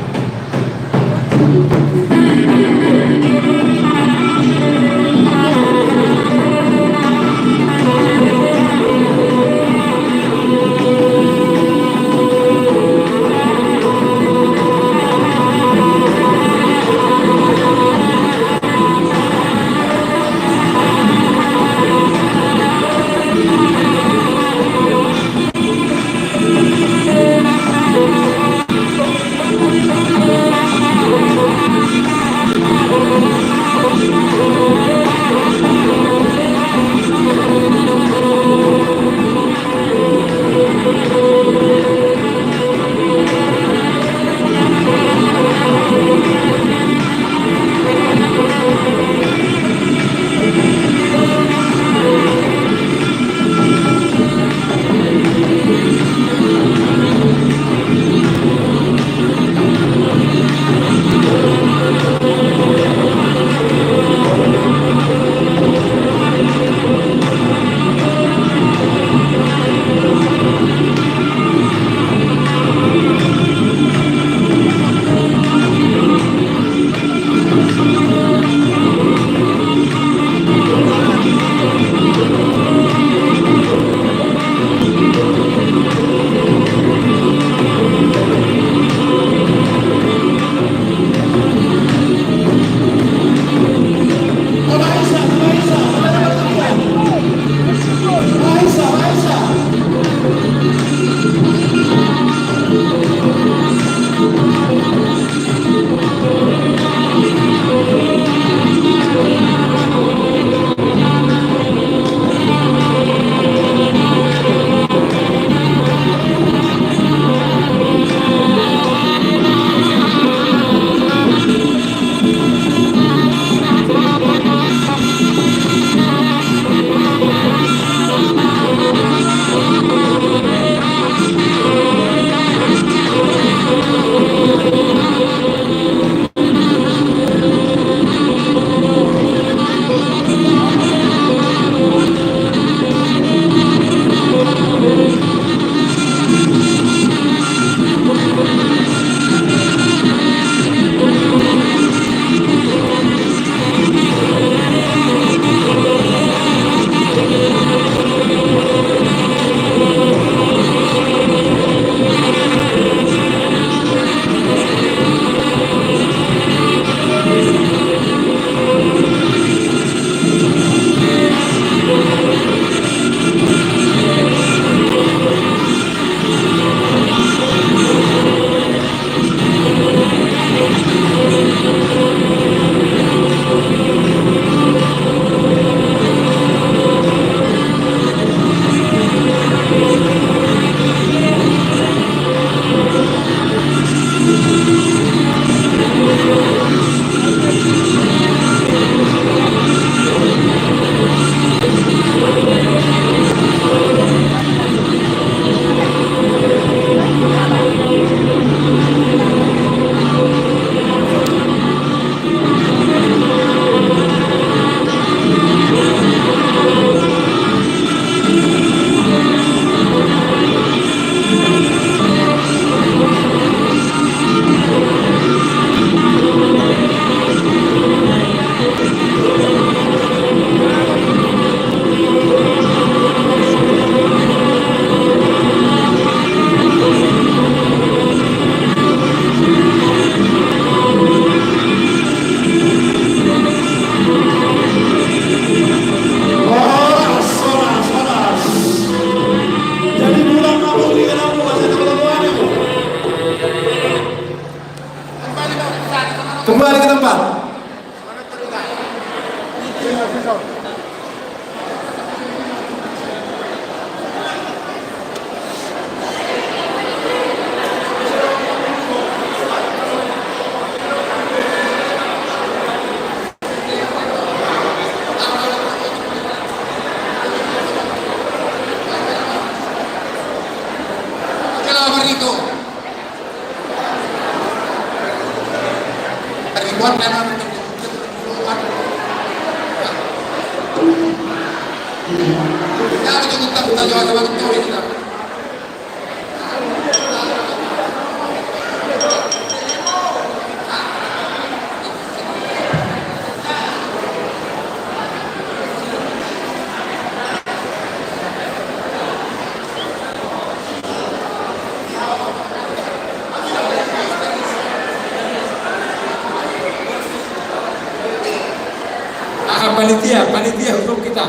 Ah, panitia, panitia, husungkun hita.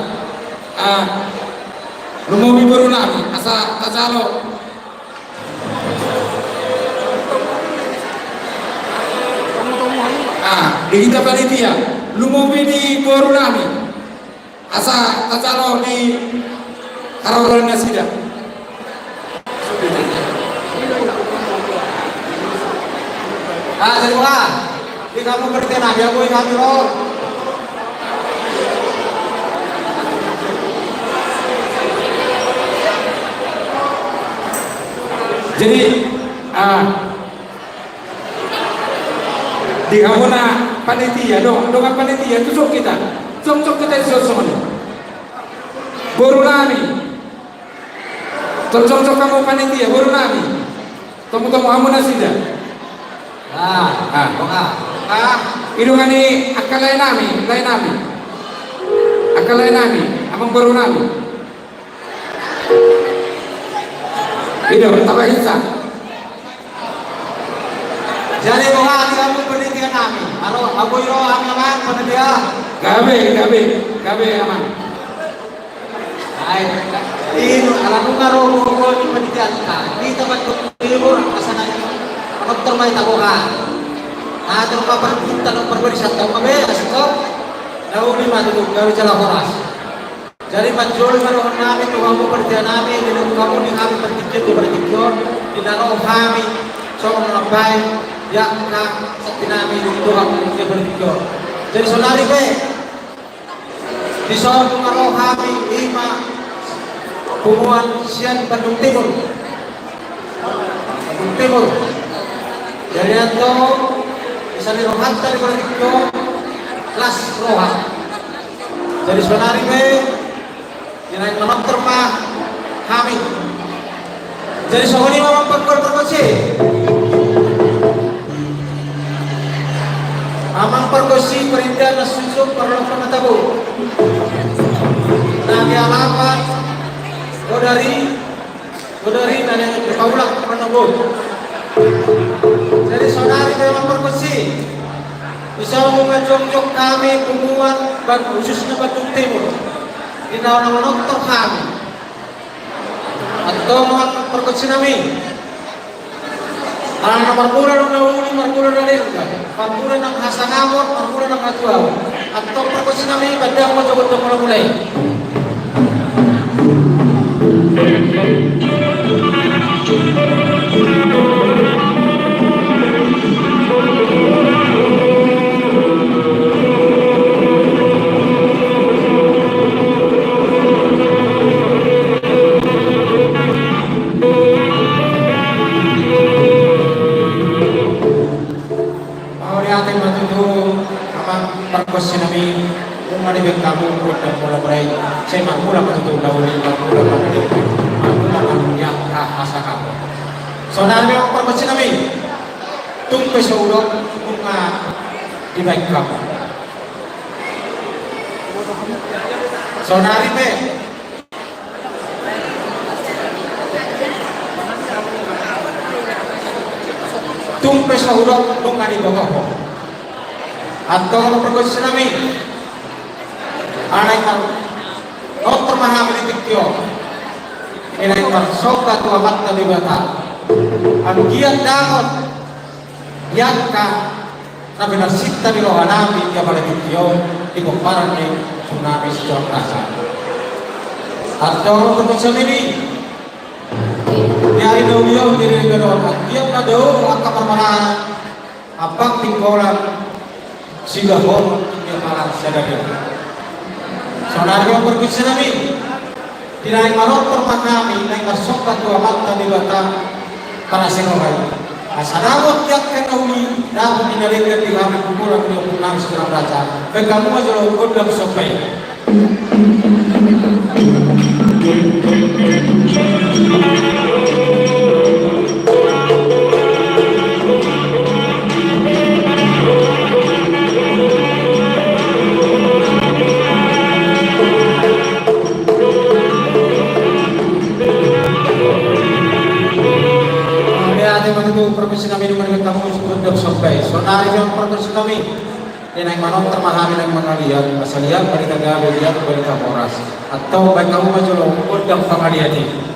Ah, lumobi boru nami, asa tajalo. Ah, di hita panitia, lumobi di boru nami. Asa tajalo di haroro nasida. Ah, jadi, wah, di kamu berkenan, ya, boy, kami, bro. Jadi, ah, di hamuna panitia, dong, dongan panitia, tusuk hita. Jongjong hita di son songon i. Boru nami. Jongjong hamu panitia, boru nami. Tomu-tomu hamu nasida. Ah, ah. Ah. I dongan ni angka lae nami, lae nami. Angka lae nami, amang boru nami. I do, tamba hita. Jadi, boha di hamu panitia nami? Aro, abui ro hami, amang panitia. Gabe, gabe, gabe, amang. Ai, i do, ala nunga ro boru ni panitia hita. Di tempat berlibur, asa na dokter mai taboha. Nah, terus apa perbuatan, perbuatan satu, apa be, asal. Tahu di mana tu, gabe jala horas. Jadi, manjou ma dohonon nami tu hamu panitia nami, di na ro hamu di hami partingkian di partingkian, di na ro hami songon na mambahen di angka sakti nami di Tuhan di partingkian. Jadi, saonari pe, di son na ro hami, i ma punguan sian Bandung Timur. Timur. Jadi, antong, bisa di rohanta di politik jo, las roha. Jadi, saonari pe, di na naeng manortor ma hami. Jadi, songon i ma amang pargonsi. Amang pargonsi, parindahan na suksuk, parlompan na tabo. Na di alaman, godari, Godari na naeng paulak manogot. Jadi, saonari pe amang pargonsi, di son ma jongjong hami punguan, Ban-, khususna Bandung Timur, di na naeng manortor hami. Antong amang pargonsi nami, ala na marmula do na uli, marmula do na denggan. Marmula nang hasangapon, marmula nang hatuaon. Antong pargonsi nami, bahen damang ma jo gondang mula-mula i. Mauliate ma tutu, amang pargonsi nami, nunga dibahen hamu gondang mula-mula i, sai marmula ma tutu na uli, marmula ma na denggan, marmula ma di angka hasangapon. Saonari pe amang pargonsi nami, tung pe so hudok, nunga dibahen hamu. Saonari pe, tung pe so hudok, nunga diboto ho. Antong amang pargonsi nami, ala naeng manortor ma hami di tingki on, i naeng marsomba tu Amanta Debata. Anggiat dapot di angka na pinarsinta ni roha nami di apala tingki on, di pomparan ni suhut nami Sitorus Raja. Antong pargonsi nami, di ari na uli on, di ari na uli on, anggiat ma dao angka parmaraan, Amang Singkolang, Silaho, di apala sadari on. Saonari pe amang pargonsi nami, di naeng manortor ma hami, naeng marsomba tu Amanta Debata, pala siroha i. Asa dapot di angka na uli, dapot di na denggan di hami punguan ni ompunami Sitorus Raja. Bahen hamu ma jolo gondang somba i. Pargonsi nami, dung i ma hamu gondang somba i. Saonari pe pargonsi nami, naeng manortor ma hami naeng mangaliat, asa liat barita gabe, liat barita horas. Antong baen hamu ma jolo gondang pangaliat i.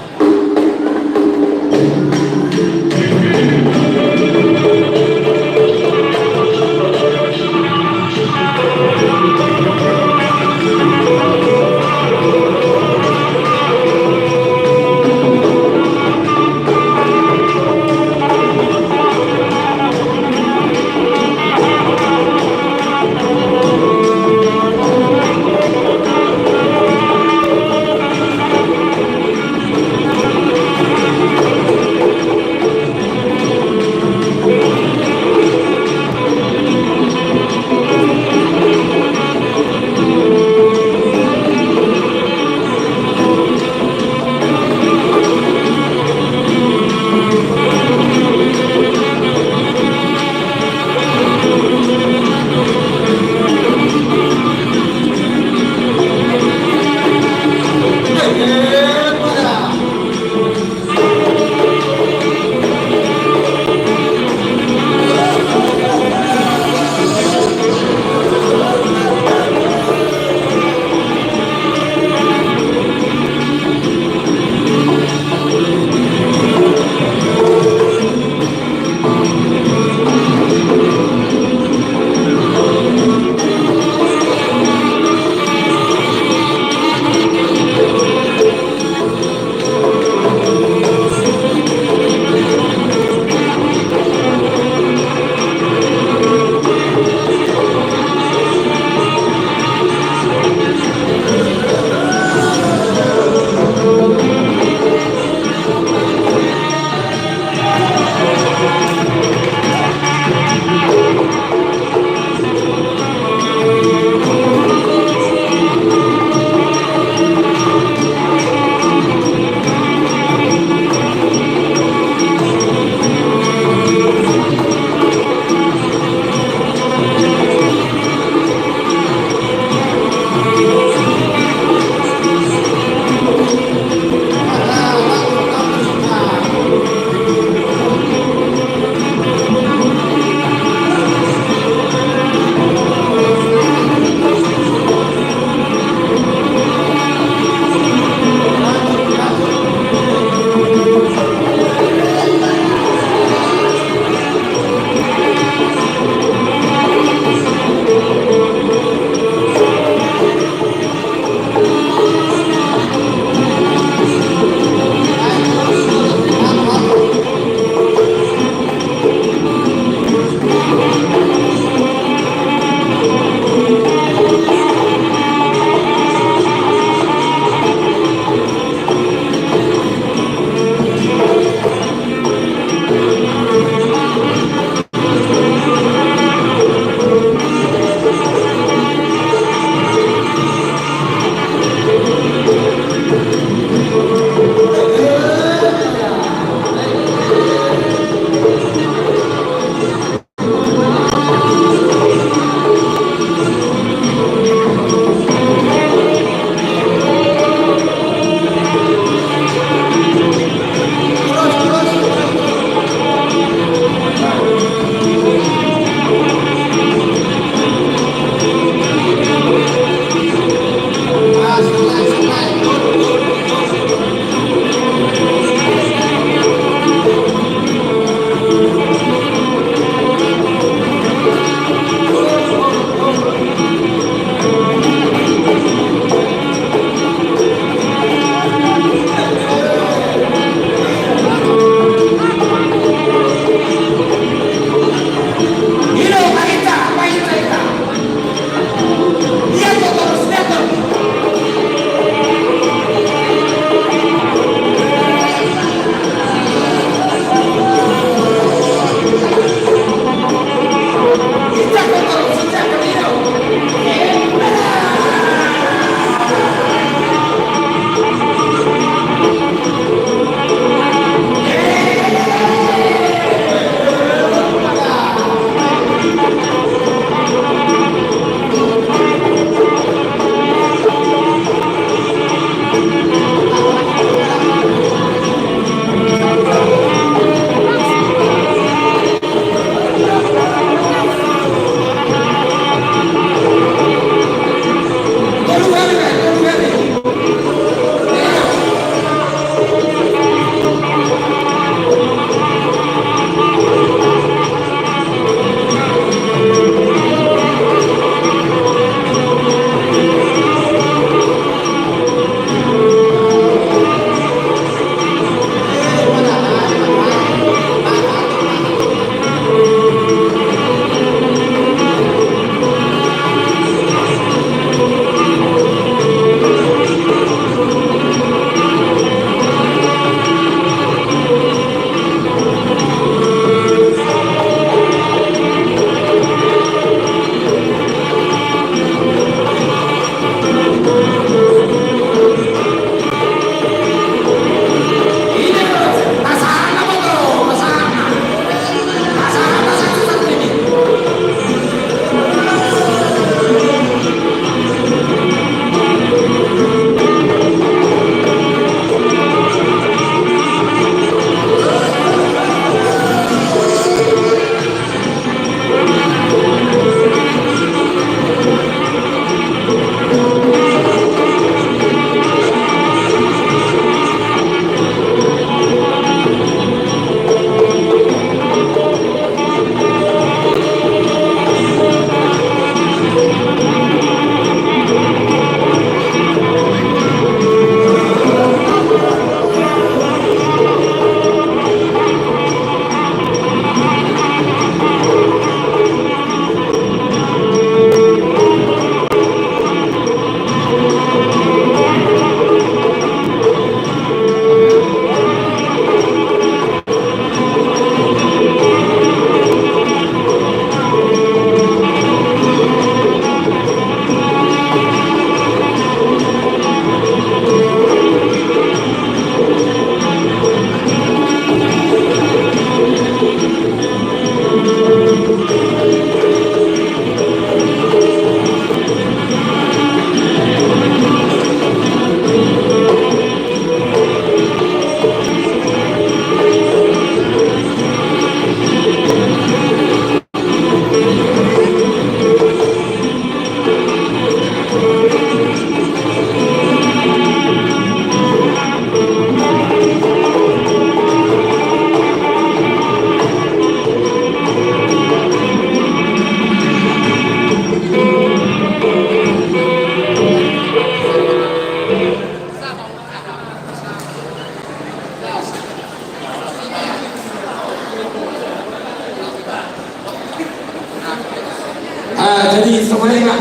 Jadi songon i ma.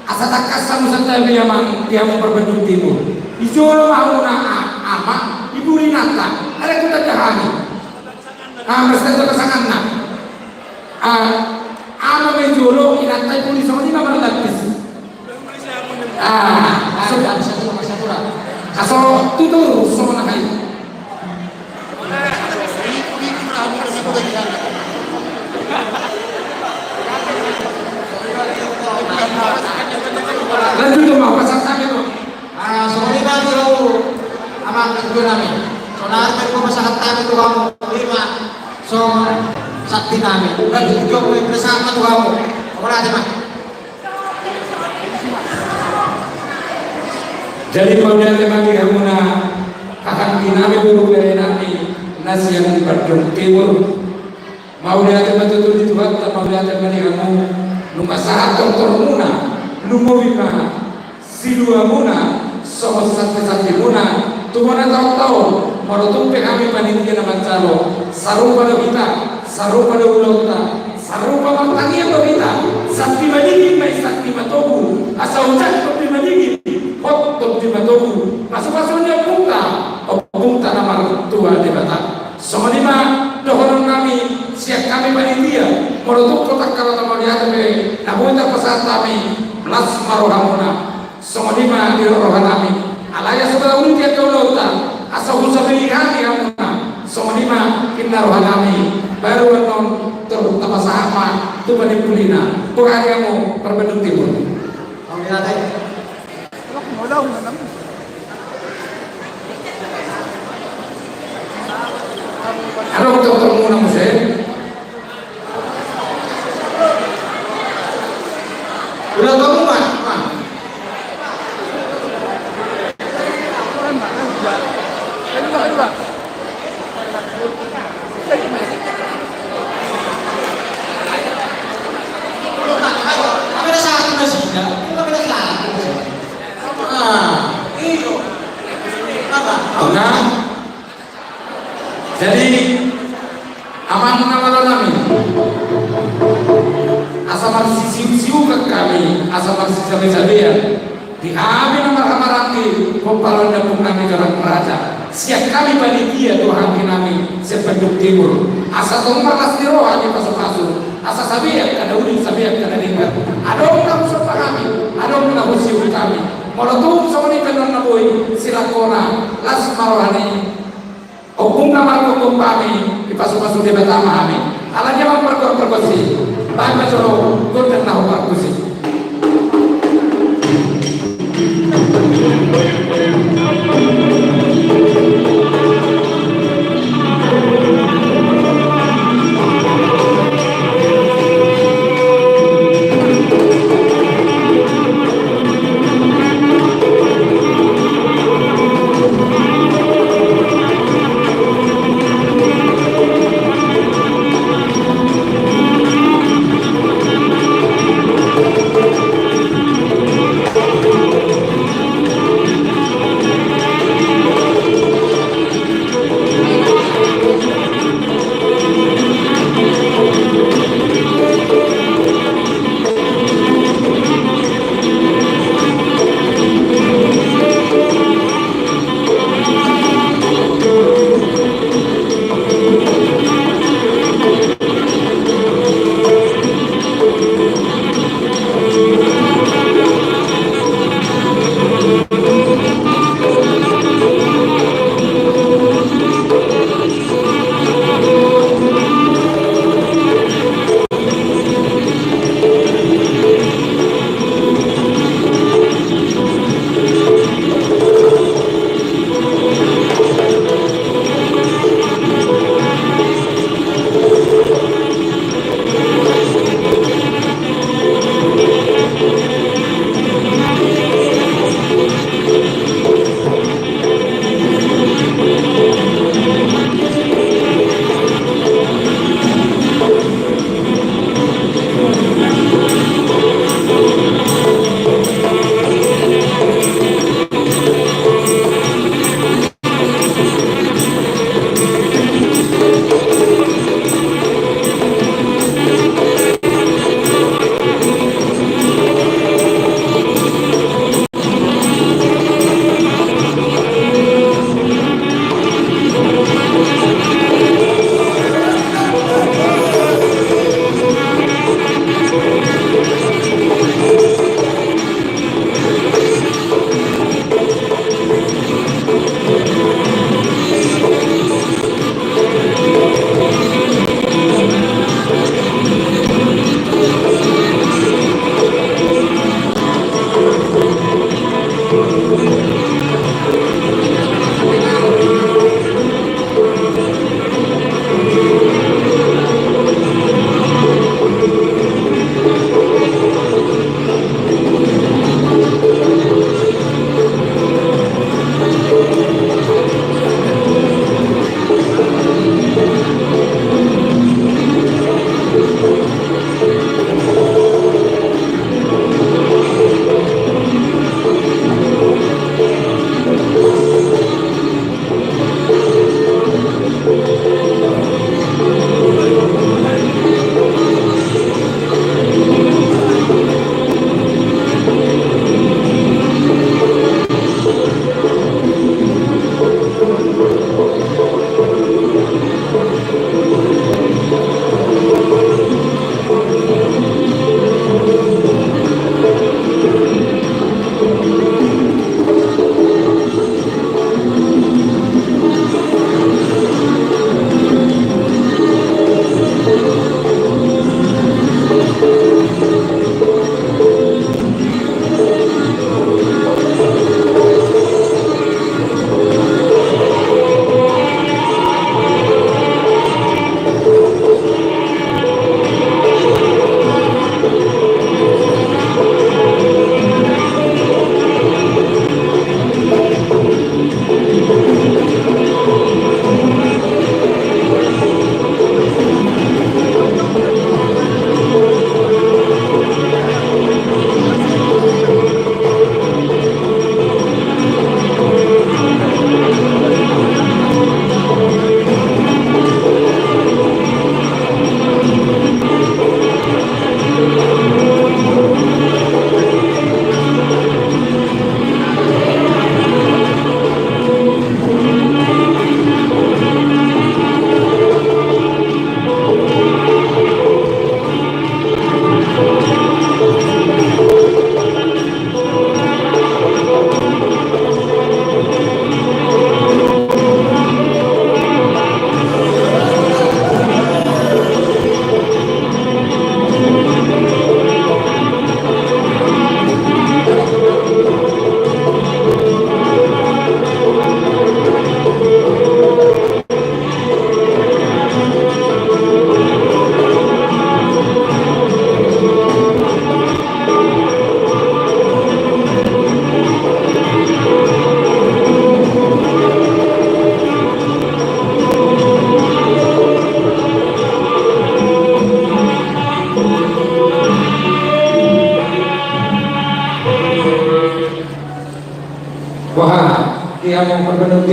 Asa tangkas hamu santabi amang di hamu parbandung timur. Di jolo ma hamuna a-, amang, di pudi inanta. Alai hutanda hami. Ah, marsitanggor pasanganna. Ah, amang ma di jolo, inanta di pudi, songon i ma marlapis. Ah, so, ah, so, tutu, songon i ma. Lanjut, Bang, pasangan tangan, Bang. Ah, songon i ma di hamu, amang, tutu nami. Sonari ma pasangan tangan tu hamu, lima, songon, santi nami. Lanjut, jom, pasangan tu hamu. Apa nanti, Bang? Jadi, mauliate ma di hamuna, kakang inanami, boru bere nami, na sian Bandung Timur. Mauliate ma tutu di Tuhanta, mauliate ma di hamu, nunga sahat tortormuna, lumobi ma siluamuna, songon santisantimuna, tu bona taontaon, molo tung pe hami panitia na manjalo, sarupa do hita, sarupa do ulaonta, sarupa martangiang do hita, santi madingin ma i santi matogu, asa ojak tompi madingin, hot tompi matogu, pasupasu ni ompunta, ompunta na martua Debata. Songon i ma dohonon nami, sian hami panitia, molo tung pe tangkas ro mauliate pe, na boi tarpasahat hami, las ma rohamuna. Songon i ma di roha nami. Alai asa balauli di angka ulaonta, asa husabei hami hamuna. Songon i ma inna roha nami. Baru annon tor tapasahat ma tu panimpulina. Boha di hamu parbandung timur. Adong tortormuna muse. Ulang tahun, Bang. Bang. Kamera satu masih ada. Kamera satu. Ah, iyo. Apa? Tengah. Jadi, amang na malo nami, asa marsisiusiuan hami, asa marsisabesabean di hami na marhahamaranggi pomparan ni ompung nami Galang Raja, sian hami panitia tu anggi nami sian Bandung Timur, asa tong marlas ni roha di pasupasu, asa sabean angka na uli, sabean angka na denggan. Adong na husomba hami, adong na husiuhut hami. Molo tung songon i pe annon na boi, silangkona, las ma roha ni ompung na margokhon hami, dipasupasu Debata ma hami. Alani i ma pargokhon pargonsi, baen ma jolo gondang na hombar tusi.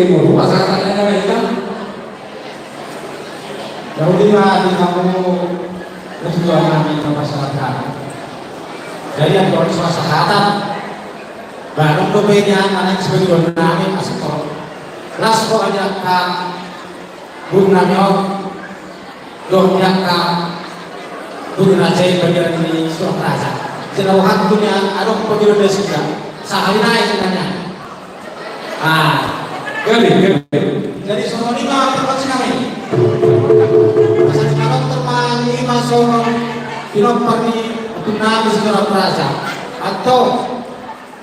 Timur, pasahaton na baik kan? Jadi ma di hamu na tujuan nami na pasahaton. Jadi anggo pasahaton, baru tu benya anak sebagai nami masuk. Las ko aja ka guru nami on. Dok, dia ka, tu raja i bagian ni surat raja. Jadi, waktunya adong pemilu dia sudah. Sahali naik sebenarnya. Ah, gabe, gabe. Jadi, songon i ma terpaksa kami. Masa sekarang terpaksa lima songon pinompar ni, untuk nami surat raja. Atau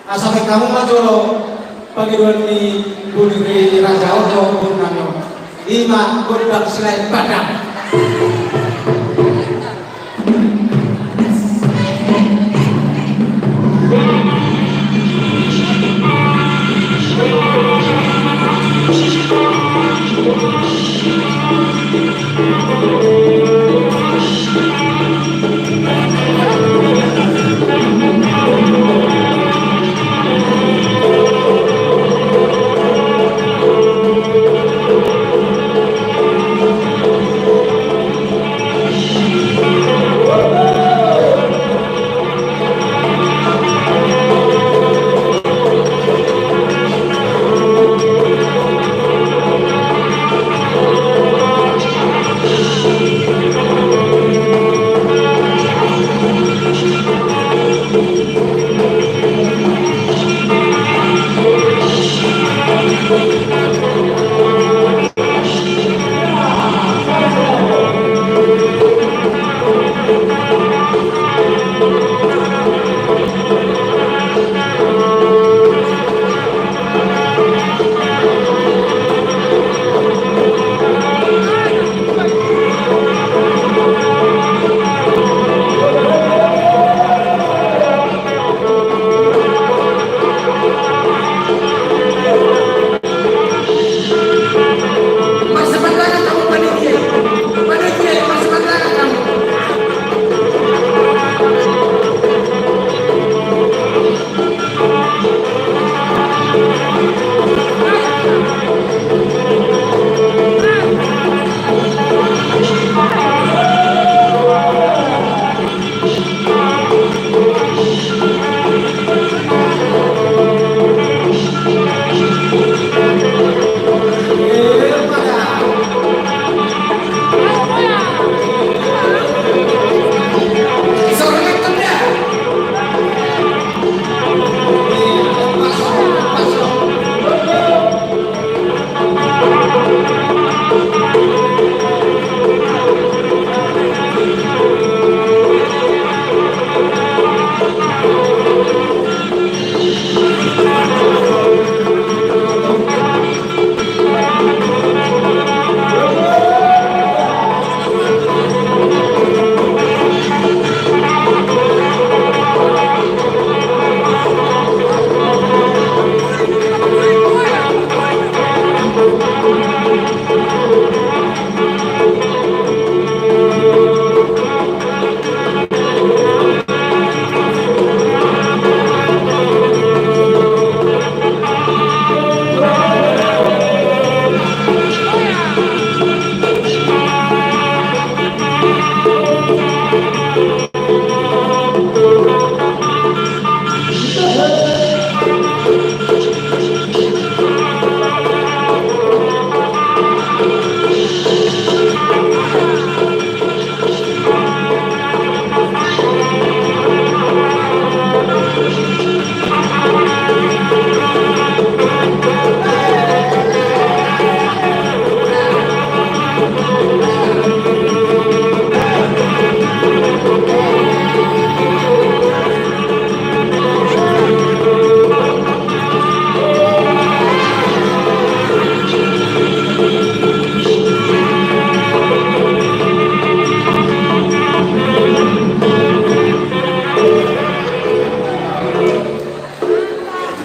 asa pe hamu ma jolo pangidoan ni guru ni raja on do guru nami on. Ima gondang silaen padang.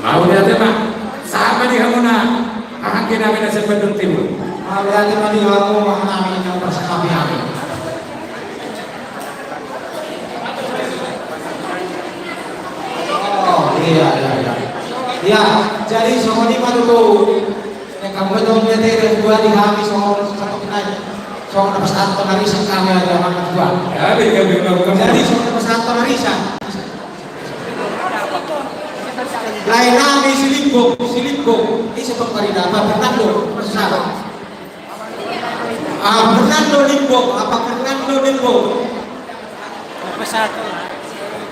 Mauliate ma, sahat ma di hamuna, haha anggi nami na sian Bandung Timur. Mauliate ma di hamu, haha nami na parsangkapi nami. Oh, iya, iya, iya. Iya, jadi songon i ma tutu. Hamu ma tong, dia tadi dua di hami songon satu kenai. Songon na pasahathon arisan hami, ada hami dua. Ya, beda, beda, beda. Jadi songon na pasahathon arisan. Lae nami si Limbong, si Limbong. Ise tong parida, apa Fernando? Masalah. Ah, Fernando Limbong, apa Fernando Limbong? Apa satu?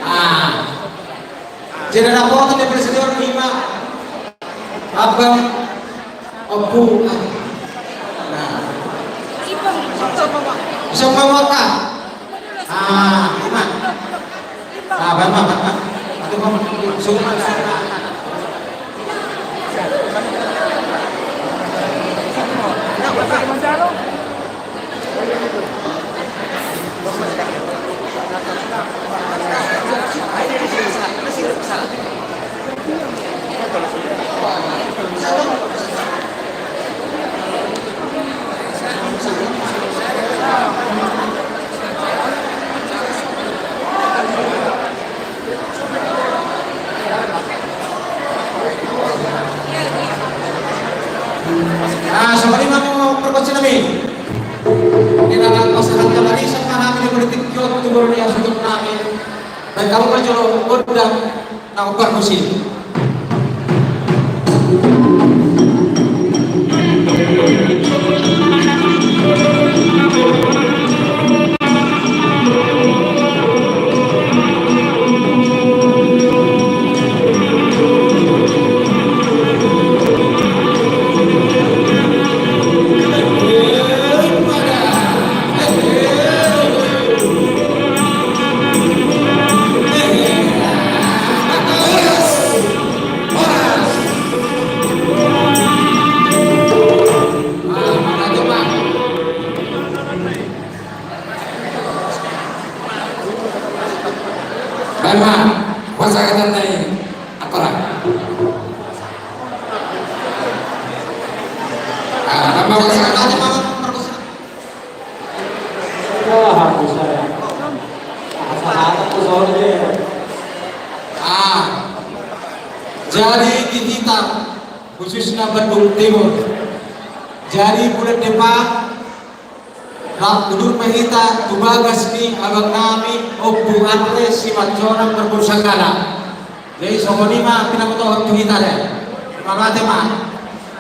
Ah. Jadi dapotan ni presiden lima. Abang Opu. Nah. Bisa bawa kah? Ah, lima. Ah, baik, baik, baik, baik. Aduh, Bang. Suruh, suruh. Ah, songon i ma pargonsi nami. Di na pasahat nami, songon hami di politik jot tu boru ni asutuk nami. Baen hamu ma jolo gondang na pargonsi. Baen ma pasahaton nai, ampara. Ah, baen ma pasahaton. Ah, jadi di hita, khususna Bandung Timur. Jadi bulan depan, rap tudu ma hita tu bagas ni abang nami Ompu Andre Simanjorang Marboru Sagala. Jadi songon i ma pinabotohon tu hita da. Mauliate ma.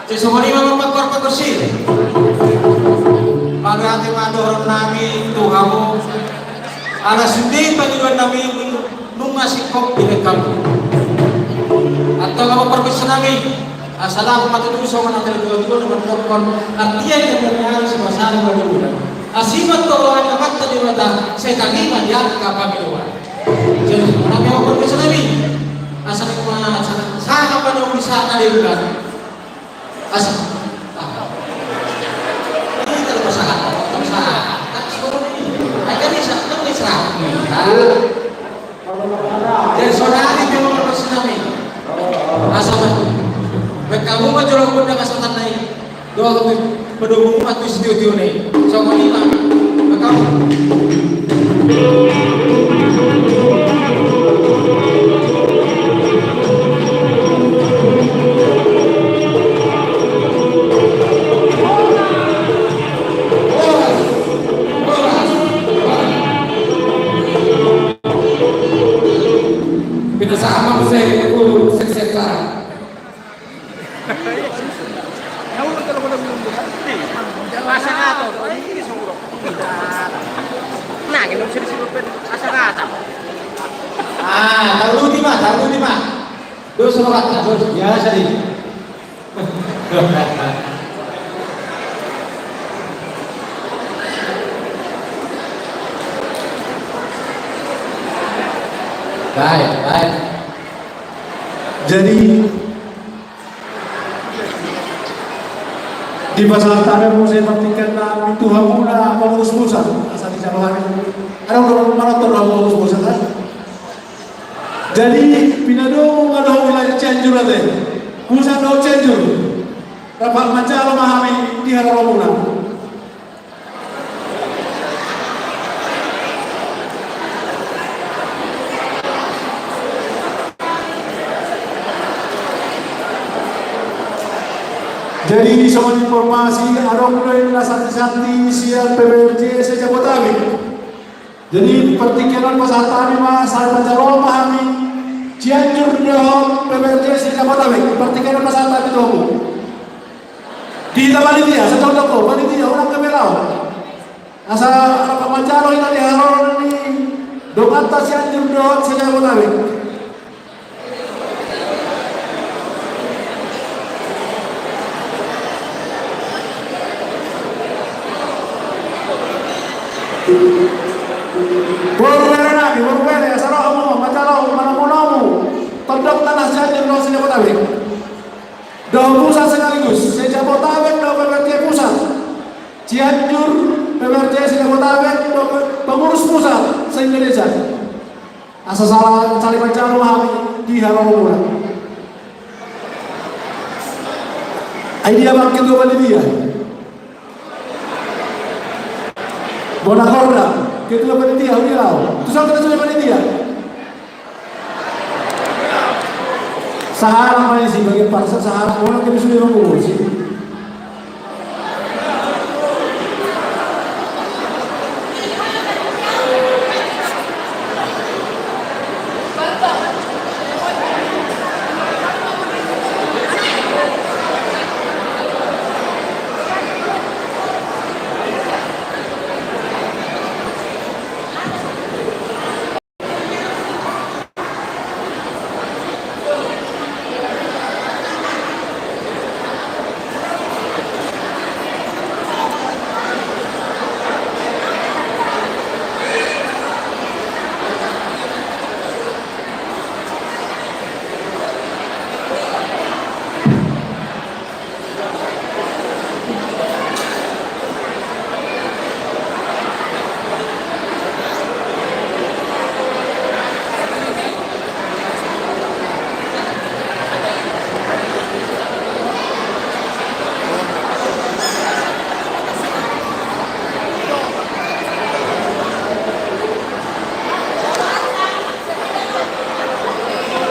Jadi songon i ma, ma, ma, ma, ma, si. Mauliate ma dohonon nami tu hamu. Ala sude pangidoan nami nunga singkop dibaen hamu. Antong ma pargonsi nami. Asa laho ma tutu songon na tua-tua na mandokkon. Artia i na berani si masana na dulu. Asi ma tu roha na mata di mata. Setan i ma di angka pangidoan. Jadi, nami ahu pargonsi nami. Asa nami ma, asa nami, saha ma na uli saha na diulas. Asa. Ah. Ini terpasahat, terpasahat. Tak suruh ini. Aja bisa, kan bisa. Jadi, saudari, dia mau pargonsi nami. Asa ma. Baen hamu ma jolo gondang asa tanda i. Dohot tu padomu ma tu sitio-tio ni. Songon i ma. Maka. Pinasahat ma muse tu seksi acara. Ah, taruti ma, taruti ma. Dos rokat, dos, biasa di. Baik, baik. Jadi, dipasahat hamu muse partingkian nami tu hamuna pangurus pusat. Asa di jalo hami. Ada orang manonton hamu pangurus pusat, kan? Jadi, pinadomu ma dohot wilayah Cianjur ate. Pusat dohot Cianjur. Rap manjalo ma hami di haroromuna. Jadi songon informasi, adong do na santi-santi sian P P R J se-Jabotabek. Jadi partingkian on pasahat hami ma, sai manjalo ma hami. Cianjur dohot P P R J se-Jabotabek, partingkian on pasahat hami tu hamu. Di hita panitia, sai tongtong ho panitia, unang gabe laho. Asa rap manjalo hita di haroro ni donganta Cianjur dohot se-Jabotabek. Boru bere nami, boru bere, asa ro hamu manjalo manomu-nomu tondongta na Cianjur dohot se-Jabotabek. Dohot pusat sekaligus, se-Jabotabek dohot P P R J pusat. Cianjur, P P R J se-Jabotabek dohot pengurus pusat se-Indonesia. Asa saling manjalo hami di haroro muna. Ai dia ma ketua panitia? Bona korda, ketua panitia, uli laho. Tu son ketua panitia. Sahala ma isi bagian parsa, sahala, bona ketua sudah mengurusi.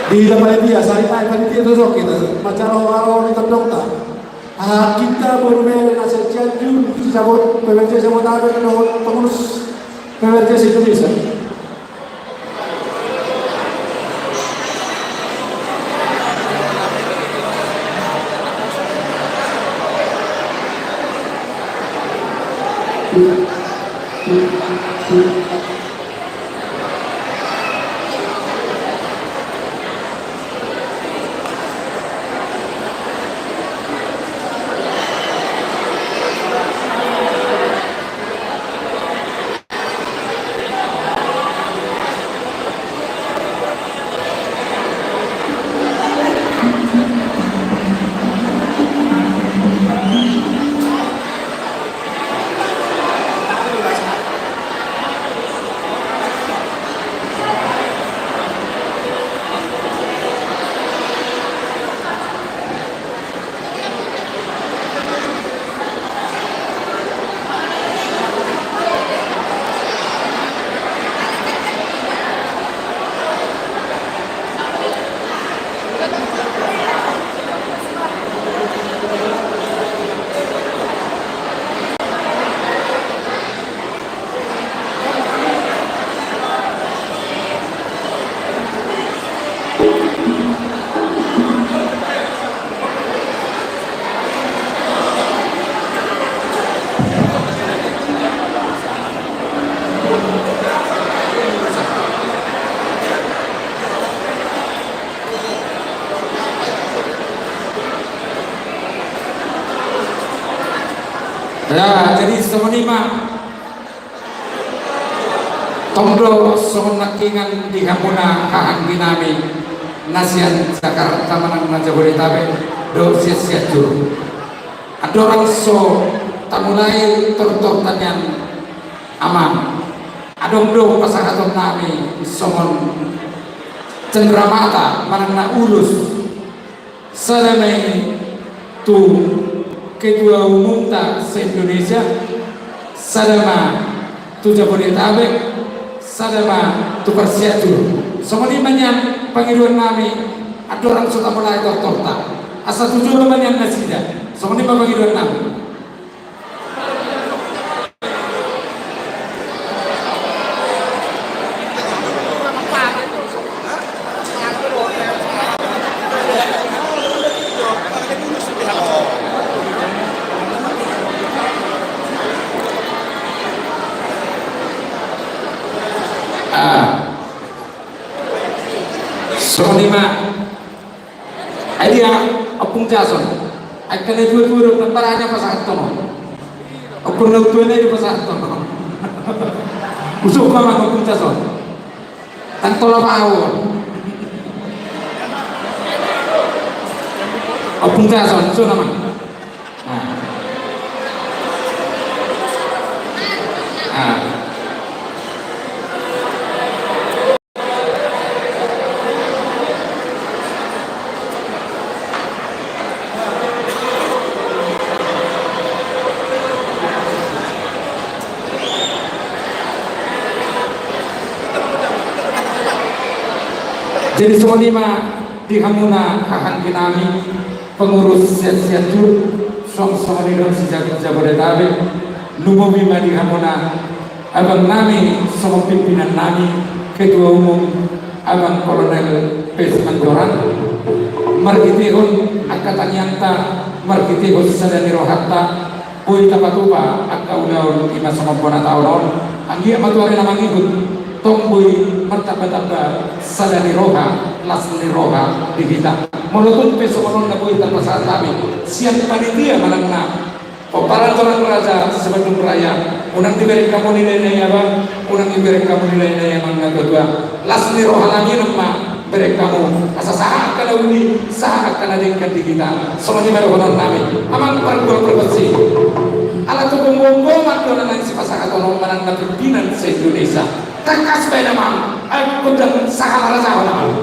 Di hita panitia, sari nai panitia tu sok hita, manjalo haroro ni tondongta. Aha, hita boru bere na se-Cianjur, se-Jabo-, P P R J se-Jabotabek dohot pengurus P P R J se-Indonesia. Ya, jadi songon i ma. Tong do songon nangkiningan di hamuna hahaanggi nami na sian Jakarta manang na Jabodetabek dohot sian Cianjur. Andorang so tamulai tortorta nian, amang, adong do pasahaton nami songon cenramata manang na ulos. Sada ma i tu ketua umumta se-Indonesia, sada ma tu Jabodetabek, sada ma tu parsianjur. Songon i ma nian pangidoan nami, andorang so tamulai tortorta, asa tu jolo ma nian nasida. Songon i ma pangidoannami. Ah. Songon i ma. Ai dia, Ompung Jason. Ai angka na tuatua do, tantara hanya pasahathon on. Ompung na tuatua do pasahathon on. Usuk ma, Ompung Jason. Tantara paho. Ompung Jason, so nama. Ah. Ah. Jadi songon i ma di hamuna haha anggi nami. Pengurus se-Sianjur, songon i dohot se-Jabodetabek, lumobi ma di hamuna abang nami songon pimpinan nami, ketua umum, Abang Kolonel P S Manjorang, marhitehon angka tangiangta, marhitehon sada ni rohanta, boi tapatupa angka ulaon i ma songon bona taon on, anggiat ma tu ari na mangihut, tong boi martambatamba sada ni roha, las ni roha di hita. Molo tung pe songon on na boi tapasahat hami sian panitia manang na pomparan Torang Raja se-Bandung Raya, unang dibereng hamu nilai na i abang, unang dibereng hamu nilai na i amang na tuatua. Las ni roha nami ma bereng hamu, asa sahat angka na uli, sahat angka na denggan di hita. Songon i ma dohonon nami, amang pargual pargonsi. Ala tu gomgoman do na naeng sipasahaton on manang na pimpinan se-Indonesia. Tangkas baen amang, ae gondang sahala raja on amang.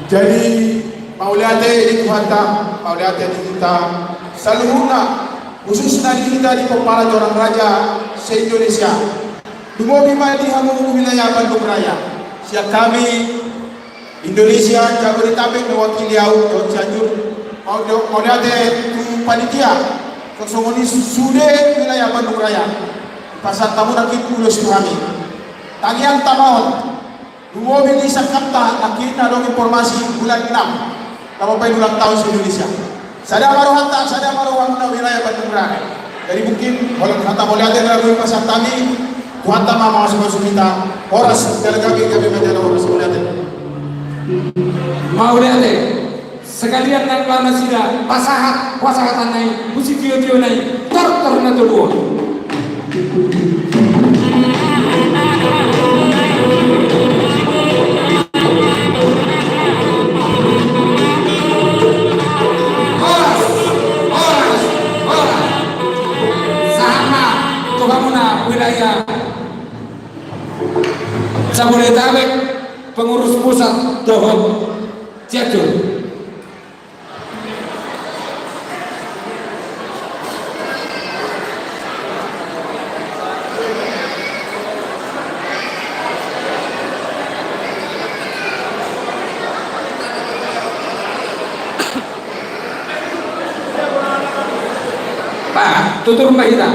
Jadi, mauliate di Tuhanta, mauliate di hita saluhutna, khususna di hita di pomparan Torang Raja se-Indonesia. Lumobi ma di hamu wilayah Bandung Raya. Sian hami Indonesia, Jabodetabek, mewakili au dohot Cianjur. Mau, mauliate tu panitia, songon i sude wilayah Bandung Raya. Pasahat hamu nangkin ulos tu hami. Tangiangta ma on. Lumobi di sangkapta, nangkin adong informasi bulan enam. Tabo pe ulang tahun se-Indonesia. Sada ma rohanta, sada ma rohamuna wilayah Bandung Raya. Jadi mungkin, holan hata mauliate na boi pasahat hami, Tuhanta ma mangasupasu hita, horas, jala gabe, gabe ma jala horas, mauliate. Mauliate. Sekalian nang ma nasida pasahat, pasahatanna i, tu sitiotio na i, tortor na tolu on. Horas, horas, horas. Sahat ma tu hamuna wilayah Jabodetabek, pengurus pusat dohot Cianjur. Bah, tutur ma hita.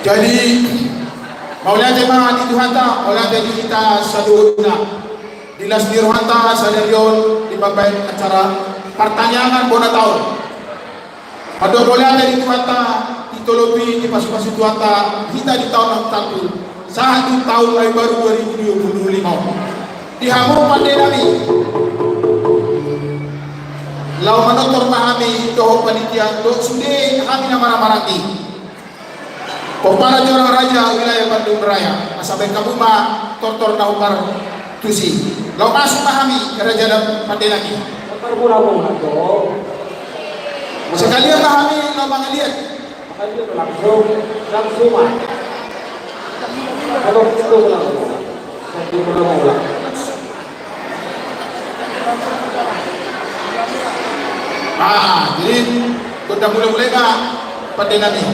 Jadi, mauliate ma di Tuhanta, mauliate di hita saluhutna. Di las ni rohanta sadari on di pambaen acara partangiangan bona taon. Mandok mauliate di Tuhanta, ditolopi, dipasupasu Tuhanta hita di taon na salpu, sahat di taon na baru dua ribu dua puluh lima on. Di hamu pande nami, laho manortor ma hami dohot panitia dohot sude hami na marhahamaranggi. Pomparan ni orang raja wilayah Bandung Raya, asa baen hamu ma tortor na hombar tusi. Laho masuk ma hami raja dan pande nami. Tortor mula-mula do. Sekalian ma hami laho mangaliat. Mangaliat langsung, langsung ma. Kalau itu mula-mula. Satu mula-mula. Ah, jadi gondang mula-mula ma pande nami.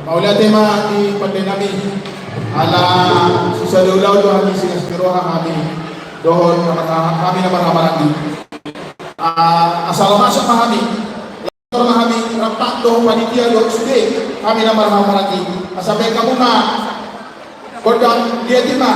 Mauliate ma di pande nami. Ala sisada ulaon do hami, silas ni roha hami dohot na marha-, hami na marhahamaranggi. Ah, asa laho masuk ma hami. Tortor ma hami rap dohot panitia dohot sude hami na marhahamaranggi. Asa baen hamu ma gondang liat i ma.